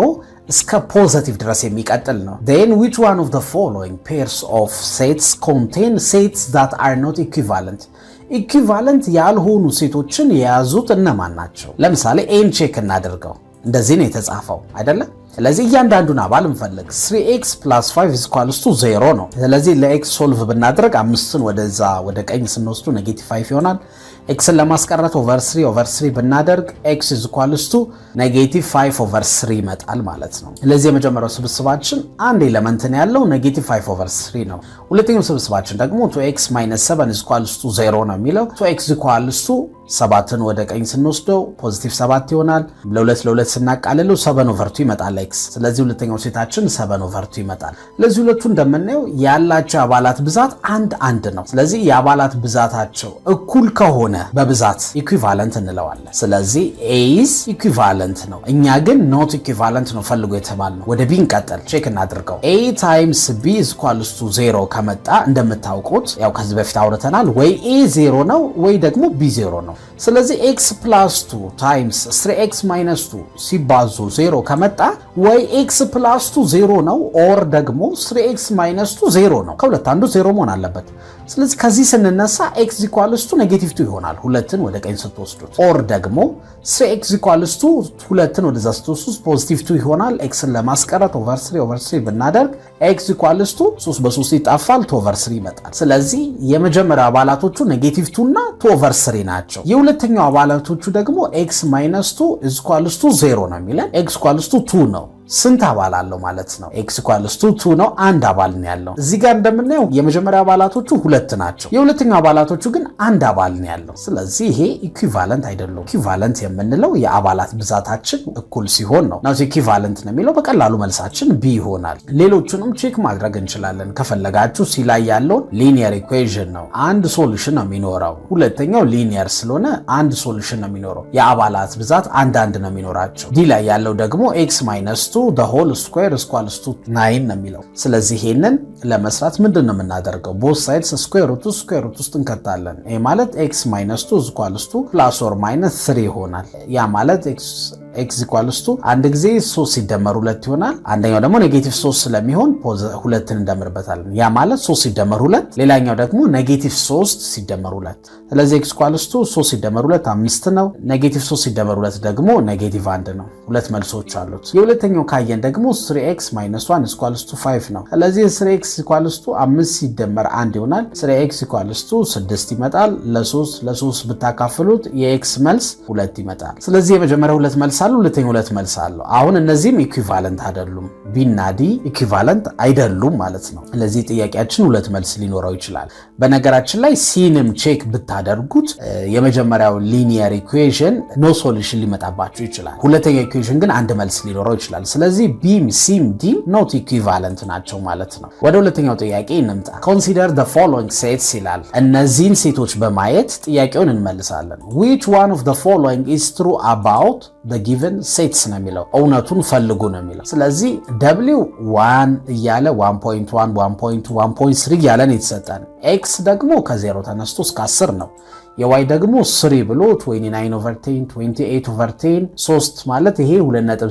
እስከ positive ድረስ የሚቀጥል ነው። Then which one of the following pairs of sets contain sets that are not equivalent? Equivalent ያልሆኑ set ኦችን የያዙት እነማን ናቸው? ለምሳሌ A ን check እናድርገው። እንደዚህ ነው የተጻፈው አይደለም? ስለዚህ እያንዳንዱን አባል እንፈልግ። 3x plus 5 is equals to 0 ነው። ስለዚህ ለ x solve ብናደርግ አምስትን ወደዛ ወደ ቀኝ ስንወስዱ negative 5 ይሆናል። x ን ለማስቀረት over 3 over 3 ብናደርግ x is equals to negative 5 over 3 ይመጣል ማለት ነው። ስለዚህ የመጀመሪያው ስብስባችን አንድ element ን ያለው negative 5 over 3 ነው። ሁለተኛው ስብስባችን ደግሞ 2x minus 7 is equals to 0 ነው የሚለው። 2x equals to ሰባትን ወደ ቀኝ ስንወስደው positive ሰባት ይሆናል። ለሁለት ለሁለት ስናቃልለው 7 over 2 ይመጣል x። ስለዚህ ሁለተኛው set ኣችን 7 over 2 ይመጣል። ስለዚህ ሁለቱ እንደምናየው ያላቸው አባላት ብዛት አንድ አንድ ነው። ስለዚህ የአባላት ብዛታቸው እኩል ከሆነ በብዛት equivalent እንለዋለን። ስለዚህ A is equivalent ነው። እኛ ግን not equivalent ነው ፈልጎ የተባልነው። ወደ B እንቀጥል፣ check እናድርገው። A times B is equals to 0 ከመጣ እንደምታውቁት ያው ከዚህ በፊት አውርተናል፣ ወይ A 0 ነው ወይ ደግሞ B 0 ነው። ስለዚህ x plus 2 times 3 x minus 2 ሲባዙ 0 ከመጣ ወይ x plus 2 0 ነው or ደግሞ 3 x minus 2 0 ነው። ከሁለት አንዱ 0 መሆን አለበት። ስለዚህ ከዚህ ስንነሳ x equals to negative 2 ይሆናል ሁለትን ወደ ቀኝ ስትወስዱት፣ or ደግሞ 3 x equals to ሁለትን ወደዛ ስትወስዱት positive 2 ይሆናል። x ን ለማስቀረት over 3 over 3 ብናደርግ x equals to 3 በ3 ይጣፋል፣ 2 over 3 ይመጣል። ስለዚህ የመጀመሪያው አባላቶቹ negative 2 እና 2 over 3 ናቸው። የሁለተኛው አባላቶቹ ደግሞ x minus 2 is equals to 0 ነው የሚለን፣ x equals to 2 ነው። ስንት አባል አለው ማለት ነው? x equals to 2 ነው። አንድ አባል ነው ያለው። እዚህ ጋር እንደምናየው የመጀመሪያ አባላቶቹ ሁለት ናቸው። የሁለተኛው አባላቶቹ ግን አንድ አባል ነው ያለው። ስለዚህ ይሄ equivalent አይደሉም። Equivalent የምንለው የአባላት ብዛታችን እኩል ሲሆን ነው። Not equivalent ነው የሚለው፣ በቀላሉ መልሳችን B ይሆናል። ሌሎቹንም check ማድረግ እንችላለን ከፈለጋችሁ። C ላይ ያለውን linear equation ነው። አንድ solution ነው የሚኖረው። ሁለተኛው linear ስለሆነ አንድ solution ነው የሚኖረው። የአባላት ብዛት አንድ አንድ ነው የሚኖራቸው። D ላይ ያለው ደግሞ x minus 2 whole square equals to 9 ነው የሚለው። ስለዚህ ይሄንን ለመስራት ምንድን ነው የምናደርገው? Both sides square root ውስጥ እንከታለን። ይሄ ማለት x minus 2 equals to plus or minus 3 ይሆናል። ያ ማለት x equals to አንድ ጊዜ ሶስት ሲደመር ሁለት ይሆናል። አንደኛው ደግሞ negative ሶስት ስለሚሆን ሁለትን እንደምርበታለን። ያ ማለት ሶስት ሲደመር ሁለት፣ ሌላኛው ደግሞ negative ሶስት ሲደመር ሁለት። ስለዚህ x equals to ሶስት ሲደመር ሁለት አምስት ነው። Negative ሶስት ሲደመር ሁለት ደግሞ negative አንድ ነው። ሁለት መልሶች አሉት። የሁለተኛው ካየን ደግሞ three x minus one equals to five ነው። ስለዚህ three x equals to አምስት ሲደመር አንድ ይሆናል። Three x equals to ስድስት ይመጣል። ለሶስት ለሶስት ብታካፍሉት የ x መልስ ሁለት ይመጣል። ስለዚህ የመጀመሪያው ሁለት መልስ አለው፣ ሁለተኛው ሁለት መልስ አለው። አሁን እነዚህም equivalent አይደሉም። B እና D equivalent አይደሉም ማለት ነው። ስለዚህ ጥያቄያችን ሁለት መልስ ሊኖረው ይችላል። በነገራችን ላይ C ንም check ብታደርጉት የመጀመሪያው linear equation no solution ሊመጣባችሁ ይችላል። ሁለተኛው equation ግን አንድ መልስ ሊኖረው ይችላል። ስለዚህ B ም C ም D ም not equivalent ናቸው ማለት ነው። ወደ ሁለተኛው ጥያቄ እንምጣ። Consider the following sets ይላል። እነዚህን set ኦች በማየት ጥያቄውን እንመልሳለን። Which one of the following is true about the given sets ነው የሚለው፣ እውነቱን ፈልጉ ነው የሚለው። ስለዚህ W 1 እያለ 1.1፣ 1.2፣ 1.3 እያለን የተሰጠን፣ X ደግሞ ከ0 ተነስቶ እስከ 10 ነው። የ Y ደግሞ 3 ብሎ 29 over 10፣ 28 over 10፣ 3 ማለት ይሄ 2.9፣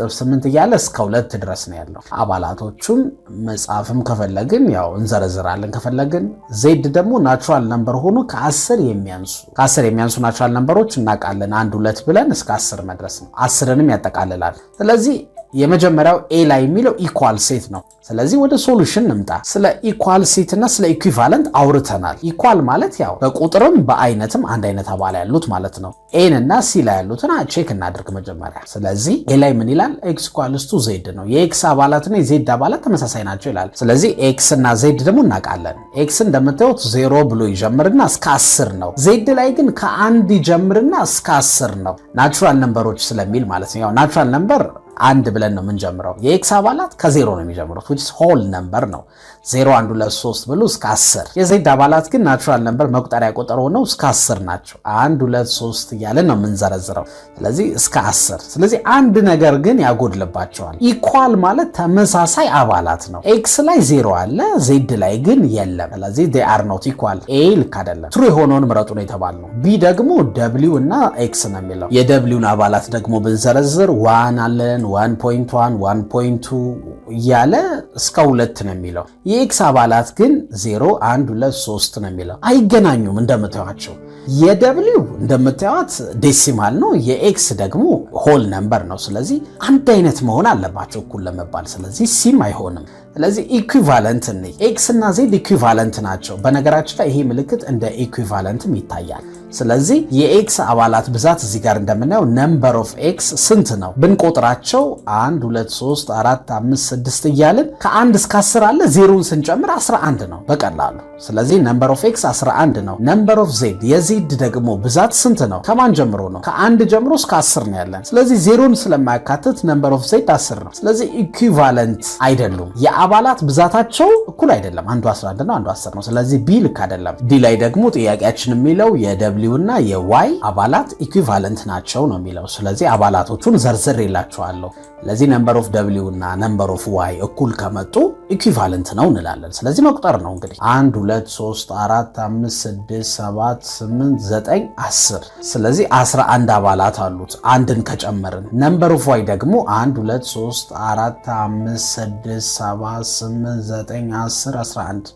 2.8 እያለ እስከ 2 ድረስ ነው ያለው። አባላቶቹን መጻፍም ከፈለግን ያው እንዘረዝራለን ከፈለግን። Z ደግሞ natural number ሆኖ ከ10 የሚያንሱ natural number ኦች እናውቃለን። አንድ፣ ሁለት ብለን እስከ 10 መድረስ ነው። 10ንም ያጠቃልላል። ስለዚህ የመጀመሪያው A ላይ የሚለው equal set ነው። ስለዚህ ወደ solution እንምጣ። ስለ equal set እና ስለ equivalent አውርተናል። Equal ማለት ያው በቁጥርም በአይነትም አንድ አይነት አባል ያሉት ማለት ነው። A ን እና C ላይ ያሉትን check እናድርግ መጀመሪያ። ስለዚህ A ላይ ምን ይላል? X equals to Z ነው። የ X አባላትና የ Z አባላት ተመሳሳይ ናቸው ይላል። ስለዚህ X እና Z ደግሞ እናውቃለን። X እንደምታዩት 0 ብሎ ይጀምርና እስከ 10 ነው። Z ላይ ግን ከ1 ይጀምርና እስከ 10 ነው። Natural number ኦች ስለሚል ማለት ነው። ያው natural number 1 ብለን ነው የምንጀምረው። የ X አባላት ከ0 ነው የሚጀምሩት፣ which is whole number ነው። 0፣ 1፣ 2፣ 3 ብሎ እስከ 10። የ Z አባላት ግን natural number መቁጠሪያ ቁጥር ሆነው እስከ 10 ናቸው። 1፣ 2፣ 3 እያለን ነው የምንዘረዝረው። ስለዚህ እስከ 10። ስለዚህ አንድ ነገር ግን ያጎድልባቸዋል። Equal ማለት ተመሳሳይ አባላት ነው። X ላይ 0 አለ፣ Z ላይ ግን የለም። ስለዚህ they are not equal። A ልክ አይደለም። True የሆነውን ምረጡ ነው የተባልነው። B ደግሞ W እና X ነው የሚለው። የ W ን አባላት ደግሞ ብንዘረዝር 1 አለን፣ 1.1፣ 1.2 እያለ እስከ 2 ነው የሚለው። የ X አባላት ግን 0፣ 1፣ 2፣ 3 ነው የሚለው። አይገናኙም እንደምታዩቸው። የ W እንደምታዩት decimal ነው፣ የ X ደግሞ whole number ነው። ስለዚህ አንድ አይነት መሆን አለባቸው እኩል ለመባል። ስለዚህ C ም አይሆንም። ስለዚህ equivalent እንይ። X እና Z equivalent ናቸው። በነገራችን ላይ ይሄ ምልክት እንደ equivalent ም ይታያል። ስለዚህ የ X አባላት ብዛት እዚህ ጋር እንደምናየው number of X ስንት ነው ብንቆጥራቸው 1፣ 2፣ 3፣ 4፣ 5፣ 6 እያልን ከ1 እስከ 10 አለ፣ ዜሮን ስንጨምር 11 ነው በቀላሉ። ስለዚህ number of X 11 ነው። Number of Z፣ የ Z ደግሞ ብዛት ስንት ነው? ከማን ጀምሮ ነው? ከ1 ጀምሮ እስከ 10 ነው ያለን። ስለዚህ ዜሮን ስለማያካትት number of Z 10 ነው። ስለዚህ equivalent አይደሉም። የአባላት ብዛታቸው እኩል አይደለም። አንዱ 11 ነው፣ አንዱ 10 ነው። ስለዚህ B ልክ አይደለም። D ላይ ደግሞ ጥያቄያችን የሚለው የ W እና የ Y አባላት equivalent ናቸው ነው የሚለው። ስለዚህ አባላቶቹን ዘርዝሬላችኋለሁ። ስለዚህ number of W እና number of Y እኩል ከመጡ equivalent ነው እንላለን። ስለዚህ መቁጠር ነው እንግዲህ፣ 1፣ 2፣ 3፣ 4፣ 5፣ 6፣ 7፣ 8፣ 9፣ 10። ስለዚህ 11 አባላት አሉት አንድን ከጨመርን። Number of Y ደግሞ 1፣ 2፣ 3፣ 4፣ 5፣ 6፣ 7፣ 8፣ 9፣ 10፣ 11።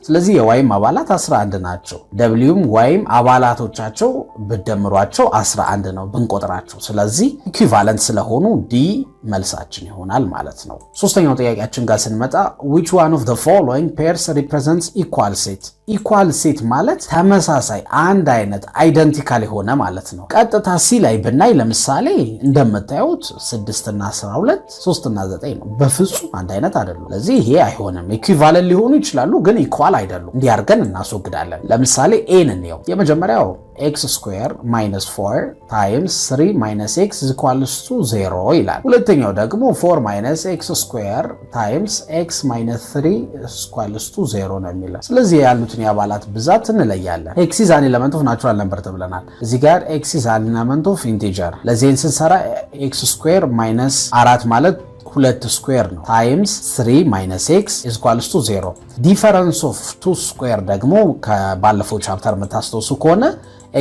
ስለዚህ የ Y ም አባላት 11 ናቸው። W ም Y ም አባላቶቻቸው ብደምሯቸው 11 ነው ብንቆጥራቸው። ስለዚህ equivalent ስለሆኑ D መልሳችን ይሆናል ማለት ነው። ሶስተኛው ጥያቄያችን ጋር ስንመጣ which one of the following pairs represents equal set? Equal set ማለት ተመሳሳይ፣ አንድ አይነት፣ identical የሆነ ማለት ነው። ቀጥታ C ላይ ብናይ ለምሳሌ እንደምታዩት 6 እና 12፣ 3 እና 9 ነው። በፍጹም አንድ አይነት አይደሉም። ስለዚህ ይሄ አይሆንም። Equivalent ሊሆኑ ይችላሉ፣ ግን equal አይደሉም። እንዲህ አድርገን እናስወግዳለን። ለምሳሌ A ን እንየው። የመጀመሪያው x square minus 4 times 3 minus x equals to 0 ይላል። ሁለተኛው ደግሞ 4 minus x square times x minus 3 equals to 0 ነው የሚለው። ስለዚህ ያሉትን የአባላት ብዛት እንለያለን። x is an element of natural number ተብለናል። እዚህ ጋር x is an element of integer። ለዚህን ስንሰራ x square minus 4 ማለት ሁለት square ነው times 3 minus x is equals to 0። Difference of two square ደግሞ ከባለፈው chapter የምታስታውሱ ከሆነ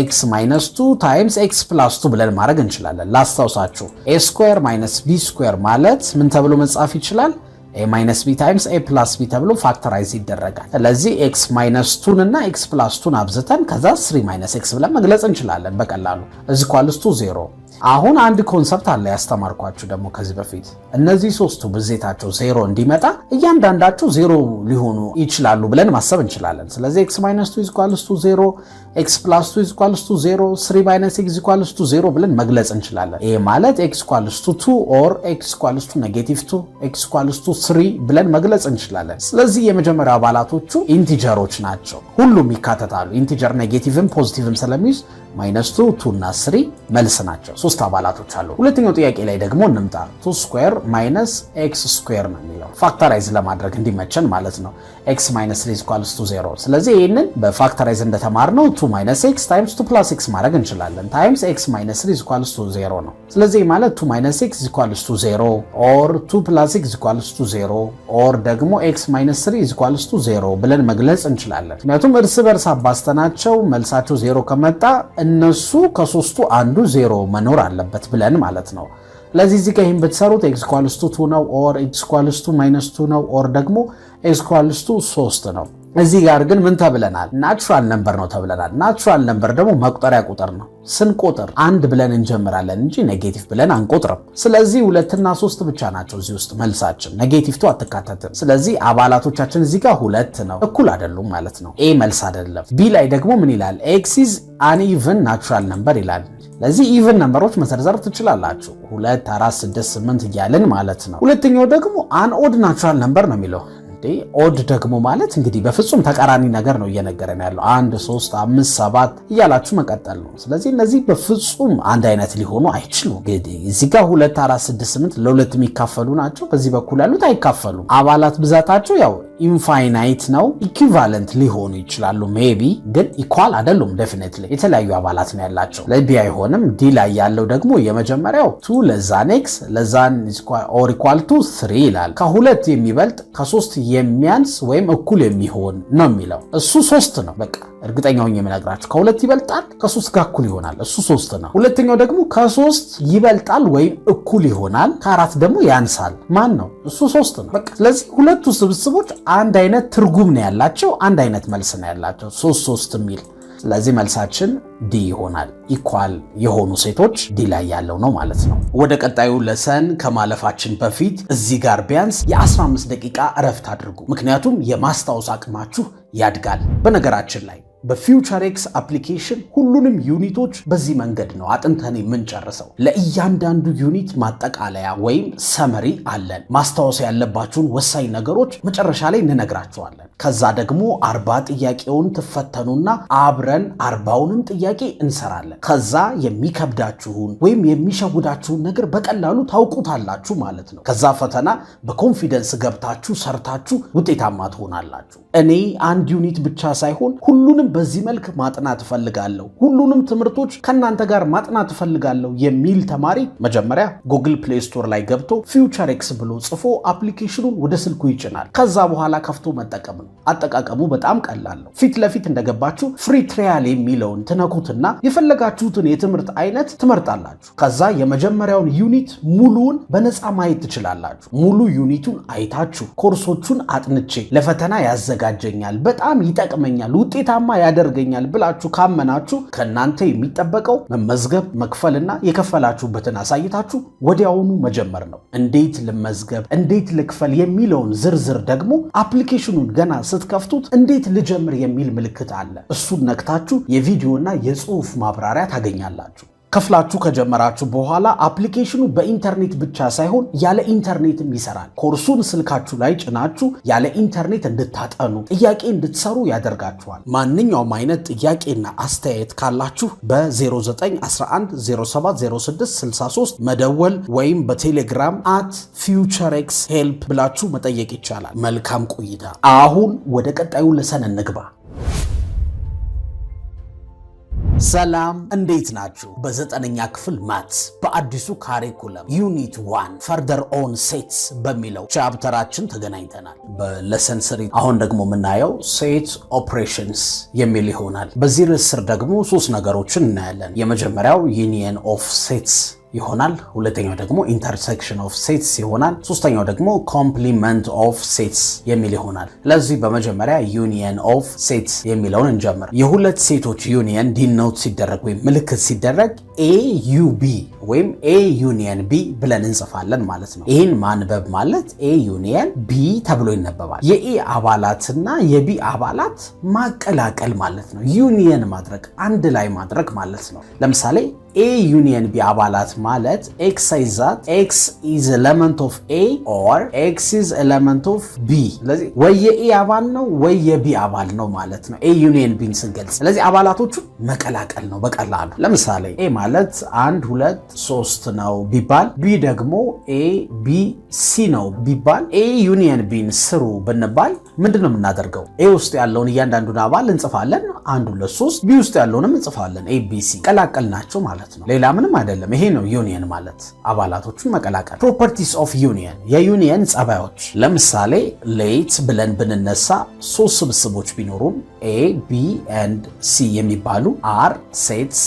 x minus 2 times x plus 2 ብለን ማድረግ እንችላለን። ላስታውሳችሁ፣ a square minus b square ማለት ምን ተብሎ መጻፍ ይችላል? A minus b times a plus b ተብሎ factorize ይደረጋል። ስለዚህ x minus 2 ን እና x plus 2 ን አብዝተን ከዛ 3 minus x ብለን መግለጽ እንችላለን በቀላሉ፣ is equals to 0። አሁን አንድ concept አለ ያስተማርኳችሁ ደግሞ ከዚህ በፊት። እነዚህ ሶስቱ ብዜታቸው ዜሮ እንዲመጣ እያንዳንዳቸው ዜሮ ሊሆኑ ይችላሉ ብለን ማሰብ እንችላለን። ስለዚህ x minus 2 is equals to 0፣ x plus 2 is equals to 0፣ 3 minus x equals to 0 ብለን መግለጽ እንችላለን። ይሄ ማለት x equals to 2 or x equals to negative 2፣ x equals to 3 ብለን መግለጽ እንችላለን። ስለዚህ የመጀመሪያው አባላቶቹ integer ኦች ናቸው። ሁሉም ይካተታሉ። Integer negative ም positive ም ስለሚይዝ Minus 2፣ 2 እና 3 መልስ ናቸው። ሶስት አባላቶች አሉ። ሁለተኛው ጥያቄ ላይ ደግሞ እንምጣ። 2 square minus x square ነው የሚለው፣ factorize ለማድረግ እንዲመቸን ማለት ነው። x minus 3 equals to 0። ስለዚህ ይህንን በ factorize እንደተማርነው 2 minus x times 2 plus x ማድረግ እንችላለን። Times x minus 3 equals to 0 ነው። ስለዚህ ማለት 2 minus x equals to 0 or 2 plus x equals to 0 or ደግሞ x minus 3 equals to 0 ብለን መግለጽ እንችላለን። ምክንያቱም እርስ በርስ አባዝተናቸው መልሳቸው 0 ከመጣ እነሱ ከሶስቱ አንዱ 0 መኖር አለበት ብለን ማለት ነው። ለዚህ እዚህ ጋር ይህን ብትሰሩት x equals to 2 ነው or x equals to minus 2 ነው or ደግሞ x equals to 3 ነው። እዚህ ጋር ግን ምን ተብለናል? Natural number ነው ተብለናል። Natural number ደግሞ መቁጠሪያ ቁጥር ነው። ስንቆጥር አንድ ብለን እንጀምራለን እንጂ negative ብለን አንቆጥርም። ስለዚህ ሁለትና ሶስት ብቻ ናቸው እዚህ ውስጥ መልሳችን፣ negative two አትካተትም። ስለዚህ አባላቶቻችን እዚህ ጋር ሁለት ነው፣ እኩል አይደሉም ማለት ነው። A መልስ አይደለም። B ላይ ደግሞ ምን ይላል? X is an even natural number ይላል። ለዚህ even number ኦች መዘርዘር ትችላላችሁ፣ ሁለት፣ አራት፣ ስድስት፣ ስምንት እያልን ማለት ነው። ሁለተኛው ደግሞ an odd natural number ነው የሚለው። Odd ደግሞ ማለት እንግዲህ በፍጹም ተቃራኒ ነገር ነው እየነገረን ያለው። አንድ፣ ሶስት፣ አምስት፣ ሰባት እያላችሁ መቀጠል ነው። ስለዚህ እነዚህ በፍጹም አንድ አይነት ሊሆኑ አይችሉም። እንግዲህ እዚህ ጋር ሁለት፣ አራት፣ ስድስት፣ ስምንት ለሁለት የሚካፈሉ ናቸው። በዚህ በኩል ያሉት አይካፈሉም። አባላት ብዛታቸው ያው infinite ነው። Equivalent ሊሆኑ ይችላሉ maybe፣ ግን equal አይደሉም። Definitely የተለያዩ አባላት ነው ያላቸው። ለ B አይሆንም። D ላይ ያለው ደግሞ የመጀመሪያው two less than x less than or equal to three ይላል። ከሁለት የሚበልጥ፣ ከሶስት የሚያንስ ወይም እኩል የሚሆን ነው የሚለው። እሱ ሶስት ነው። በቃ እርግጠኛ ሆኜ የምነግራችሁ ከሁለት ይበልጣል፣ ከሶስት ጋር እኩል ይሆናል። እሱ ሶስት ነው። ሁለተኛው ደግሞ ከሶስት ይበልጣል ወይም እኩል ይሆናል፣ ከአራት ደግሞ ያንሳል። ማን ነው? እሱ ሶስት ነው። በቃ ስለዚህ ሁለቱ ስብስቦች አንድ አይነት ትርጉም ነው ያላቸው፣ አንድ አይነት መልስ ነው ያላቸው፣ ሶስት ሶስት የሚል። ስለዚህ መልሳችን D ይሆናል። Equal የሆኑ set ኦች D ላይ ያለው ነው ማለት ነው። ወደ ቀጣዩ lesson ከማለፋችን በፊት እዚህ ጋር ቢያንስ የ15 ደቂቃ እረፍት አድርጉ። ምክንያቱም የማስታወስ አቅማችሁ ያድጋል። በነገራችን ላይ በ Future X application ሁሉንም unit ኦች በዚህ መንገድ ነው አጥንተን የምንጨርሰው። ለእያንዳንዱ unit ማጠቃለያ ወይም summary አለን። ማስታወስ ያለባችሁን ወሳኝ ነገሮች መጨረሻ ላይ እንነግራችኋለን። ከዛ ደግሞ 40 ጥያቄውን ትፈተኑና አብረን 40ውንም ጥያቄ እንሰራለን። ከዛ የሚከብዳችሁን ወይም የሚሸውዳችሁን ነገር በቀላሉ ታውቁታላችሁ ማለት ነው። ከዛ ፈተና በ confidence ገብታችሁ ሰርታችሁ ውጤታማ ትሆናላችሁ። እኔ አንድ unit ብቻ ሳይሆን ሁሉንም በዚህ መልክ ማጥናት እፈልጋለሁ፣ ሁሉንም ትምህርቶች ከእናንተ ጋር ማጥናት እፈልጋለሁ የሚል ተማሪ መጀመሪያ Google Play Store ላይ ገብቶ Future X ብሎ ጽፎ application ኑን ወደ ስልኩ ይጭናል። ከዛ በኋላ ከፍቶ መጠቀም ነው። አጠቃቀሙ በጣም ቀላል ነው። ፊት ለፊት እንደገባችሁ free trial የሚለውን ትነኩትና የፈለጋችሁትን የትምህርት አይነት ትመርጣላችሁ። ከዛ የመጀመሪያውን unit ሙሉውን በነፃ ማየት ትችላላችሁ። ሙሉ unit ኡን አይታችሁ ኮርሶቹን አጥንቼ ለፈተና ያዘጋጀኛል፣ በጣም ይጠቅመኛል፣ ውጤታማ ያደርገኛል ብላችሁ ካመናችሁ ከእናንተ የሚጠበቀው መመዝገብ፣ መክፈልና የከፈላችሁበትን አሳይታችሁ ወዲያውኑ መጀመር ነው። እንዴት ልመዝገብ፣ እንዴት ልክፈል የሚለውን ዝርዝር ደግሞ application ኑን ገና ስትከፍቱት እንዴት ልጀምር የሚል ምልክት አለ። እሱን ነክታችሁ የቪዲዮና የጽሁፍ ማብራሪያ ታገኛላችሁ። ከፍላችሁ ከጀመራችሁ በኋላ application ኑ በኢንተርኔት ብቻ ሳይሆን ያለ ኢንተርኔትም ይሰራል። ኮርሱን ስልካችሁ ላይ ጭናችሁ ያለ ኢንተርኔት እንድታጠኑ፣ ጥያቄ እንድትሰሩ ያደርጋችኋል። ማንኛውም አይነት ጥያቄና አስተያየት ካላችሁ በ0911 070663 መደወል ወይም በቴሌግራም @FutureXHelp ብላችሁ መጠየቅ ይቻላል። መልካም ቆይታ። አሁን ወደ ቀጣዩ lesson እንግባ። ሰላም፣ እንዴት ናችሁ? በዘጠነኛ ክፍል maths በአዲሱ curriculum unit 1 further on sets በሚለው chapter ኣችን ተገናኝተናል በ lesson 3። አሁን ደግሞ የምናየው set operations የሚል ይሆናል። በዚህ ርዕስ ስር ደግሞ ሶስት ነገሮችን እናያለን። የመጀመሪያው union of sets ይሆናል። ሁለተኛው ደግሞ intersection of sets ይሆናል። ሶስተኛው ደግሞ complement of sets የሚል ይሆናል። ስለዚህ በመጀመሪያ union of sets የሚለውን እንጀምር። የሁለት set ኦች union denote ሲደረግ ወይም ምልክት ሲደረግ A U B ወይም A union B ብለን እንጽፋለን ማለት ነው። ይህን ማንበብ ማለት A union B ተብሎ ይነበባል። የ A አባላትና የ B አባላት ማቀላቀል ማለት ነው። ዩኒየን ማድረግ፣ አንድ ላይ ማድረግ ማለት ነው። ለምሳሌ A union B አባላት ማለት x such that x is element of A or x is element of B። ስለዚህ ወይ የ A አባል ነው ወይ የ B አባል ነው ማለት ነው A union B ን ስንገልጽ። ስለዚህ አባላቶቹ መቀላቀል ነው በቀላሉ። ለምሳሌ A ማለት አንድ፣ ሁለት፣ ሶስት ነው ቢባል፣ B ደግሞ A፣ B፣ C ነው ቢባል፣ A union B ን ስሩ ብንባል ምንድን ነው የምናደርገው? A ውስጥ ያለውን እያንዳንዱን አባል እንጽፋለን፣ አንድ፣ ሁለት፣ ሶስት። B ውስጥ ያለውንም እንጽፋለን፣ A፣ B፣ C፣ ቀላቀልናቸው ማለት ነው። ሌላ ምንም አይደለም። ይሄ ነው ዩኒየን ማለት፣ አባላቶቹን መቀላቀል። Properties of union፣ የ ዩኒየን ጸባዮች። ለምሳሌ let ብለን ብንነሳ ሶስት ስብስቦች ቢኖሩን A፣ B and C የሚባሉ are sets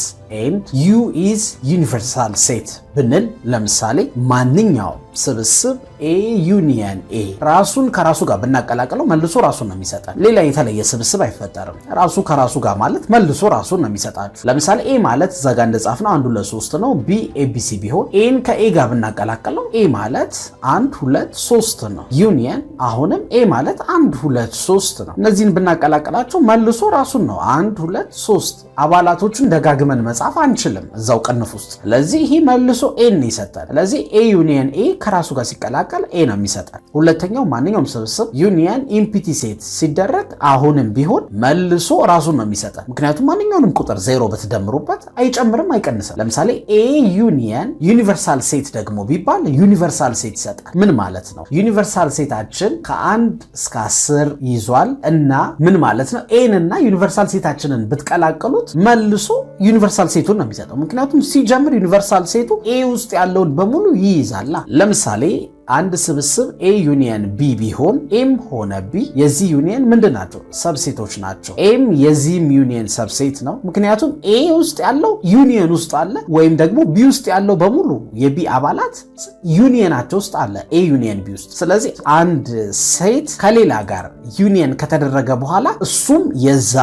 and U is universal set ብንል፣ ለምሳሌ ማንኛውም ስብስብ A union A ራሱን ከራሱ ጋር ብናቀላቅለው መልሶ ራሱን ነው የሚሰጠን። ሌላ የተለየ ስብስብ አይፈጠርም። ራሱ ከራሱ ጋር ማለት መልሶ ራሱን ነው የሚሰጣችሁ። ለምሳሌ A ማለት እዛ ጋር እንደጻፍነው አንድ፣ ሁለት፣ ሶስት ነው። B A፣ B፣ C ቢሆን A ን ከ A ጋር ብናቀላቅለው A ማለት አንድ፣ ሁለት፣ ሶስት ነው። ዩኒየን አሁንም A ማለት አንድ፣ ሁለት፣ ሶስት ነው። እነዚህን ብናቀላቅላቸው መልሶ ራሱን ነው፣ አንድ፣ ሁለት፣ ሶስት። አባላቶቹን ደጋግመን መጻፍ አንችልም እዛው ቅንፍ ውስጥ። ስለዚህ ይህ መልሶ A ን ይሰጠን። ስለዚህ A union A ከራሱ ጋር ሲቀላቀል A ነው የሚሰጠን። ሁለተኛው ማንኛውም ስብስብ union empty set ሲደረግ አሁንም ቢሆን መልሶ ራሱን ነው የሚሰጠን። ምክንያቱም ማንኛውንም ቁጥር ዜሮ ብትደምሩበት አይጨምርም፣ አይቀንስም። ለምሳሌ A union universal set ደግሞ ቢባል universal set ይሰጣል። ምን ማለት ነው? Universal set ኣችን ከ1 እስከ 10 ይዟል እና ምን ማለት ነው? A ን እና universal set ኣችንን ብትቀላቅሉት መልሶ universal set ኡን ነው የሚሰጠው። ምክንያቱም ሲጀምር universal set ኡ A ውስጥ ያለውን በሙሉ ይይዛላ። ለምሳሌ አንድ ስብስብ A union B ቢሆን A ም ሆነ B የዚህ ዩኒየን ምንድን ናቸው? Subset ኦች ናቸው። A ም የዚህም union subset ነው። ምክንያቱም A ውስጥ ያለው ዩኒየን ውስጥ አለ፣ ወይም ደግሞ B ውስጥ ያለው በሙሉ የ B አባላት ዩኒየናቸው ውስጥ አለ፣ A union B ውስጥ። ስለዚህ አንድ set ከሌላ ጋር ዩኒየን ከተደረገ በኋላ እሱም የዛ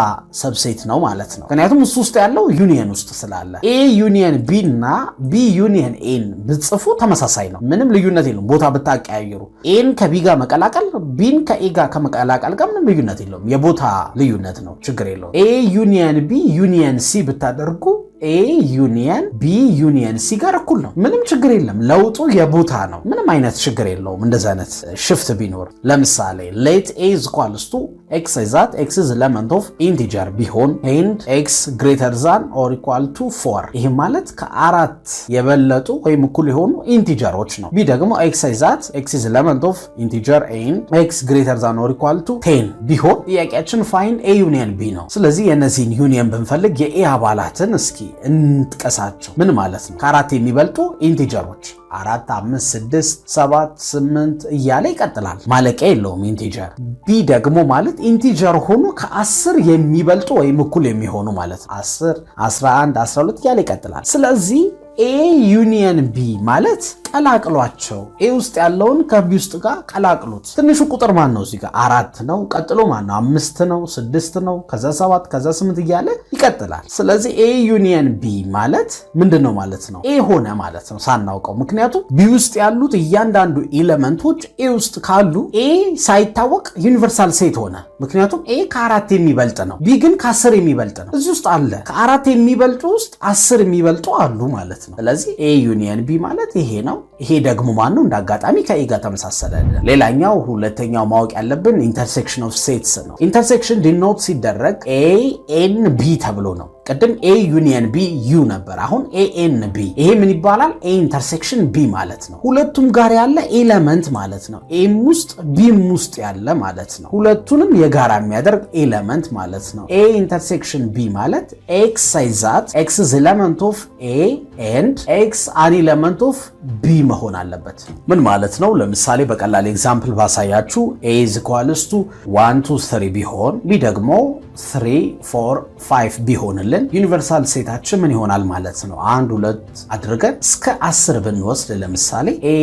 subset ነው ማለት ነው። ምክንያቱም እሱ ውስጥ ያለው ዩኒየን ውስጥ ስላለ። A union B እና B union A ን ብትጽፉ ተመሳሳይ ነው። ምንም ልዩነት የለውም። ቦታ ብታቀያይሩ A ን ከ B ጋር መቀላቀል B ን ከ A ጋር ከመቀላቀል ጋር ምንም ልዩነት የለውም። የቦታ ልዩነት ነው፣ ችግር የለውም። A union B union C ብታደርጉ A union B union C ጋር እኩል ነው። ምንም ችግር የለም። ለውጡ የቦታ ነው። ምንም አይነት ችግር የለውም። እንደዚህ አይነት shift ቢኖር፣ ለምሳሌ let A is equals to x that x is element of integer ቢሆን and x greater than or equal to 4፣ ይህ ማለት ከአራት የበለጡ ወይም እኩል የሆኑ integer ኦች ነው። B ደግሞ x that x is element of integer and x greater than or equal to 10 ቢሆን ጥያቄያችን find A union B ነው። ስለዚህ የእነዚህን ዩኒየን ብንፈልግ የ A አባላትን እስኪ እንጥቀሳቸው። ምን ማለት ነው? ከአራት የሚበልጡ integer ኦች አራት፣ አምስት፣ ስድስት፣ ሰባት፣ ስምንት እያለ ይቀጥላል። ማለቂያ የለውም integer። B ደግሞ ማለት integer ሆኖ ከ10 የሚበልጡ ወይም እኩል የሚሆኑ ማለት ነው። 10፣ 11፣ 12 እያለ ይቀጥላል። ስለዚህ A union B ማለት ቀላቅሏቸው። A ውስጥ ያለውን ከ B ውስጥ ጋር ቀላቅሉት። ትንሹ ቁጥር ማን ነው? እዚህ ጋር አራት ነው። ቀጥሎ ማን ነው? አምስት ነው፣ ስድስት ነው፣ ከዛ ሰባት፣ ከዛ ስምንት እያለ ይቀጥላል። ስለዚህ A union B ማለት ምንድን ነው ማለት ነው? A ሆነ ማለት ነው ሳናውቀው። ምክንያቱም B ውስጥ ያሉት እያንዳንዱ element ኦች A ውስጥ ካሉ A ሳይታወቅ universal set ሆነ። ምክንያቱም A ከአራት የሚበልጥ ነው፣ B ግን ከ10 የሚበልጥ ነው። እዚህ ውስጥ አለ፣ ከአራት የሚበልጡ ውስጥ 10 የሚበልጡ አሉ ማለት ነው። ስለዚህ A union B ማለት ይሄ ነው። ይሄ ደግሞ ማን ነው? እንደ አጋጣሚ ከ A ጋር ተመሳሰለ። ሌላኛው ሁለተኛው ማወቅ ያለብን intersection of sets ነው። Intersection denote ሲደረግ A N B ተብሎ ነው። ቅድም A union B U ነበር። አሁን A N B። ይሄ ምን ይባላል? A intersection B ማለት ነው። ሁለቱም ጋር ያለ element ማለት ነው። A ም ውስጥ B ም ውስጥ ያለ ማለት ነው። ሁለቱንም የጋራ የሚያደርግ element ማለት ነው። A intersection B ማለት x such that x is element of A and x an element of B መሆን አለበት። ምን ማለት ነው? ለምሳሌ በቀላል example ባሳያችሁ A is equals to 1፣ 2፣ 3 ቢሆን B ደግሞ 3፣ 4፣ 5 ቢሆንልን universal set ኣችን ምን ይሆናል ማለት ነው? አንድ፣ ሁለት አድርገን እስከ 10 ብንወስድ ለምሳሌ A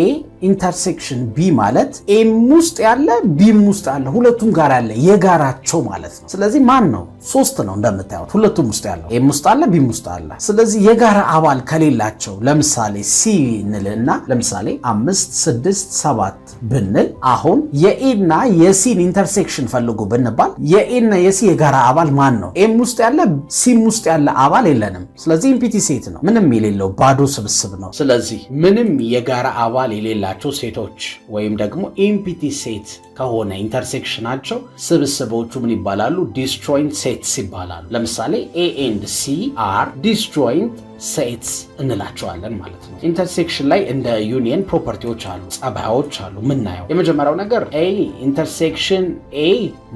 Intersection B ማለት A ም ውስጥ ያለ B ም ውስጥ ያለ፣ ሁለቱም ጋር ያለ የጋራቸው ማለት ነው። ስለዚህ ማን ነው? ሶስት ነው እንደምታዩት፣ ሁለቱም ውስጥ ያለው A ም ውስጥ አለ፣ B ም ውስጥ አለ። ስለዚህ የጋራ አባል ከሌላቸው፣ ለምሳሌ C እንልና ለምሳሌ አምስት፣ ስድስት፣ ሰባት ብንል፣ አሁን የ A እና የ C ን intersection ፈልጉ ብንባል የ A እና የ C የጋራ አባል ማን ነው? A ም ውስጥ ያለ C ም ውስጥ ያለ አባል የለንም። ስለዚህ empty set ነው፣ ምንም የሌለው ባዶ ስብስብ ነው። ስለዚህ ምንም የጋራ አባል የሌላቸው set ኦች ወይም ደግሞ empty set ከሆነ intersection ኣቸው ስብስቦቹ ምን ይባላሉ? Disjoint sets ይባላሉ። ለምሳሌ A and C are disjoint sets እንላቸዋለን ማለት ነው። Intersection ላይ እንደ union property ዎች አሉ፣ ጸባዮች አሉ ምናየው። የመጀመሪያው ነገር A intersection A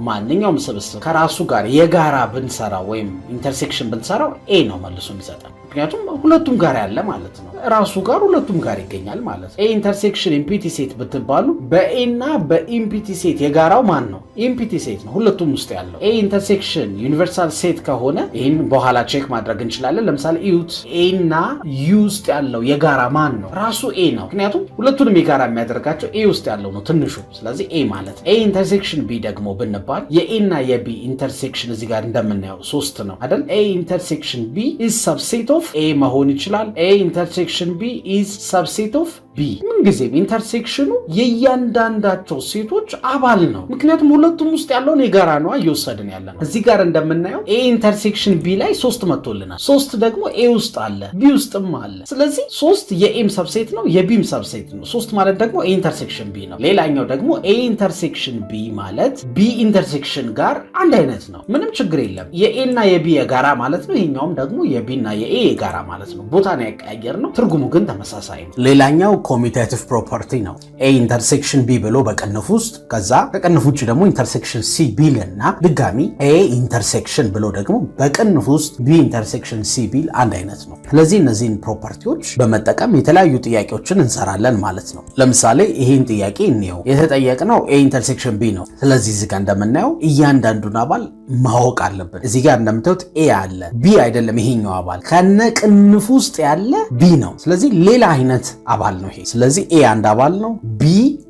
ማንኛውም ስብስብ ከራሱ ጋር የጋራ ብንሰራው ወይም intersection ብንሰራው A ነው መልሶ የሚሰጠን። ምክንያቱም ሁለቱም ጋር ያለ ማለት ነው። ራሱ ጋር ሁለቱም ጋር ይገኛል ማለት ነው። A intersection empty set ብትባሉ በ A እና በ empty set የጋራው ማን ነው? Empty set ነው ሁለቱም ውስጥ ያለው። A intersection universal set ከሆነ ይህን በኋላ check ማድረግ እንችላለን። ለምሳሌ እዩት፣ A እና U ውስጥ ያለው የጋራ ማን ነው? ራሱ A ነው። ምክንያቱም ሁለቱንም የጋራ የሚያደርጋቸው A ውስጥ ያለው ነው ትንሹ። ስለዚህ A ማለት ነው። A intersection B ደግሞ ብንባል የ A እና የ B intersection እዚህ ጋር እንደምናየው ሶስት ነው አይደል? A intersection B is subset of A መሆን ይችላል። A intersection B is subset of B። ምንጊዜም intersection ኑ የእያንዳንዳቸው set ኦች አባል ነው። ምክንያቱም ሁለቱም ውስጥ ያለውን የጋራ ነው እየወሰድን ያለ ነው። እዚህ ጋር እንደምናየው A intersection B ላይ ሶስት መጥቶልናል። ሶስት ደግሞ A ውስጥ አለ፣ B ውስጥም አለ። ስለዚህ ሶስት የ A ም subset ነው፣ የ B ም subset ነው። ሶስት ማለት ደግሞ A intersection B ነው። ሌላኛው ደግሞ A intersection B ማለት B intersection ጋር አንድ አይነት ነው። ምንም ችግር የለም። የ A እና የ B የጋራ ማለት ነው። ይሄኛውም ደግሞ የ B እና የ A የጋራ ማለት ነው። ቦታ ነው ያቀያየርነው፣ ትርጉሙ ግን ተመሳሳይ ነው። ሌላኛው commutative property ነው። A intersection B ብሎ በቅንፍ ውስጥ፣ ከዛ ከቅንፍ ውጭ ደግሞ intersection C ቢል እና ድጋሚ A intersection ብሎ ደግሞ በቅንፍ ውስጥ B intersection C ቢል አንድ አይነት ነው። ስለዚህ እነዚህን property ዎች በመጠቀም የተለያዩ ጥያቄዎችን እንሰራለን ማለት ነው። ለምሳሌ ይህን ጥያቄ እንየው። የተጠየቅነው A intersection B ነው። ስለዚህ እዚህ ጋር እንደምናየው እያንዳንዱን አባል ማወቅ አለብን። እዚህ ጋር እንደምታዩት A አለ፣ B አይደለም። ይሄኛው አባል ከነ ቅንፍ ውስጥ ያለ B ነው። ስለዚህ ሌላ አይነት አባል ነው ይሄ። ስለዚህ A አንድ አባል ነው፣ B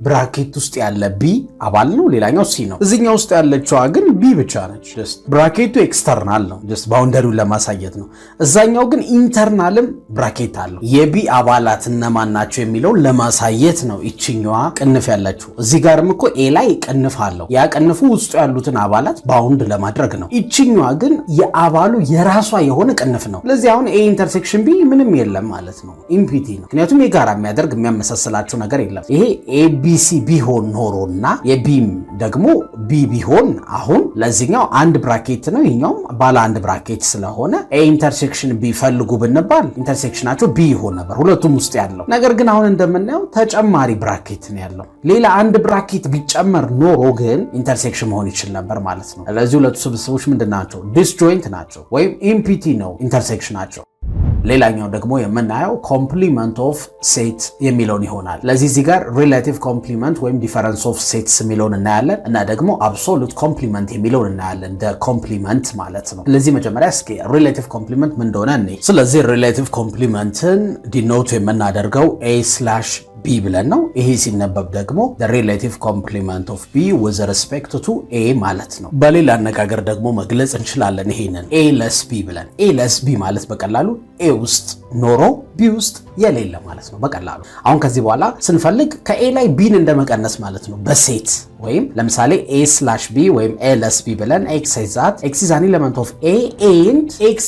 bracket ውስጥ ያለ B አባል ነው፣ ሌላኛው C ነው። እዚህኛው ውስጥ ያለችዋ ግን B ብቻ ነች። Just bracket ኡ external ነው፣ just boundary ውን ለማሳየት ነው። እዛኛው ግን internal ም bracket አለው። የ B አባላት እነማን ናቸው የሚለውን ለማሳየት ነው ይችኛዋ ቅንፍ ያለችው። እዚህ ጋርም እኮ A ላይ ቅንፍ አለው። ያ ቅንፉ ውስጡ ያሉትን አባላት bound ለማድረግ ነው። ይችኛዋ ግን የአባሉ የራሷ የሆነ ቅንፍ ነው። ስለዚህ አሁን A intersection B ምንም የለም ማለት ነው፣ empty ነው። ምክንያቱም የጋራ የሚያደርግ የሚያመሳስላቸው ነገር የለም። ይሄ A B C ቢሆን ኖሮና የ B ም ደግሞ B ቢሆን አሁን ለዚህኛው አንድ bracket ነው፣ ይሄኛውም ባለ አንድ bracket ስለሆነ A intersection B ፈልጉ ብንባል intersection ኣቸው B ይሆን ነበር ሁለቱም ውስጥ ያለው። ነገር ግን አሁን እንደምናየው ተጨማሪ bracket ነው ያለው። ሌላ አንድ bracket ቢጨመር ኖሮ ግን intersection መሆን ይችል ነበር ማለት ነው። ስለዚህ ሁለቱ ስብስቦች ምንድን ናቸው? Disjoint ናቸው ወይም empty ነው intersection ኣቸው። ሌላኛው ደግሞ የምናየው complement of set የሚለውን ይሆናል። ለዚህ እዚህ ጋር relative complement ወይም difference of sets የሚለውን እናያለን እና ደግሞ absolute complement የሚለውን እናያለን። እንደ complement ማለት ነው። ስለዚህ መጀመሪያ እስኪ relative complement ምን እንደሆነ እንይ። ስለዚህ relative complement ን denote የምናደርገው A slash B ብለን ነው። ይሄ ሲነበብ ደግሞ relative complement of B with respect to A ማለት ነው። በሌላ አነጋገር ደግሞ መግለጽ እንችላለን ይሄንን A less B ብለን። A less B ማለት በቀላሉ A ውስጥ ኖሮ B ውስጥ የሌለ ማለት ነው በቀላሉ። አሁን ከዚህ በኋላ ስንፈልግ ከ A ላይ B ን እንደመቀነስ ማለት ነው በ set። ወይም ለምሳሌ A slash B ወይም A less B ብለን x that x is an element of A and x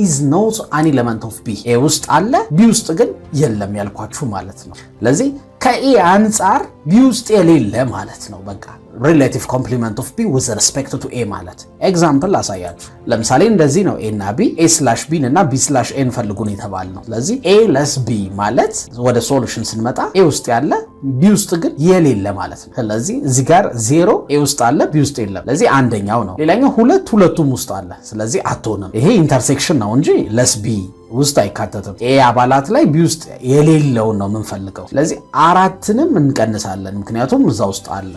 is not an element of B፣ A ውስጥ አለ፣ B ውስጥ ግን የለም ያልኳችሁ ማለት ነው። ስለዚህ ከ A አንጻር B ውስጥ የሌለ ማለት ነው። በቃ relative complement of B with respect to A ማለት። Example ላሳያችሁ። ለምሳሌ እንደዚህ ነው፣ A እና B፣ A slash B ን እና B slash A ን ፈልጉን የተባልነው። ስለዚህ A less B ማለት ወደ solution ስንመጣ A ውስጥ ያለ B ውስጥ ግን የሌለ ማለት ነው። ስለዚህ እዚህ ጋር ዜሮ A ውስጥ አለ፣ B ውስጥ የለም። ስለዚህ አንደኛው ነው። ሌላኛው ሁለት ሁለቱም ውስጥ አለ። ስለዚህ አትሆንም። ይሄ intersection ነው እንጂ less B ውስጥ አይካተትም። A አባላት ላይ B ውስጥ የሌለውን ነው የምንፈልገው። ስለዚህ አራትንም እንቀንሳለን፣ ምክንያቱም እዛ ውስጥ አለ።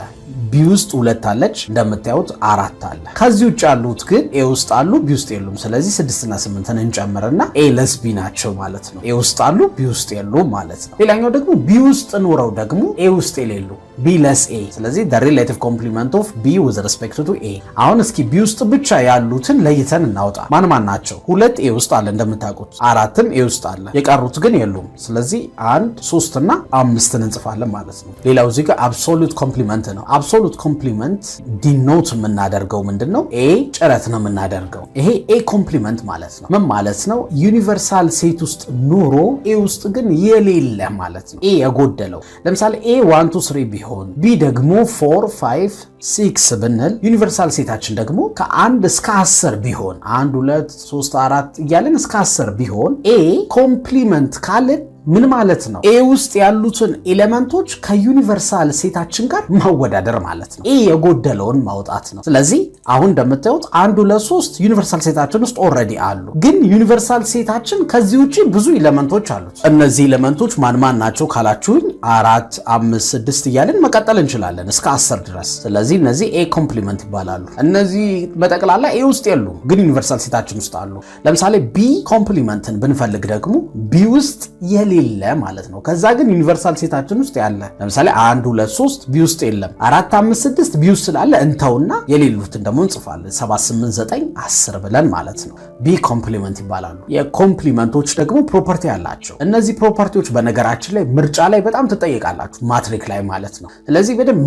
B ውስጥ ሁለት አለች፣ እንደምታዩት አራት አለ። ከዚህ ውጭ ያሉት ግን A ውስጥ አሉ፣ B ውስጥ የሉም። ስለዚህ ስድስትና ስምንትን እንጨምርና A less B ናቸው ማለት ነው። A ውስጥ አሉ፣ B ውስጥ የሉም ማለት ነው። ሌላኛው ደግሞ B ውስጥ ኖረው ደግሞ ደግሞ A ውስጥ የሌሉ፣ B less A። ስለዚህ the relative complement of B with respect to A። አሁን እስኪ B ውስጥ ብቻ ያሉትን ለይተን እናውጣ። ማን ማን ናቸው? ሁለት A ውስጥ አለ እንደምታውቁት፣ አራትም A ውስጥ አለ። የቀሩት ግን የሉም። ስለዚህ አንድ፣ ሶስት እና አምስትን እንጽፋለን ማለት ነው። ሌላው እዚህ ጋር absolute complement ነው። Absolute complement denote የምናደርገው ምንድን ነው? A ጭረት ነው የምናደርገው። ይሄ A complement ማለት ነው። ምን ማለት ነው? Universal set ውስጥ ኑሮ A ውስጥ ግን የሌለ ማለት ነው። A የጎደለው፣ ለምሳሌ A 1 2 3 ቢሆን B ደግሞ 4 5 6 ብንል፣ universal set ኣችን ደግሞ ከ1 እስከ 10 ቢሆን፣ 1 2 3 4 እያለን እስከ 10 ቢሆን፣ A complement ካልን ምን ማለት ነው? A ውስጥ ያሉትን element ኦች ከ universal set ኣችን ጋር ማወዳደር ማለት ነው። A የጎደለውን ማውጣት ነው። ስለዚህ አሁን እንደምታዩት አንድ፣ ሁለት፣ ሶስት universal set ኣችን ውስጥ already አሉ። ግን universal set ኣችን ከዚህ ውጭ ብዙ element ኦች አሉት። እነዚህ element ኦች ማን ማን ናቸው ካላችሁኝ አራት፣ አምስት፣ ስድስት እያልን መቀጠል እንችላለን እስከ 10 ድረስ። ስለዚህ እነዚህ A complement ይባላሉ። እነዚህ በጠቅላላ A ውስጥ የሉም፣ ግን universal set ኣችን ውስጥ አሉ። ለምሳሌ B complement ን ብንፈልግ ደግሞ B ውስጥ የሌለ ማለት ነው። ከዛ ግን universal set ኣችን ውስጥ ያለ፣ ለምሳሌ አንድ፣ ሁለት፣ ሶስት B ውስጥ የለም። አራት፣ አምስት፣ ስድስት B ውስጥ ስላለ እንተውና የሌሉትን ደግሞ እንጽፋለን። ሰባት፣ ስምንት፣ ዘጠኝ፣ 10 ብለን ማለት ነው። B complement ይባላሉ። የ complement ኦች ደግሞ property አላቸው። እነዚህ property ዎች በነገራችን ላይ ምርጫ ላይ በጣም ትጠየቃላችሁ፣ ማትሪክ ላይ ማለት ነው። ስለዚህ በደንብ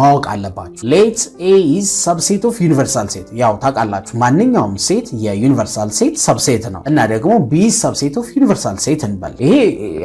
ማወቅ አለባችሁ። Let A is subset of universal set። ያው ታውቃላችሁ ማንኛውም set የ universal set subset ነው፣ እና ደግሞ B subset of universal set እንበል። ይሄ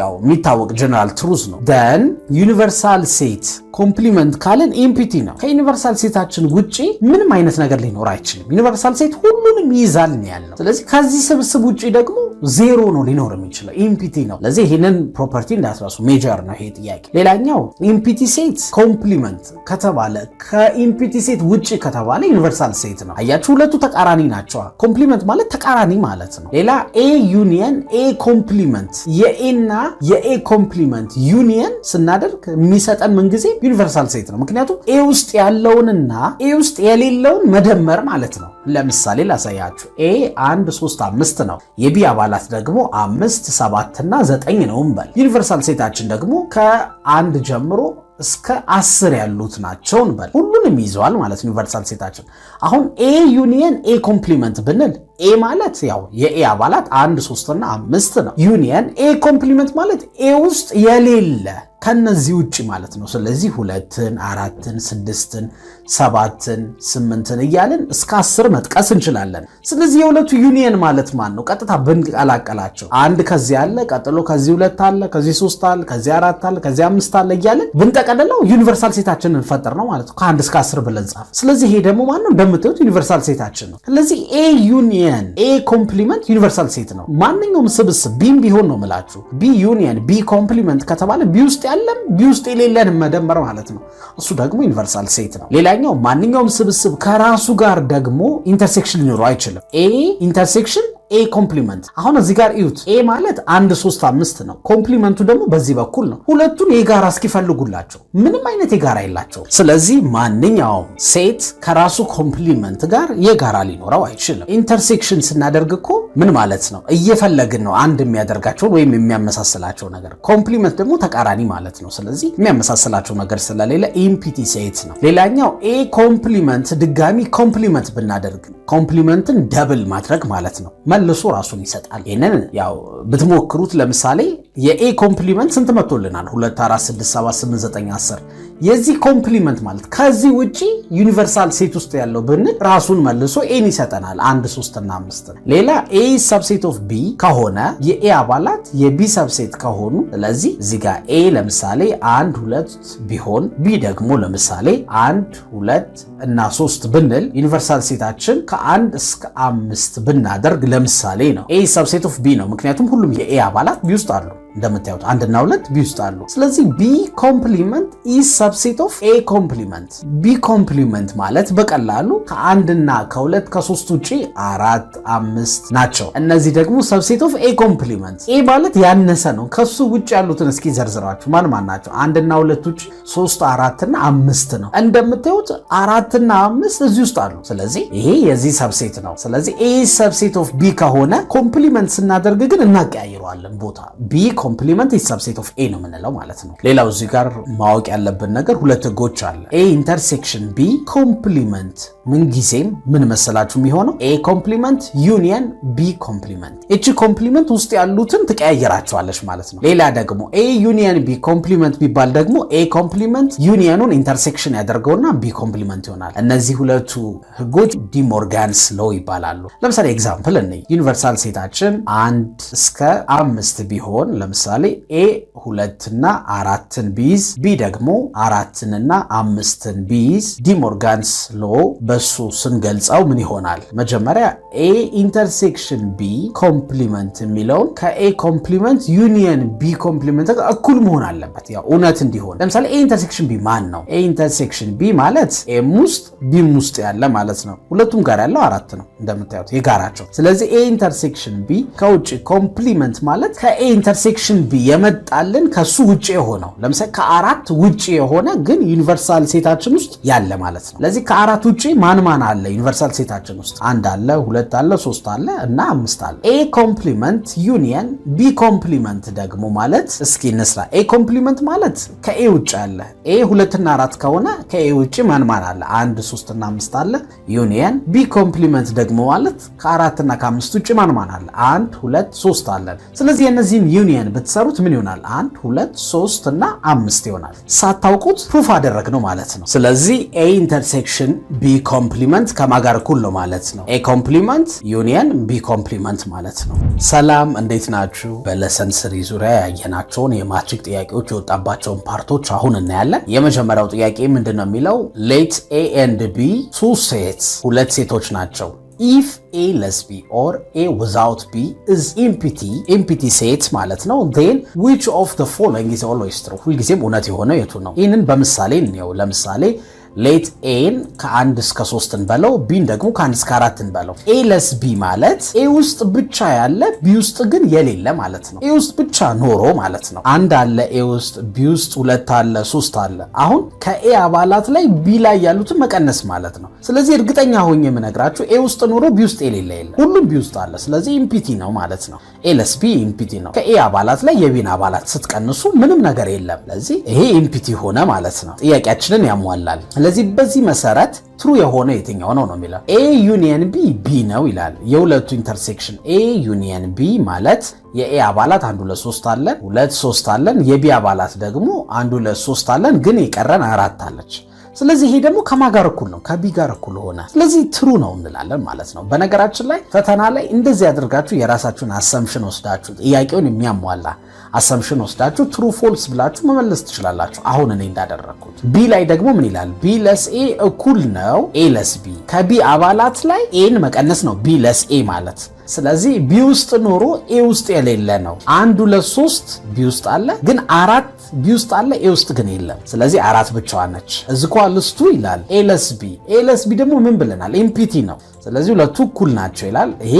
ያው የሚታወቅ general truth ነው። Then universal set complement ካልን empty ነው። ከ universal set ኣችን ውጪ ምንም አይነት ነገር ሊኖር አይችልም። Universal set ሁሉንም ይይዛል ነው ያልነው። ስለዚህ ከዚህ ስብስብ ውጪ ደግሞ ዜሮ ነው ሊኖር የሚችለው፣ empty ነው። ስለዚህ ይህንን property እንዳትረሱ፣ major ነው ይሄ ጥያቄ። ሌላኛው empty set complement ከተባለ፣ ከ empty set ውጪ ከተባለ universal set ነው። አያችሁ፣ ሁለቱ ተቃራኒ ናቸው። Complement ማለት ተቃራኒ ማለት ነው። ሌላ A union A complement፣ የ A እና የ A complement union ስናደርግ የሚሰጠን ምንጊዜ universal set ነው። ምክንያቱም A ውስጥ ያለውንና A ውስጥ የሌለውን መደመር ማለት ነው። ለምሳሌ ላሳያችሁ። A አንድ፣ ሶስት፣ አምስት ነው። የ B አባላት ደግሞ አምስት፣ ሰባት እና ዘጠኝ ነው እንበል። Universal set ኣችን ደግሞ ከአንድ ጀምሮ እስከ 10 ያሉት ናቸው እንበል። ሁሉንም ይዘዋል ማለት universal set ኣችን። አሁን A union A complement ብንል፣ A ማለት ያው የ A አባላት አንድ፣ ሶስት እና አምስት ነው። Union A complement ማለት A ውስጥ የሌለ፣ ከነዚህ ውጭ ማለት ነው። ስለዚህ ሁለትን፣ አራትን፣ ስድስትን፣ ሰባትን፣ ስምንትን እያልን እስከ 10 መጥቀስ እንችላለን። ስለዚህ የሁለቱ ዩኒየን ማለት ማን ነው? ቀጥታ ብንቀላቀላቸው አንድ ከዚህ አለ፣ ቀጥሎ ከዚህ ሁለት አለ፣ ከዚህ ሶስት አለ፣ ከዚህ አራት አለ፣ ከዚህ አምስት አለ እያልን ብንጠቀልለው universal set ኣችንን ፈጠር ነው ማለት ነው። ከ1 እስከ 10 ብለን ጻፍ። ስለዚህ ይሄ ደግሞ ማን ነው? እንደምታዩት universal set ኣችን ነው። ስለዚህ A union A complement universal set ነው። ማንኛውም ስብስብ B ም ቢሆን ነው ምላችሁ፣ B union B complement ከተባለ B ውስጥ ያለም B ውስጥ የሌለን መደመር ማለት ነው። እሱ ደግሞ universal set ነው። ሌላኛው ማንኛውም ስብስብ ከራሱ ጋር ደግሞ intersection ሊኖረው አይችልም። A intersection A complement። አሁን እዚህ ጋር እዩት። A ማለት አንድ፣ ሶስት፣ አምስት ነው። Complement ኡ ደግሞ በዚህ በኩል ነው። ሁለቱን የጋራ እስኪፈልጉላቸው ምንም አይነት የጋራ የላቸው። ስለዚህ ማንኛውም set ከራሱ complement ጋር የጋራ ሊኖረው አይችልም። Intersection ስናደርግ እኮ ምን ማለት ነው? እየፈለግን ነው አንድ የሚያደርጋቸውን ወይም የሚያመሳስላቸው ነገር። Complement ደግሞ ተቃራኒ ማለት ነው። ስለዚህ የሚያመሳስላቸው ነገር ስለሌለ empty set ነው። ሌላኛው A complement ድጋሚ complement ብናደርግ፣ complement ን double ማድረግ ማለት ነው፣ መልሶ ራሱን ይሰጣል። ይህንን ያው ብትሞክሩት፣ ለምሳሌ የ A complement ስንት መጥቶልናል? 2፣ 4፣ 6፣ 7፣ 8፣ 9፣ 10። የዚህ complement ማለት ከዚህ ውጪ universal set ውስጥ ያለው ብንል ራሱን መልሶ A ን ይሰጠናል። አንድ፣ ሶስት እና አምስት። ሌላ A subset of B ከሆነ፣ የ A አባላት የ B subset ከሆኑ፣ ስለዚህ እዚህ ጋር A ለምሳሌ አንድ፣ ሁለት ቢሆን፣ B ደግሞ ለምሳሌ አንድ፣ ሁለት እና ሶስት ብንል፣ universal set ኣችን ከ1 እስከ 5 ብናደርግ ለምሳሌ ነው። A subset of B ነው፣ ምክንያቱም ሁሉም የ A አባላት B ውስጥ አሉ። እንደምታዩት አንድና ሁለት B ውስጥ አሉ። ስለዚህ B complement is subset of A complement። B complement ማለት በቀላሉ ከአንድና ከሁለት ከሶስት ውጪ አራት፣ አምስት ናቸው። እነዚህ ደግሞ subset of A complement። A ማለት ያነሰ ነው። ከሱ ውጭ ያሉትን እስኪ ዘርዝራችሁ ማን ማን ናቸው? አንድና ሁለት ውጭ ሶስት፣ አራትና አምስት ነው። እንደምታዩት አራትና አምስት እዚህ ውስጥ አሉ። ስለዚህ ይሄ የዚህ subset ነው። ስለዚህ A subset of B ከሆነ complement ስናደርግ ግን እናቀያይረዋለን ቦታ፣ B complement is subset of A ነው የምንለው ማለት ነው። ሌላው እዚህ ጋር ማወቅ ያለብን ነገር ሁለት ህጎች አለ። A intersection B complement ምንጊዜም ምን መሰላችሁ የሚሆነው? A complement union B complement። እቺ complement ውስጥ ያሉትን ትቀያየራቸዋለች ማለት ነው። ሌላ ደግሞ A union B complement ቢባል ደግሞ A complement union ኑን intersection ያደርገውና B complement ይሆናል። እነዚህ ሁለቱ ህጎች De Morgan's law ይባላሉ። ለምሳሌ example እንይ። Universal set ኣችን 1 እስከ 5 ቢሆን፣ ለምሳሌ A ሁለትና አራትን ቢይዝ፣ B ደግሞ አራትንና አምስትን ቢይዝ፣ De Morgan's law በሱ ስንገልጸው ምን ይሆናል? መጀመሪያ A intersection B complement የሚለውን ከ A complement union B complement ጋር እኩል መሆን አለበት፣ ያው እውነት እንዲሆን። ለምሳሌ A intersection B ማን ነው? A intersection B ማለት A ም ውስጥ B ም ውስጥ ያለ ማለት ነው። ሁለቱም ጋር ያለው አራት ነው እንደምታዩት የጋራቸው። ስለዚህ A intersection B ከውጭ complement ማለት ከ A intersection B የመጣልን ከሱ ውጭ የሆነው፣ ለምሳሌ ከአራት ውጭ የሆነ ግን universal set ኣችን ውስጥ ያለ ማለት ነው። ስለዚህ ከአራት ውጭ ማን ማን አለ universal set ኣችን ውስጥ? አንድ አለ፣ ሁለት አለ፣ ሶስት አለ እና አምስት አለ። A complement union B complement ደግሞ ማለት፣ እስኪ እንስራ። A complement ማለት ከ A ውጭ አለ። A ሁለትና አራት ከሆነ ከ A ውጭ ማን ማን አለ? አንድ፣ ሶስትና አምስት አለ። Union B complement ደግሞ ማለት ከአራትና ከአምስት ውጭ ማን ማን አለ? አንድ፣ ሁለት፣ ሶስት አለን። ስለዚህ የእነዚህን ዩኒየን ብትሰሩት ምን ይሆናል? አንድ፣ ሁለት፣ ሶስት እና አምስት ይሆናል። ሳታውቁት proof አደረግነው ማለት ነው። ስለዚህ A intersection B complement ከማን ጋር እኩል ነው ማለት ነው? A complement union B complement ማለት ነው። ሰላም፣ እንዴት ናችሁ? በ lesson 3 ዙሪያ ያየናቸውን የማትሪክ ጥያቄዎች የወጣባቸውን part ኦች አሁን እናያለን። የመጀመሪያው ጥያቄ ምንድን ነው የሚለው? Let A and B two sets፣ ሁለት set ኦች ናቸው። If A less B or A without B is empty, empty set ማለት ነው፣ then which of the following is always true? ሁልጊዜም እውነት የሆነው የቱ ነው? ይህንን በምሳሌ እንየው። ለምሳሌ let A ን ከ1 እስከ 3 እንበለው፣ B ን ደግሞ ከ1 እስከ 4 እንበለው። A less B ማለት A ውስጥ ብቻ ያለ B ውስጥ ግን የሌለ ማለት ነው። A ውስጥ ብቻ ኖሮ ማለት ነው። አንድ አለ A ውስጥ፣ B ውስጥ ሁለት አለ፣ ሶስት አለ። አሁን ከ A አባላት ላይ B ላይ ያሉትን መቀነስ ማለት ነው። ስለዚህ እርግጠኛ ሆኜ የምነግራችሁ A ውስጥ ኖሮ B ውስጥ የሌለ የለም። ሁሉም B ውስጥ አለ። ስለዚህ empty ነው ማለት ነው። A less B empty ነው። ከ A አባላት ላይ የ B ን አባላት ስትቀንሱ ምንም ነገር የለም። ስለዚህ ይሄ empty ሆነ ማለት ነው። ጥያቄያችንን ያሟላል። ስለዚህ በዚህ መሰረት true የሆነ የትኛው ነው ነው የሚለው። A union B B ነው ይላል። የሁለቱ intersection A union B ማለት የ A አባላት አንድ፣ ሁለት፣ ሶስት አለን፣ ሁለት፣ ሶስት አለን። የ B አባላት ደግሞ አንድ፣ ሁለት፣ ሶስት አለን፣ ግን የቀረን አራት አለች። ስለዚህ ይሄ ደግሞ ከማን ጋር እኩል ነው? ከ B ጋር እኩል ሆነ። ስለዚህ true ነው እንላለን ማለት ነው። በነገራችን ላይ ፈተና ላይ እንደዚህ አድርጋችሁ የራሳችሁን assumption ወስዳችሁ፣ ጥያቄውን የሚያሟላ assumption ወስዳችሁ true false ብላችሁ መመለስ ትችላላችሁ። አሁን እኔ እንዳደረግኩት። B ላይ ደግሞ ምን ይላል? B less A እኩል ነው A less B። ከ B አባላት ላይ A ን መቀነስ ነው B less A ማለት። ስለዚህ B ውስጥ ኖሮ A ውስጥ የሌለ ነው። አንድ፣ ሁለት፣ ሶስት B ውስጥ አለ፣ ግን አራት B ውስጥ አለ፣ A ውስጥ ግን የለም። ስለዚህ አራት ብቻዋን ነች። Is equals to ይላል A less B። A less B ደግሞ ምን ብለናል? Empty ነው። ስለዚህ ሁለቱ እኩል ናቸው ይላል። ይሄ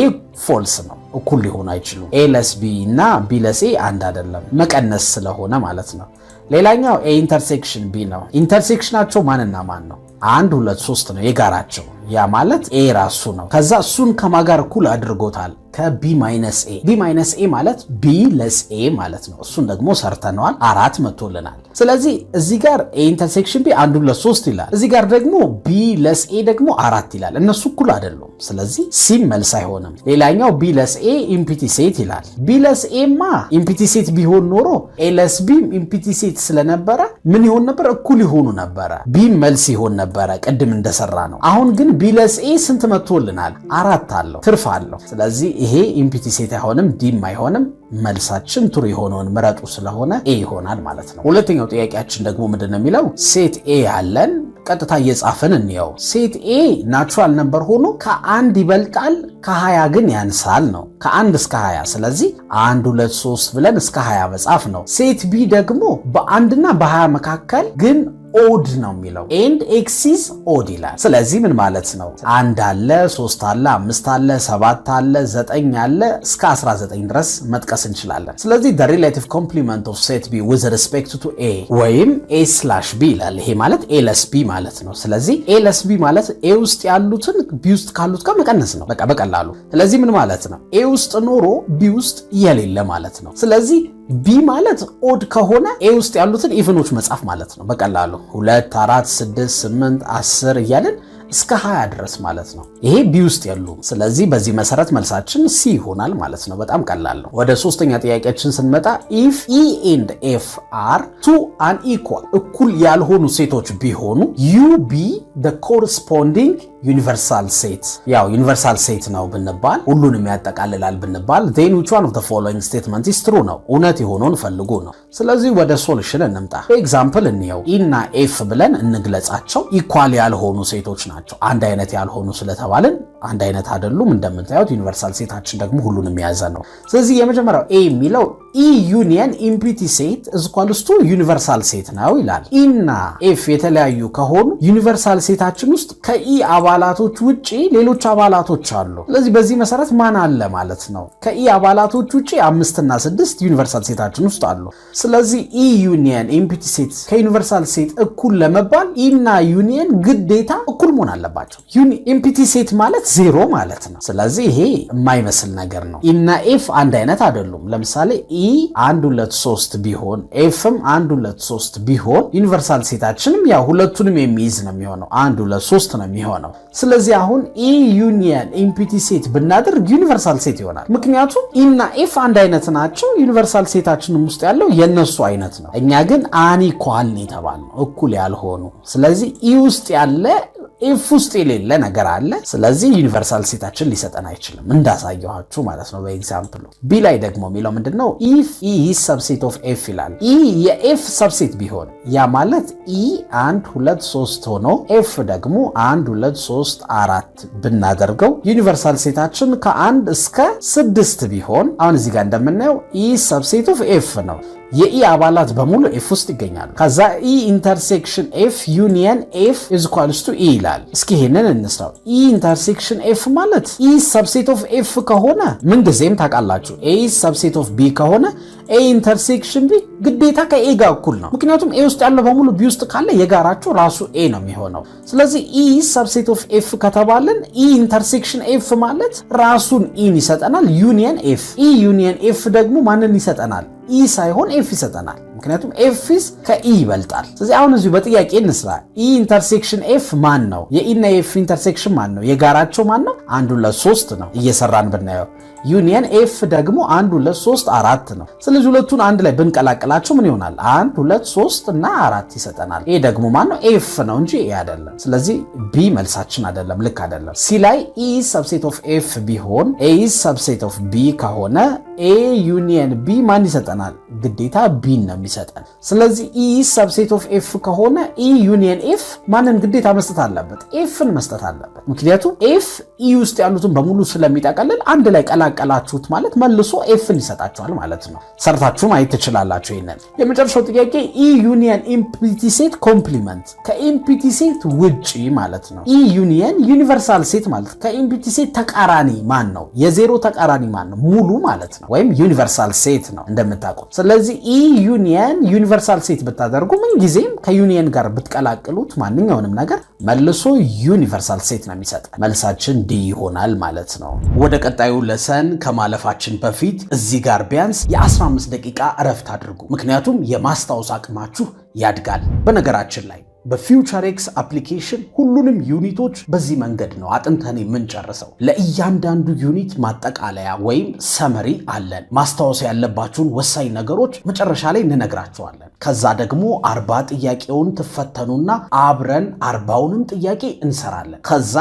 false ነው። እኩል ሊሆኑ አይችሉም። A less B እና B less A አንድ አይደለም፣ መቀነስ ስለሆነ ማለት ነው። ሌላኛው A intersection B ነው። Intersection ኣቸው ማንና ማን ነው? አንድ፣ ሁለት፣ ሶስት ነው የጋራቸው። ያ ማለት A ራሱ ነው። ከዛ እሱን ከማን ጋር እኩል አድርጎታል? ከ B minus A። B minus A ማለት B less A ማለት ነው። እሱን ደግሞ ሰርተነዋል፣ አራት መቶልናል። ስለዚህ እዚህ ጋር A intersection B አንድ፣ ሁለት፣ ሶስት ይላል። እዚህ ጋር ደግሞ B less A ደግሞ አራት ይላል። እነሱ እኩል አይደሉም። ስለዚህ C ም መልስ አይሆንም። ሌላኛው B less A empty set ይላል። B less A ማ empty set ቢሆን ኖሮ A less B ም empty set ስለነበረ ምን ይሆን ነበር? እኩል ይሆኑ ነበረ። B ም መልስ ይሆን ነበረ ቅድም እንደሰራነው። አሁን ግን B less A ስንት መጥቶልናል? አራት አለው፣ ትርፍ አለው። ስለዚህ ይሄ empty set አይሆንም፣ D ም አይሆንም። መልሳችን true የሆነውን ምረጡ ስለሆነ A ይሆናል ማለት ነው። ሁለተኛው ጥያቄያችን ደግሞ ምንድን ነው የሚለው? Set A ያለን ቀጥታ እየጻፍን እንየው። Set A natural number ሆኖ ከአንድ ይበልጣል፣ ከ20 ግን ያንሳል ነው። ከ1 እስከ 20። ስለዚህ አንድ፣ ሁለት፣ ሶስት ብለን እስከ 20 መጻፍ ነው። Set B ደግሞ በአንድና በ20 መካከል ግን odd ነው የሚለው፣ and x is odd ይላል። ስለዚህ ምን ማለት ነው? አንድ አለ፣ ሶስት አለ፣ አምስት አለ፣ ሰባት አለ፣ ዘጠኝ አለ፣ እስከ 19 ድረስ መጥቀስ እንችላለን። ስለዚህ the relative complement of set B with respect to A ወይም A slash B ይላል። ይሄ ማለት A less B ማለት ነው። ስለዚህ A less B ማለት A ውስጥ ያሉትን B ውስጥ ካሉት ጋር መቀነስ ነው፣ በቃ በቀላሉ። ስለዚህ ምን ማለት ነው? A ውስጥ ኖሮ B ውስጥ የሌለ ማለት ነው። ስለዚህ B ማለት odd ከሆነ A ውስጥ ያሉትን even ኦች መጻፍ ማለት ነው። በቀላሉ 2፣ 4፣ 6፣ 8፣ 10 እያልን እስከ 20 ድረስ ማለት ነው። ይሄ B ውስጥ ያሉ። ስለዚህ በዚህ መሰረት መልሳችን C ይሆናል ማለት ነው። በጣም ቀላል ነው። ወደ ሶስተኛ ጥያቄያችን ስንመጣ if E and F are two unequal፣ እኩል ያልሆኑ set ኦች ቢሆኑ U be the corresponding universal set፣ ያው universal set ነው ብንባል፣ ሁሉንም ያጠቃልላል ብንባል፣ then which one of the following statement is true ነው። እውነት የሆነውን ፈልጉ ነው። ስለዚህ ወደ solution እንምጣ። በ example እንየው። E እና F ብለን እንግለጻቸው። Equal ያልሆኑ set ኦች ናቸው። አንድ አይነት ያልሆኑ ስለተባልን አንድ አይነት አይደሉም። እንደምታዩት universal set ኣችን ደግሞ ሁሉንም የያዘ ነው። ስለዚህ የመጀመሪያው A የሚለው E union empty set is equals to universal set ነው ይላል። E እና F የተለያዩ ከሆኑ universal set ኣችን ውስጥ ከ E አባላቶች ውጪ ሌሎች አባላቶች አሉ። ስለዚህ በዚህ መሰረት ማን አለ ማለት ነው? ከ E አባላቶች ውጪ አምስትና ስድስት universal set ኣችን ውስጥ አሉ። ስለዚህ E union empty set ከ universal set እኩል ለመባል E እና ዩኒየን ግዴታ እኩል መሆን አለባቸው። Empty set ማለት ዜሮ ማለት ነው። ስለዚህ ይሄ የማይመስል ነገር ነው። E እና F አንድ አይነት አይደሉም። ለምሳሌ E አንድ፣ ሁለት፣ ሶስት ቢሆን፣ F ም አንድ፣ ሁለት፣ ሶስት ቢሆን universal set ኣችንም ያው ሁለቱንም የሚይዝ ነው የሚሆነው። አንድ፣ ሁለት፣ ሶስት ነው የሚሆነው። ስለዚህ አሁን E union empty set ብናደርግ universal set ይሆናል። ምክንያቱም E እና F አንድ አይነት ናቸው። Universal set ኣችንም ውስጥ ያለው የነሱ አይነት ነው። እኛ ግን unequal የተባልነው እኩል ያልሆኑ። ስለዚህ E ውስጥ ያለ F ውስጥ የሌለ ነገር አለ። ስለዚህ universal set ኣችን ሊሰጠን አይችልም፣ እንዳሳየኋችሁ ማለት ነው በ example ኡ። B ላይ ደግሞ የሚለው ምንድነው? If E subset of F ይላል። E የ F subset ቢሆን፣ ያ ማለት E አንድ፣ ሁለት፣ ሶስት ሆኖ F ደግሞ አንድ፣ ሁለት፣ ሶስት፣ አራት ብናደርገው universal set ኣችን ከአንድ እስከ ስድስት ቢሆን፣ አሁን እዚህ ጋር እንደምናየው E subset of F ነው። የ E አባላት በሙሉ F ውስጥ ይገኛሉ። ከዛ E intersection F union F is equals to E ይላል። እስኪ ይሄንን እንስራው። E intersection F ማለት E subset of F ከሆነ፣ ምንጊዜም ታውቃላችሁ A subset of B ከሆነ A intersection B ግዴታ ከ A ጋር እኩል ነው። ምክንያቱም A ውስጥ ያለው በሙሉ B ውስጥ ካለ የጋራቸው ራሱ A ነው የሚሆነው። ስለዚህ E subset of F ከተባልን E intersection F ማለት ራሱን E ን ይሰጠናል። Union F፣ E union F ደግሞ ማንን ይሰጠናል? E ሳይሆን F ይሰጠናል። ምክንያቱም F is ከ E ይበልጣል። ስለዚህ አሁን እዚሁ በጥያቄ እንስራ። E intersection F ማን ነው? የ E እና የ F intersection ማን ነው? የጋራቸው ማን ነው? አንድ፣ ሁለት፣ ሶስት ነው እየሰራን ብናየው። Union F ደግሞ አንድ፣ ሁለት፣ ሶስት፣ አራት ነው። ስለዚህ ሁለቱን አንድ ላይ ብንቀላቅላቸው ምን ይሆናል? አንድ፣ ሁለት፣ ሶስት እና አራት ይሰጠናል። ይሄ ደግሞ ማን ነው? F ነው እንጂ E አይደለም። ስለዚህ B መልሳችን አይደለም፣ ልክ አይደለም። C ላይ E subset of F ቢሆን A subset of B ከሆነ A union B ማን ይሰጠናል? ግዴታ B ን ነው የሚሰጠን። ስለዚህ E subset of F ከሆነ E union F ማንን ግዴታ መስጠት አለበት? F ን መስጠት አለበት። ምክንያቱም F E ውስጥ ያሉትን በሙሉ ስለሚጠቀልል አንድ ላይ ቀላቀላችሁት ማለት መልሶ F ን ይሰጣችኋል ማለት ነው። ሰርታችሁ ማየት ትችላላችሁ። ይሄንን የመጨረሻው ጥያቄ E union empty set complement፣ ከ empty set ውጪ ማለት ነው። E union universal set ማለት ከ empty set ተቃራኒ ማን ነው? የዜሮ ተቃራኒ ማን ነው? ሙሉ ማለት ነው፣ ወይም universal set ነው እንደምታውቁት። ስለዚህ E union universal set ብታደርጉ ምንጊዜም ከዩኒየን ጋር ብትቀላቅሉት ማንኛውንም ነገር መልሶ universal set ነው የሚሰጠን። መልሳችን D ይሆናል ማለት ነው። ወደ ቀጣዩ lesson ከማለፋችን በፊት እዚህ ጋር ቢያንስ የ15 ደቂቃ እረፍት አድርጉ። ምክንያቱም የማስታወስ አቅማችሁ ያድጋል። በነገራችን ላይ በ Future X application ሁሉንም unit ኦች በዚህ መንገድ ነው አጥንተን የምንጨርሰው። ለእያንዳንዱ unit ማጠቃለያ ወይም summary አለን። ማስታወስ ያለባችሁን ወሳኝ ነገሮች መጨረሻ ላይ እንነግራችኋለን። ከዛ ደግሞ 40 ጥያቄውን ትፈተኑና አብረን 40ውንም ጥያቄ እንሰራለን። ከዛ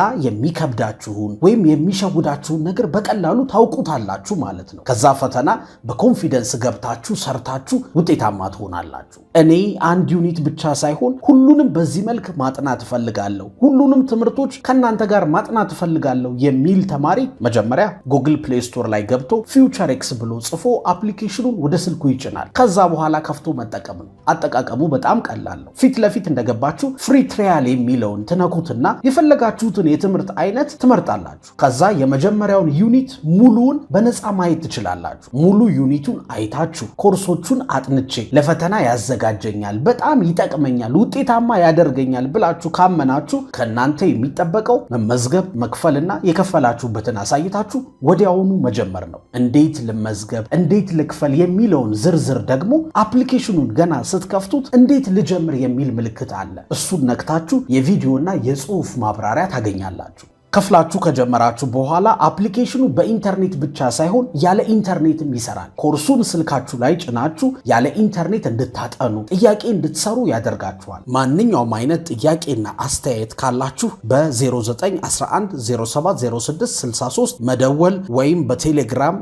የሚከብዳችሁን ወይም የሚሸውዳችሁን ነገር በቀላሉ ታውቁታላችሁ ማለት ነው። ከዛ ፈተና በ confidence ገብታችሁ ሰርታችሁ ውጤታማ ትሆናላችሁ። እኔ አንድ unit ብቻ ሳይሆን ሁሉንም በዚህ መልክ ማጥናት እፈልጋለሁ፣ ሁሉንም ትምህርቶች ከእናንተ ጋር ማጥናት እፈልጋለሁ የሚል ተማሪ መጀመሪያ Google Play Store ላይ ገብቶ Future X ብሎ ጽፎ application ኑን ወደ ስልኩ ይጭናል። ከዛ በኋላ ከፍቶ መጠቀም ነው። አጠቃቀሙ በጣም ቀላል ነው። ፊት ለፊት እንደገባችሁ free trial የሚለውን ትነኩትና የፈለጋችሁትን የትምህርት አይነት ትመርጣላችሁ። ከዛ የመጀመሪያውን unit ሙሉውን በነፃ ማየት ትችላላችሁ። ሙሉ unit ኡን አይታችሁ ኮርሶቹን አጥንቼ ለፈተና ያዘጋጀኛል፣ በጣም ይጠቅመኛል፣ ውጤታማ ያደርገኛል ብላችሁ ካመናችሁ ከእናንተ የሚጠበቀው መመዝገብ፣ መክፈልና የከፈላችሁበትን አሳይታችሁ ወዲያውኑ መጀመር ነው። እንዴት ልመዝገብ፣ እንዴት ልክፈል የሚለውን ዝርዝር ደግሞ application ኑን ገና ስትከፍቱት እንዴት ልጀምር የሚል ምልክት አለ። እሱን ነክታችሁ የቪዲዮና የጽሁፍ ማብራሪያ ታገኛላችሁ። ከፍላችሁ ከጀመራችሁ በኋላ application ኑ በኢንተርኔት ብቻ ሳይሆን ያለ ኢንተርኔትም ይሰራል። ኮርሱን ስልካችሁ ላይ ጭናችሁ ያለ ኢንተርኔት እንድታጠኑ፣ ጥያቄ እንድትሰሩ ያደርጋችኋል። ማንኛውም አይነት ጥያቄና አስተያየት ካላችሁ በ0911070663 መደወል ወይም በቴሌግራም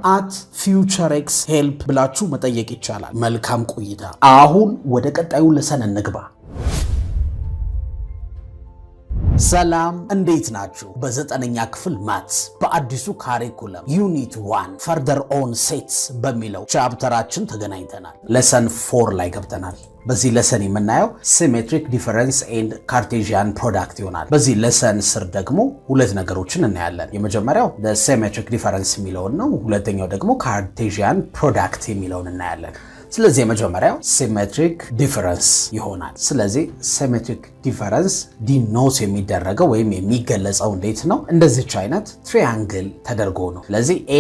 @FutureX Help ብላችሁ መጠየቅ ይቻላል። መልካም ቆይታ። አሁን ወደ ቀጣዩ lesson እንግባ። ሰላም፣ እንዴት ናችሁ? በዘጠነኛ ክፍል maths በአዲሱ curriculum unit 1 further on sets በሚለው chapter ኣችን ተገናኝተናል። Lesson 4 ላይ ገብተናል። በዚህ lesson የምናየው symmetric difference and Cartesian product ይሆናል። በዚህ lesson ስር ደግሞ ሁለት ነገሮችን እናያለን። የመጀመሪያው symmetric difference የሚለውን ነው። ሁለተኛው ደግሞ Cartesian product የሚለውን እናያለን። ስለዚህ የመጀመሪያው symmetric difference ይሆናል። ስለዚህ symmetric difference denote የሚደረገው ወይም የሚገለጸው እንዴት ነው? እንደዚች አይነት triangle ተደርጎ ነው። ስለዚህ A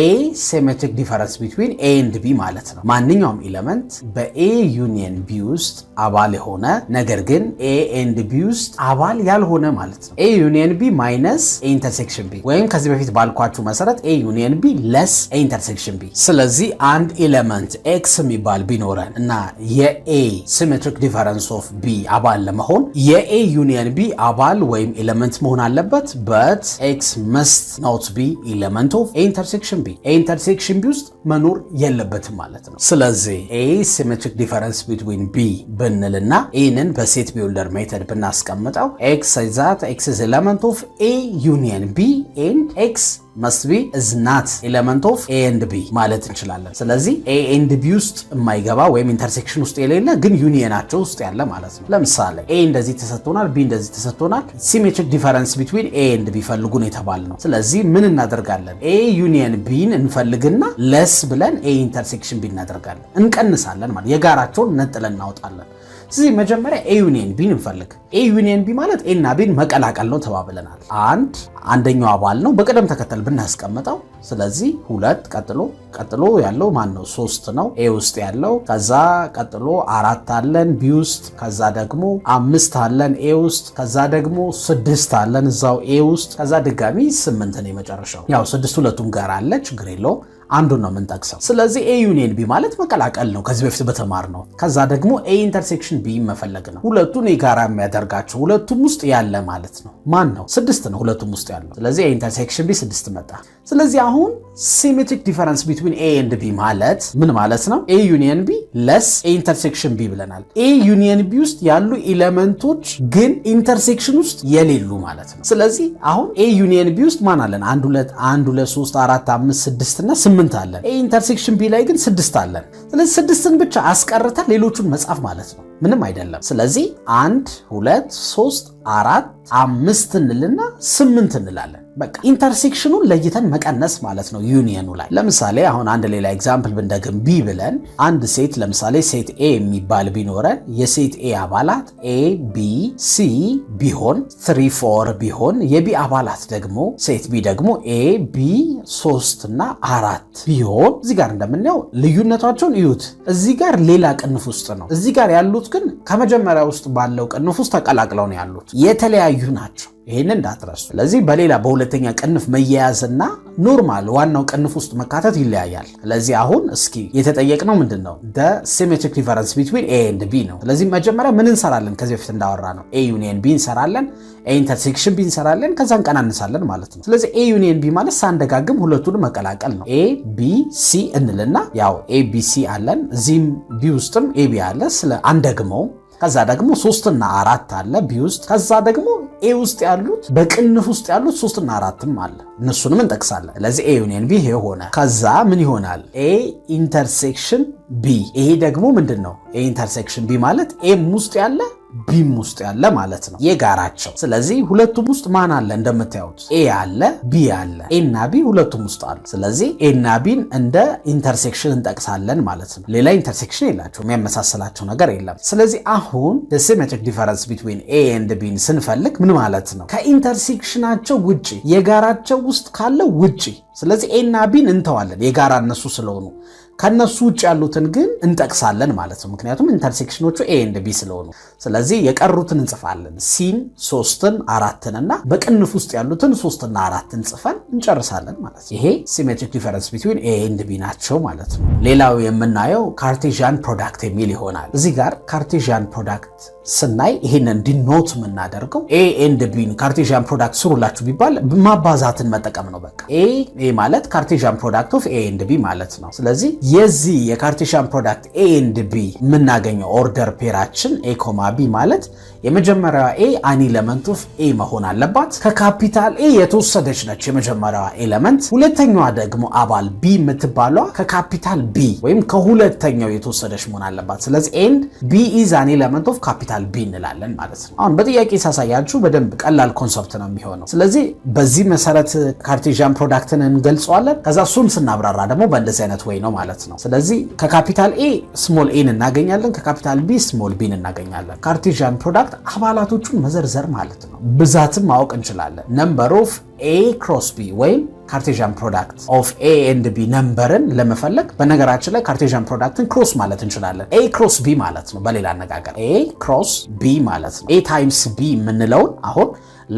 symmetric difference between A and B ማለት ነው። ማንኛውም element በ A union B ውስጥ አባል የሆነ ነገር ግን A and B ውስጥ አባል ያልሆነ ማለት ነው። A union B minus A intersection B ወይም ከዚህ በፊት ባልኳችሁ መሰረት A union B less A intersection B። ስለዚህ አንድ element x የሚባል ቢኖረን እና የ A symmetric difference of B አባል ለመሆን የ A union B አባል ወይም element መሆን አለበት። But x must not be element of A intersection B፣ A intersection B ውስጥ መኖር የለበትም ማለት ነው። ስለዚህ A symmetric difference between B ብንልና ይህንን በ set builder method ብናስቀምጠው x that x is element of A union B and x must be is not element of A and B ማለት እንችላለን። ስለዚህ A and B ውስጥ የማይገባ ወይም intersection ውስጥ የሌለ ግን ዩኒየናቸው ውስጥ ያለ ማለት ነው። ለምሳሌ A እንደዚህ ተሰጥቶናል፣ B እንደዚህ ተሰጥቶናል። Symmetric difference between A and B ፈልጉ ነው የተባልነው። ስለዚህ ምን እናደርጋለን? A union B ን እንፈልግና less ብለን A intersection B እናደርጋለን። እንቀንሳለን ማለት የጋራቸውን ነጥለን እናወጣለን። ስለዚህ መጀመሪያ A union B ን እንፈልግ። A union B ማለት A እና B ን መቀላቀል ነው ተባብለናል። አንድ አንደኛው አባል ነው በቅደም ተከተል ብናስቀምጠው፣ ስለዚህ ሁለት፣ ቀጥሎ ያለው ማን ነው? ሶስት ነው A ውስጥ ያለው። ከዛ ቀጥሎ አራት አለን B ውስጥ። ከዛ ደግሞ አምስት አለን A ውስጥ። ከዛ ደግሞ ስድስት አለን እዛው A ውስጥ። ከዛ ድጋሚ ስምንት ነው የመጨረሻው። ያው ስድስት ሁለቱም ጋር አለ፣ ችግር የለውም። አንዱን ነው የምንጠቅሰው። ስለዚህ A union B ማለት መቀላቀል ነው ከዚህ በፊት በተማርነው። ከዛ ደግሞ A intersection B መፈለግ ነው። ሁለቱን የጋራ የሚያደርጋቸው ሁለቱም ውስጥ ያለ ማለት ነው። ማን ነው? ስድስት ነው ሁለቱም ውስጥ ያለው። ስለዚህ A intersection B ስድስት መጣ። ስለዚህ አሁን symmetric difference between A and B ማለት ምን ማለት ነው? A union B less A intersection B ብለናል። A union B ውስጥ ያሉ element ኦች ግን intersection ውስጥ የሌሉ ማለት ነው። ስለዚህ አሁን A union B ውስጥ ማን አለን? አንድ፣ ሁለት፣ አንድ፣ ሁለት፣ ሶስት፣ አራት፣ አምስት፣ ስድስት እና ስምንት አለን። A intersection B ላይ ግን ስድስት አለን። ስለዚህ ስድስትን ብቻ አስቀርተን ሌሎቹን መጻፍ ማለት ነው። ምንም አይደለም። ስለዚህ አንድ፣ ሁለት፣ ሶስት፣ አራት፣ አምስት እንልና ስምንት እንላለን። በቃ intersection ኑን ለይተን መቀነስ ማለት ነው ዩኒየኑ ላይ። ለምሳሌ አሁን አንድ ሌላ example ብንደግም B ብለን አንድ set፣ ለምሳሌ set A የሚባል ቢኖረን የ set A አባላት A፣ B፣ C ቢሆን፣ 3፣ 4 ቢሆን፣ የ B አባላት ደግሞ set B ደግሞ A፣ B፣ 3 እና አራት ቢሆን እዚህ ጋር እንደምናየው ልዩነታቸውን እዩት። እዚህ ጋር ሌላ ቅንፍ ውስጥ ነው። እዚህ ጋር ያሉት ግን ከመጀመሪያ ውስጥ ባለው ቅንፍ ውስጥ ተቀላቅለው ነው ያሉት፣ የተለያዩ ናቸው። ይህንን እንዳትረሱ። ስለዚህ በሌላ በሁለተኛ ቅንፍ መያያዝና normal ዋናው ቅንፍ ውስጥ መካተት ይለያያል። ስለዚህ አሁን እስኪ የተጠየቅነው ምንድን ነው? Symmetric difference between A and B ነው። ስለዚህ መጀመሪያ ምን እንሰራለን? ከዚህ በፊት እንዳወራነው A union B እንሰራለን፣ A intersection B እንሰራለን፣ ከዛ እንቀናንሳለን ማለት ነው። ስለዚህ A union B ማለት ሳንደጋግም ሁለቱን መቀላቀል ነው። A፣ B፣ C እንልና ያው A፣ B፣ C አለን፣ እዚህም B ውስጥም A፣ B አለ፣ ስለ አንደግመው። ከዛ ደግሞ ሶስትና አራት አለ B ውስጥ። ከዛ ደግሞ A ውስጥ ያሉት በቅንፍ ውስጥ ያሉት ሶስትና አራትም አለ፣ እነሱንም እንጠቅሳለን። ስለዚህ A union B ይሄ ሆነ። ከዛ ምን ይሆናል? A intersection B። ይሄ ደግሞ ምንድን ነው? A intersection B ማለት A ም ውስጥ ያለ B ም ውስጥ ያለ ማለት ነው የጋራቸው። ስለዚህ ሁለቱም ውስጥ ማን አለ? እንደምታዩት A አለ፣ B አለ። A እና B ሁለቱም ውስጥ አሉ። ስለዚህ A እና B ን እንደ intersection እንጠቅሳለን ማለት ነው። ሌላ intersection የላቸው፣ የሚያመሳስላቸው ነገር የለም። ስለዚህ አሁን symmetric difference between A and B ን ስንፈልግ ምን ማለት ነው? ከ intersection ኣቸው ውጭ፣ የጋራቸው ውስጥ ካለው ውጭ። ስለዚህ A እና B ን እንተዋለን የጋራ እነሱ ስለሆኑ፣ ከነሱ ውጭ ያሉትን ግን እንጠቅሳለን ማለት ነው። ምክንያቱም intersection ኖቹ A and B ስለሆኑ፣ ስለዚህ የቀሩትን እንጽፋለን። C ን፣ ሶስትን፣ አራትን እና በቅንፍ ውስጥ ያሉትን ሶስትና አራትን ጽፈን እንጨርሳለን ማለት ነው። ይሄ symmetric difference between A and B ናቸው ማለት ነው። ሌላው የምናየው Cartesian product የሚል ይሆናል። እዚህ ጋር Cartesian product ስናይ ይሄንን denote የምናደርገው A and B ን Cartesian product ስሩላችሁ ቢባል ማባዛትን መጠቀም ነው። በቃ A ማለት Cartesian product of A and B ማለት ነው። ስለዚህ የዚህ የ Cartesian product A and B የምናገኘው order pair ኣችን A comma B ማለት የመጀመሪያዋ A an element of A መሆን አለባት። ከ capital A የተወሰደች ነች የመጀመሪያዋ element። ሁለተኛዋ ደግሞ አባል B የምትባሏ ከ capital B ወይም ከሁለተኛው የተወሰደች መሆን አለባት። ስለዚህ and B is an element of capital B እንላለን ማለት ነው። አሁን በጥያቄ ሳሳያችሁ በደንብ ቀላል concept ነው የሚሆነው። ስለዚህ በዚህ መሰረት Cartesian product ን እንገልጸዋለን። ከዛ እሱን ስናብራራ ደግሞ በእንደዚህ አይነት way ነው ማለት ነው። ስለዚህ ከ capital A small a ን እናገኛለን፣ ከ capital B small b ን እናገኛለን። Cartesian product አባላቶቹን መዘርዘር ማለት ነው። ብዛትም ማወቅ እንችላለን። Number of A cross B ወይም Cartesian product of A and B number ን ለመፈለግ፣ በነገራችን ላይ Cartesian product ን cross ማለት እንችላለን። A cross B ማለት ነው። በሌላ አነጋገር A cross B ማለት ነው። A times B የምንለውን አሁን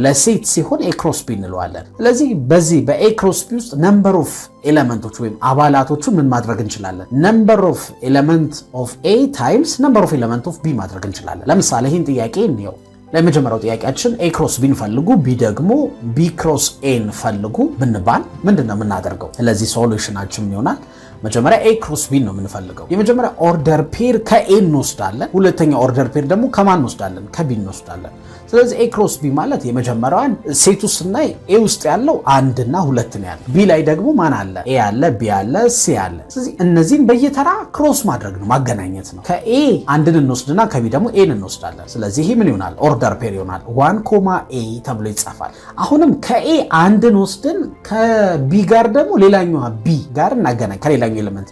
ለ set ሲሆን A cross B እንለዋለን። ስለዚህ በዚህ በ A cross B ውስጥ number of element ኦች ወይም አባላቶቹን ምን ማድረግ እንችላለን? Number of element of A times number of element of B ማድረግ እንችላለን። ለምሳሌ ይህን ጥያቄ እንየው። ለመጀመሪያው ጥያቄያችን A cross B ን ፈልጉ፣ B ደግሞ B cross A ን ፈልጉ ብንባል ምንድን ነው የምናደርገው? ስለዚህ solution ኣችን ምን ይሆናል? መጀመሪያ A cross B ን ነው የምንፈልገው። የመጀመሪያ order pair ከ A እንወስዳለን። ሁለተኛ order pair ደግሞ ከማን እንወስዳለን? ከ B እንወስዳለን። ስለዚህ A cross B ማለት የመጀመሪያዋን set ኡ ስናይ A ውስጥ ያለው አንድና ሁለት ነው ያለው። B ላይ ደግሞ ማን አለ? A አለ፣ B አለ፣ C አለ። ስለዚህ እነዚህን በየተራ cross ማድረግ ነው፣ ማገናኘት ነው። ከ A አንድን እንወስድና ከ B ደግሞ A ን እንወስዳለን። ስለዚህ ይሄ ምን ይሆናል? Order pair ይሆናል። One comma A ተብሎ ይጻፋል። አሁንም ከ A አንድን ወስድን ከ B ጋር ደግሞ ሌላኛዋ B ጋር እናገናኝ፣ ከሌላኛው element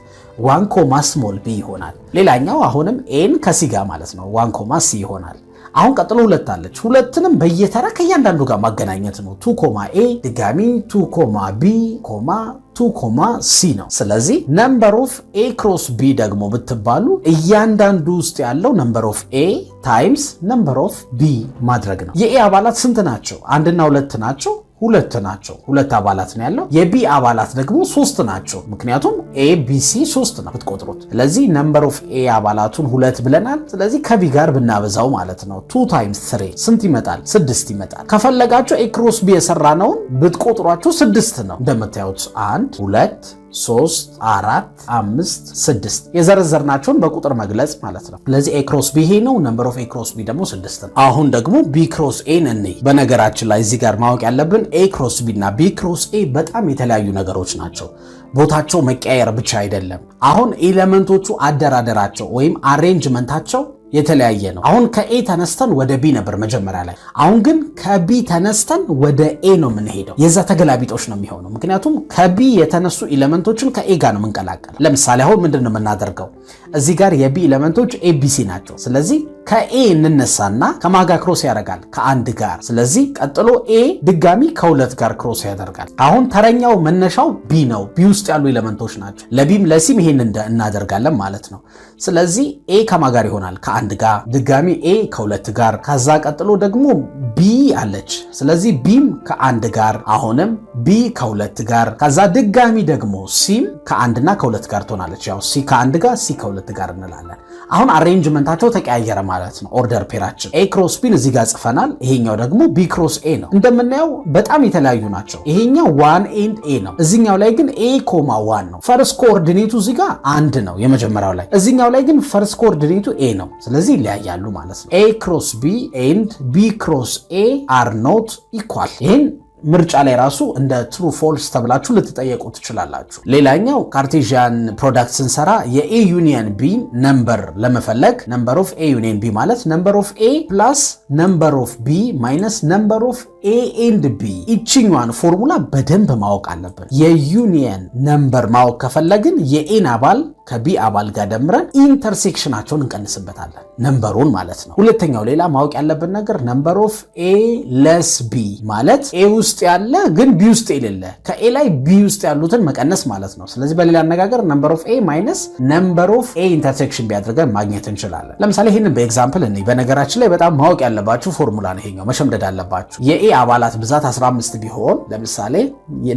one comma small b ይሆናል። ሌላኛው አሁንም A ን ከ C ጋር ማለት ነው፣ one comma C ይሆናል። አሁን ቀጥሎ ሁለት አለች። ሁለትንም በየተራ ከእያንዳንዱ ጋር ማገናኘት ነው። Two comma A፣ ድጋሚ two comma B comma two comma C ነው። ስለዚህ number of A cross B ደግሞ ብትባሉ እያንዳንዱ ውስጥ ያለው number of A times number of B ማድረግ ነው። የ A አባላት ስንት ናቸው? አንድና ሁለት ናቸው። ሁለት ናቸው። ሁለት አባላት ነው ያለው። የ B አባላት ደግሞ ሶስት ናቸው። ምክንያቱም A B C ሶስት ነው ብትቆጥሩት። ስለዚህ number of A አባላቱን ሁለት ብለናል። ስለዚህ ከ B ጋር ብናበዛው ማለት ነው two times three ስንት ይመጣል? ስድስት ይመጣል። ከፈለጋችሁ A cross B የሰራነውን ብትቆጥሯቸው ስድስት ነው። እንደምታዩት አንድ፣ ሁለት፣ ሶስት፣ አራት፣ አምስት፣ ስድስት የዘረዘርናቸውን በቁጥር መግለጽ ማለት ነው። ስለዚህ A cross B ይሄ ነው። Number of A cross B ደግሞ ስድስት ነው። አሁን ደግሞ B cross A ን እንይ። በነገራችን ላይ እዚህ ጋር ማወቅ ያለብን A cross B እና B cross A በጣም የተለያዩ ነገሮች ናቸው። ቦታቸው መቀያየር ብቻ አይደለም። አሁን element ኦቹ አደራደራቸው ወይም arrangement ኣቸው የተለያየ ነው። አሁን ከ A ተነስተን ወደ B ነበር መጀመሪያ ላይ። አሁን ግን ከ B ተነስተን ወደ A ነው የምንሄደው። የዛ ተገላቢጦሽ ነው የሚሆነው። ምክንያቱም ከ B የተነሱ element ኦችን ከ A ጋር ነው የምንቀላቀል። ለምሳሌ አሁን ምንድን ነው የምናደርገው? እዚህ ጋር የ B element ኦች A B C ናቸው። ስለዚህ ከ A እንነሳና ከማን ጋር cross ያደርጋል? ከአንድ ጋር። ስለዚህ ቀጥሎ A ድጋሚ ከሁለት ጋር cross ያደርጋል። አሁን ተረኛው መነሻው B ነው። B ውስጥ ያሉ element ኦች ናቸው። ለ B ም ለ C ም ይሄን እናደርጋለን ማለት ነው። ስለዚህ A ከማን ጋር ይሆናል? ከአንድ ጋር። ድጋሚ A ከሁለት ጋር። ከዛ ቀጥሎ ደግሞ B አለች። ስለዚህ B ም ከአንድ ጋር፣ አሁንም B ከሁለት ጋር። ከዛ ድጋሚ ደግሞ C ም ከአንድና ከሁለት ጋር ትሆናለች። ያው C ከአንድ ጋር፣ C ከሁለት ጋር እንላለን። አሁን arrangement ኣቸው ተቀያየረ ማለት ነው። Order pair ኣችን A cross B ን እዚህ ጋር ጽፈናል። ይሄኛው ደግሞ B cross A ነው። እንደምናየው በጣም የተለያዩ ናቸው። ይሄኛው one and A ነው። እዚኛው ላይ ግን A comma one ነው። First coordinate ኡ እዚህ ጋር አንድ ነው የመጀመሪያው ላይ፣ እዚኛው ላይ ግን first coordinate ኡ A ነው። ስለዚህ ይለያያሉ ማለት ነው። A cross B and B cross A are not equal። ይህን ምርጫ ላይ ራሱ እንደ true false ተብላችሁ ልትጠየቁ ትችላላችሁ። ሌላኛው Cartesian product ስንሰራ የ A union B number ለመፈለግ number of A union B ማለት number of A plus number of B minus number of A and B። ይችኛዋን ፎርሙላ በደንብ ማወቅ አለብን። የ union number ማወቅ ከፈለግን የ A ን አባል ከ B አባል ጋር ደምረን intersection ኣቸውን እንቀንስበታለን፣ number ኡን ማለት ነው። ሁለተኛው ሌላ ማወቅ ያለብን ነገር number of A less B ማለት A ውስጥ ያለ ግን B ውስጥ የሌለ፣ ከ A ላይ B ውስጥ ያሉትን መቀነስ ማለት ነው። ስለዚህ በሌላ አነጋገር number of A minus number of A intersection B አድርገን ማግኘት እንችላለን። ለምሳሌ ይህንን በ example እንይ። በነገራችን ላይ በጣም ማወቅ ያለባችሁ ፎርሙላ ነው ይሄኛው፣ መሸምደድ አለባችሁ። የ A አባላት ብዛት 15 ቢሆን፣ ለምሳሌ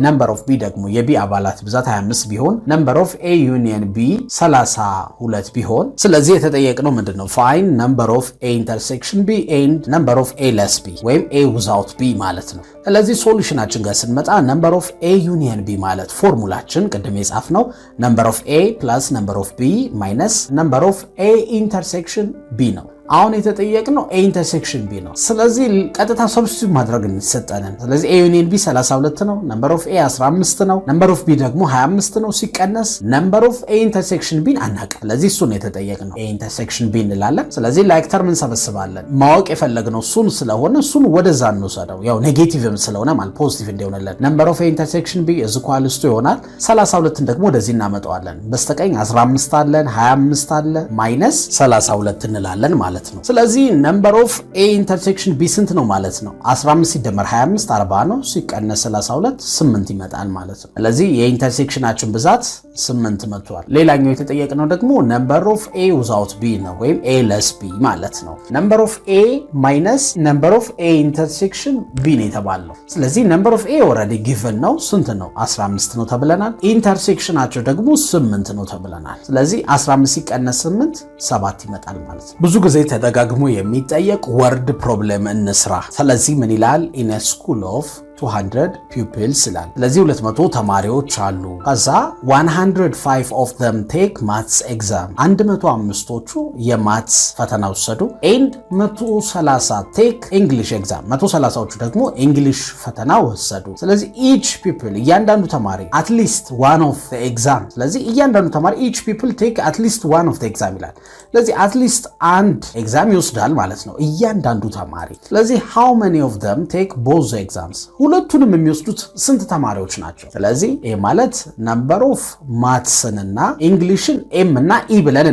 number of B ደግሞ የ B አባላት ብዛት 25 ቢሆን፣ number of A union B 32 ቢሆን፣ ስለዚህ የተጠየቅነው ምንድን ነው? Find number of A intersection B and number of A less B ወይም A without B ማለት ነው። ስለዚህ solution ኣችን ጋር ስንመጣ number of A union B ማለት ፎርሙላችን ቅድም የጻፍነው number of A plus number of B minus number of A intersection B ነው። አሁን የተጠየቅነው A intersection B ነው። ስለዚህ ቀጥታ substitute ማድረግ እንሰጠንን። ስለዚህ A union B 32 ነው፣ number of A 15 ነው፣ number of B ደግሞ 25 ነው። ሲቀነስ number of A intersection B ን አናውቅም። ስለዚህ እሱን የተጠየቅነው A intersection B እንላለን። ስለዚህ like term እንሰበስባለን። ማወቅ የፈለግነው እሱን ስለሆነ እሱን ወደዛ እንውሰደው። ያው negative ም ስለሆነ ማለት positive እንዲሆንልን number of A intersection B is equals to ይሆናል። 32ን ደግሞ ወደዚህ እናመጣዋለን። በስተቀኝ 15 አለን፣ 25 አለ፣ minus 32 እንላለን ማለት ነው። ስለዚህ number of A intersection B ስንት ነው ማለት ነው? 15 ሲደመር 25 40 ነው። ሲቀነስ 32 8 ይመጣል ማለት ነው። ስለዚህ የ intersection ኣችን ብዛት 8 መጥቷል። ሌላኛው የተጠየቅነው ደግሞ number of A without B ነው ወይም A less B ማለት ነው። Number of A minus number of A intersection B ነው የተባልነው። ስለዚህ number of A already given ነው። ስንት ነው? 15 ነው ተብለናል። Intersection ኣቸው ደግሞ 8 ነው ተብለናል። ስለዚህ 15 ሲቀነስ 8 7 ይመጣል ማለት ነው። ብዙ ጊዜ ተደጋግሞ የሚጠየቅ word problem እንስራ። ስለዚህ ምን ይላል? In school of 200 pupils ይላል። ስለዚህ 200 ተማሪዎች አሉ። ከዛ 105 of them take maths exam፣ 105ቶቹ የ maths ፈተና ወሰዱ። And 130 take English exam፣ 130ዎቹ ደግሞ English ፈተና ወሰዱ። ስለዚህ each pupil እያንዳንዱ ተማሪ at least one of exam፣ ስለዚህ እያንዳንዱ ተማሪ each pupil take at least one of exam ይላል። ስለዚህ at least አንድ exam ይወስዳል ማለት ነው እያንዳንዱ ተማሪ። ስለዚህ how many of them take both exams? ሁለቱንም የሚወስዱት ስንት ተማሪዎች ናቸው? ስለዚህ ይህ ማለት number of maths ንና English ን M እና E ብለን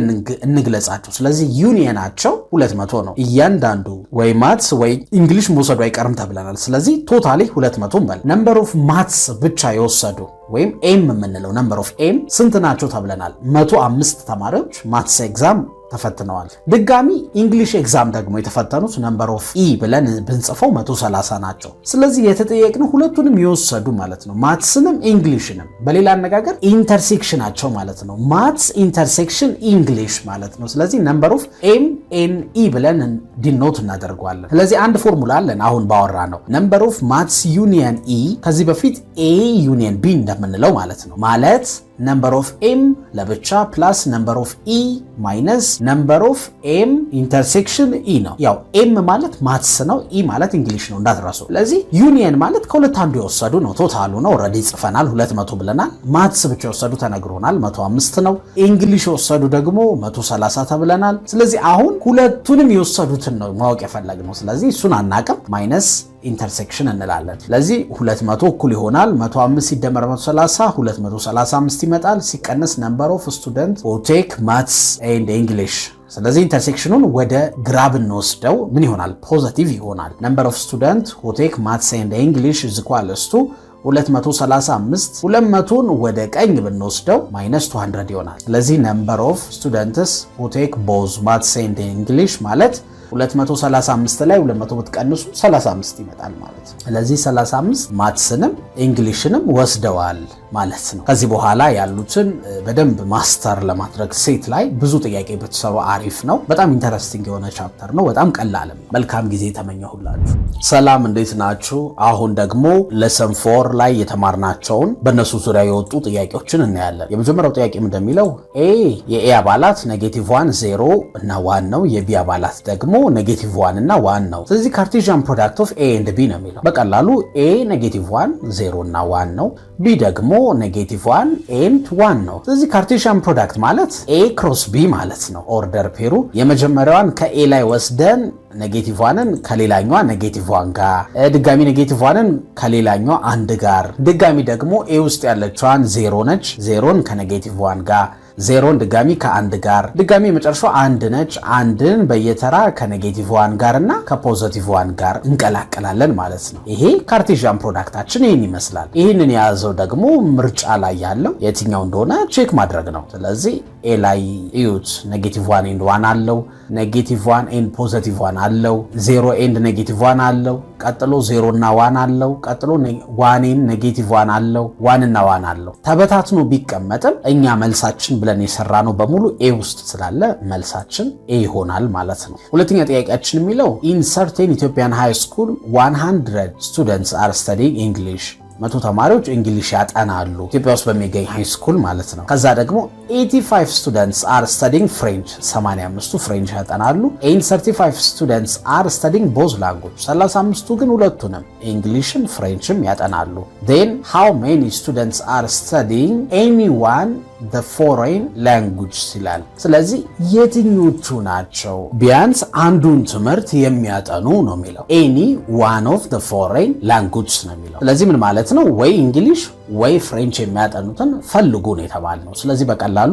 እንግለጻቸው። ስለዚህ ዩኒየናቸው 200 ነው። እያንዳንዱ ወይ maths ወይ English መውሰዱ አይቀርም ተብለናል። ስለዚህ totally 200 እንበል። Number of maths ብቻ የወሰዱ ወይም M የምንለው number of M ስንት ናቸው ተብለናል። 105 ተማሪዎች maths exam ተፈትነዋል። ድጋሚ English exam ደግሞ የተፈተኑት number of E ብለን ብንጽፈው 130 ናቸው። ስለዚህ የተጠየቅነው ሁለቱንም የወሰዱ ማለት ነው፣ maths ንም English ንም። በሌላ አነጋገር intersection ኣቸው ማለት ነው። Maths intersection English ማለት ነው። ስለዚህ number of M N E ብለን denote እናደርገዋለን። ስለዚህ አንድ ፎርሙላ አለን አሁን ባወራነው፣ number of maths union E፣ ከዚህ በፊት A union B እንደምንለው ማለት ነው፣ ማለት number of M ለብቻ plus number of E minus number of M intersection E ነው። ያው M ማለት maths ነው፣ E ማለት English ነው እንዳትረሱ። ስለዚህ ዩኒየን ማለት ከሁለት አንዱ የወሰዱ ነው፣ total ኡ ነው። Already ጽፈናል፣ 200 ብለናል። Maths ብቻ የወሰዱ ተነግሮናል፣ 105 ነው። English የወሰዱ ደግሞ 130 ተብለናል። ስለዚህ አሁን ሁለቱንም የወሰዱትን ነው ማወቅ የፈለግነው። ስለዚህ እሱን አናቅም፣ minus intersection እንላለን። ስለዚህ 200 እኩል ይሆናል 105 ሲደመር 130 235 ይመጣል። ሲቀነስ number of student take maths and English። ስለዚህ intersection ኑን ወደ ግራ ብንወስደው ምን ይሆናል? Positive ይሆናል። Number of student who take maths and English is equals to 235፣ 200ን ወደ ቀኝ ብንወስደው minus 200 ይሆናል። ስለዚህ number of students who take both maths and English ማለት 235 ላይ 200 ብትቀንሱ 35 ይመጣል ማለት ነው። ስለዚህ 35 maths ንም English ንም ወስደዋል ማለት ነው። ማለት ነው። ከዚህ በኋላ ያሉትን በደንብ master ለማድረግ set ላይ ብዙ ጥያቄ ብትሰሩ አሪፍ ነው። በጣም interesting የሆነ chapter ነው። በጣም ቀላልም። መልካም ጊዜ ተመኘሁላችሁ። ሰላም፣ እንዴት ናችሁ? አሁን ደግሞ lesson 4 ላይ የተማርናቸውን በእነሱ ዙሪያ የወጡ ጥያቄዎችን እናያለን። የመጀመሪያው ጥያቄ እንደሚለው A የ A አባላት negative 1፣ 0 እና 1 ነው። የ B አባላት ደግሞ negative 1 እና 1 ነው። ስለዚህ Cartesian product of A and B ነው የሚለው። በቀላሉ A negative 1፣ 0 እና 1 ነው። B ደግሞ negative 1 and 1 ነው። ስለዚህ Cartesian product ማለት A cross B ማለት ነው። Order pair ኡ የመጀመሪያዋን ከ A ላይ ወስደን negative one ን ከሌላኛዋ negative one ጋር፣ ድጋሚ negative one ን ከሌላኛዋ አንድ ጋር፣ ድጋሚ ደግሞ A ውስጥ ያለችዋን ዜሮ ነች፣ ዜሮን ከ negative one ጋር፣ ዜሮን ድጋሚ ከአንድ ጋር፣ ድጋሚ የመጨረሻው አንድ ነች። አንድን በየተራ ከ negative one ጋር እና ከ positive one ጋር እንቀላቀላለን ማለት ነው። ይሄ Cartesian product ኣችን ይህን ይመስላል። ይህንን የያዘው ደግሞ ምርጫ ላይ ያለው የትኛው እንደሆነ check ማድረግ ነው። ስለዚህ A ላይ እዩት። Negative one and one አለው። Negative one and positive one አለው። Zero and negative one አለው። ቀጥሎ ዜሮ እና one አለው። ቀጥሎ one and negative one አለው። One እና one አለው። ተበታትኖ ቢቀመጥም እኛ መልሳችን ብለን የሰራነው በሙሉ A ውስጥ ስላለ መልሳችን A ይሆናል ማለት ነው። ሁለተኛ ጥያቄያችን የሚለው in certain Ethiopian high school 100 students are studying English፣ 100 ተማሪዎች English ያጠናሉ ኢትዮጵያ ውስጥ በሚገኝ high school ማለት ነው። ከዛ ደግሞ 85 students are studying French፣ 85ቱ French ያጠናሉ። And 35 students are studying both language፣ 35ቱ ግን ሁለቱንም English ም French ም ያጠናሉ። Then how many students are studying any one the foreign language ይላል። ስለዚህ የትኞቹ ናቸው ቢያንስ አንዱን ትምህርት የሚያጠኑ ነው የሚለው። Any one of the foreign language ነው የሚለው። ስለዚህ ምን ማለት ነው? ወይ English ወይ French የሚያጠኑትን ፈልጉ ነው የተባልነው። ስለዚህ በቀላሉ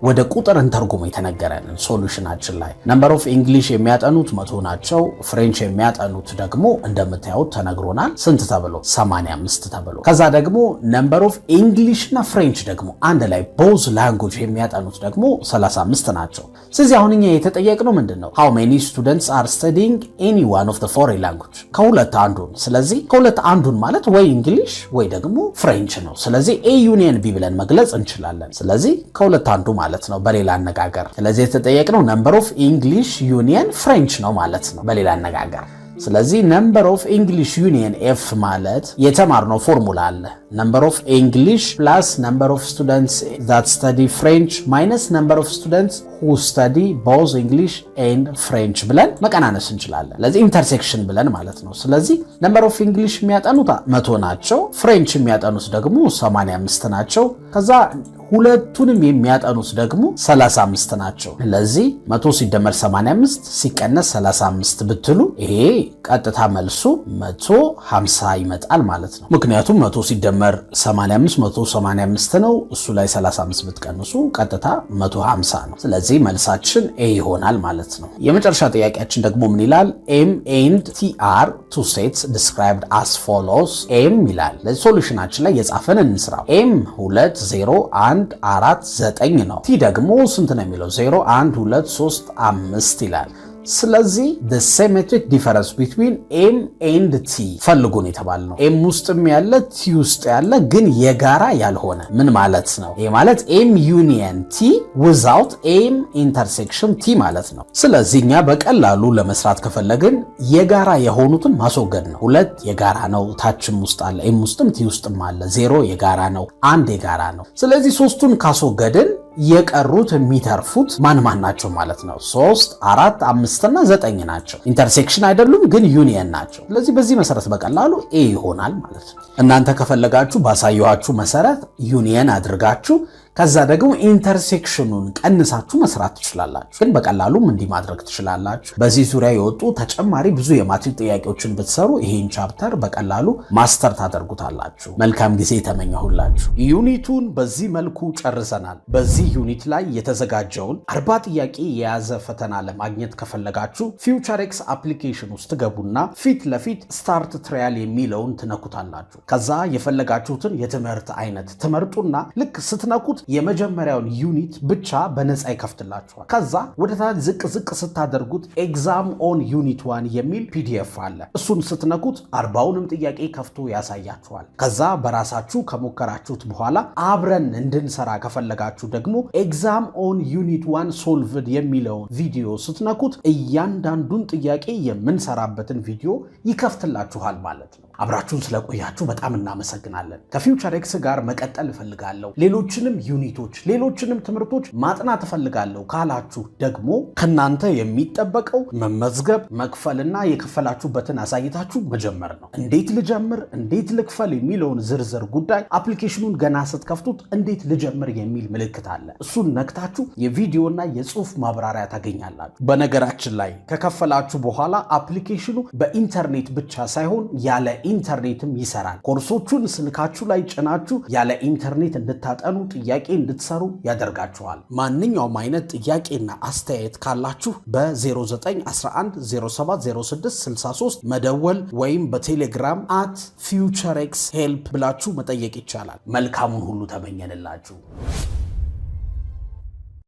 ወደ ቁጥር እንተርጉም የተነገረንን solution ኣችን ላይ number of English የሚያጠኑት 100 ናቸው። French የሚያጠኑት ደግሞ እንደምታዩት ተነግሮናል። ስንት ተብሎ? 85 ተብሎ። ከዛ ደግሞ number of English እና French ደግሞ አንድ ላይ both language የሚያጠኑት ደግሞ 35 ናቸው። ስለዚህ አሁን እኛ የተጠየቅነው ምንድን ነው? How many students are studying any one of foreign language፣ ከሁለት አንዱን። ስለዚህ ከሁለት አንዱን ማለት ወይ English ወይ ደግሞ French ነው። ስለዚህ A union B ብለን መግለጽ እንችላለን። ስለዚህ ከሁለት አንዱ ማለት ነው በሌላ አነጋገር። ስለዚህ የተጠየቅነው number of English union French ነው ማለት ነው በሌላ አነጋገር። ስለዚህ number of English union F ማለት የተማርነው ፎርሙላ አለ። Number of English plus number of students that study French minus number of students who study both English and French ብለን መቀናነስ እንችላለን። ስለዚህ intersection ብለን ማለት ነው። ስለዚህ number of English የሚያጠኑት 100 ናቸው። French የሚያጠኑት ደግሞ 85 ናቸው። ከዛ ሁለቱንም የሚያጠኑት ደግሞ 35 ናቸው። ስለዚህ 100 ሲደመር 85 ሲቀነስ 35 ብትሉ ይሄ ቀጥታ መልሱ 150 ይመጣል ማለት ነው። ምክንያቱም 100 ሲደመር 85 185 ነው። እሱ ላይ 35 ብትቀንሱ ቀጥታ 150 ነው። ስለዚህ መልሳችን A ይሆናል ማለት ነው። የመጨረሻ ጥያቄያችን ደግሞ ምን ይላል? M and T are two sets described as follows። M ይላል። Solution ኣችን ላይ የጻፈን እንስራው። M 2፣ 0፣ 1፣ 4፣ 9 ነው። T ደግሞ ስንት ነው የሚለው? 0፣ 1፣ 2፣ 3፣ 5 ይላል። ስለዚህ the symmetric difference between M and T ፈልጉ ነው የተባልነው። M ውስጥም ያለ T ውስጥ ያለ ግን የጋራ ያልሆነ ምን ማለት ነው? ይህ ማለት M union T without M intersection T ማለት ነው። ስለዚህ እኛ በቀላሉ ለመስራት ከፈለግን የጋራ የሆኑትን ማስወገድ ነው። ሁለት የጋራ ነው፣ ታችም ውስጥ አለ፣ M ውስጥም T ውስጥም አለ። ዜሮ የጋራ ነው፣ አንድ የጋራ ነው። ስለዚህ ሶስቱን ካስወገድን የቀሩት የሚተርፉት ማን ማን ናቸው ማለት ነው? ሶስት፣ አራት፣ አምስት እና ዘጠኝ ናቸው። Intersection አይደሉም፣ ግን ዩኒየን ናቸው። ስለዚህ በዚህ መሰረት በቀላሉ A ይሆናል ማለት ነው። እናንተ ከፈለጋችሁ ባሳየኋችሁ መሰረት ዩኒየን አድርጋችሁ ከዛ ደግሞ intersection ኑን ቀንሳችሁ መስራት ትችላላችሁ። ግን በቀላሉም እንዲህ ማድረግ ትችላላችሁ። በዚህ ዙሪያ የወጡ ተጨማሪ ብዙ የማትሪክ ጥያቄዎችን ብትሰሩ ይሄን chapter በቀላሉ master ታደርጉታላችሁ። መልካም ጊዜ ተመኘሁላችሁ። Unit ኡን በዚህ መልኩ ጨርሰናል። በዚህ unit ላይ የተዘጋጀውን 40 ጥያቄ የያዘ ፈተና ለማግኘት ከፈለጋችሁ Future X application ውስጥ ትገቡና ፊት ለፊት start trial የሚለውን ትነኩታላችሁ። ከዛ የፈለጋችሁትን የትምህርት አይነት ትመርጡና ልክ ስትነኩት የመጀመሪያውን unit ብቻ በነፃ ይከፍትላችኋል። ከዛ ወደ ታች ዝቅ ዝቅ ስታደርጉት "Exam on unit 1" የሚል PDF አለ። እሱን ስትነኩት 40ውንም ጥያቄ ከፍቶ ያሳያችኋል። ከዛ በራሳችሁ ከሞከራችሁት በኋላ አብረን እንድንሰራ ከፈለጋችሁ ደግሞ "Exam on unit 1 solved" የሚለውን ቪዲዮ ስትነኩት እያንዳንዱን ጥያቄ የምንሰራበትን ቪዲዮ ይከፍትላችኋል ማለት ነው። አብራችሁን ስለቆያችሁ በጣም እናመሰግናለን። ከ Future X ጋር መቀጠል እፈልጋለሁ፣ ሌሎችንም unit ኦች፣ ሌሎችንም ትምህርቶች ማጥናት እፈልጋለሁ ካላችሁ ደግሞ ከእናንተ የሚጠበቀው መመዝገብ፣ መክፈልና የከፈላችሁበትን አሳይታችሁ መጀመር ነው። እንዴት ልጀምር፣ እንዴት ልክፈል የሚለውን ዝርዝር ጉዳይ application ኑን ገና ስትከፍቱት እንዴት ልጀምር የሚል ምልክት አለ። እሱን ነክታችሁ የቪዲዮና የጽሁፍ ማብራሪያ ታገኛላችሁ። በነገራችን ላይ ከከፈላችሁ በኋላ application ኑ በኢንተርኔት ብቻ ሳይሆን ያለ ኢንተርኔትም ይሰራል። ኮርሶቹን ስልካችሁ ላይ ጭናችሁ ያለ ኢንተርኔት እንድታጠኑ፣ ጥያቄ እንድትሰሩ ያደርጋችኋል። ማንኛውም አይነት ጥያቄና አስተያየት ካላችሁ በ0911 070663 መደወል ወይም በቴሌግራም @FutureX Help ብላችሁ መጠየቅ ይቻላል። መልካሙን ሁሉ ተመኘንላችሁ።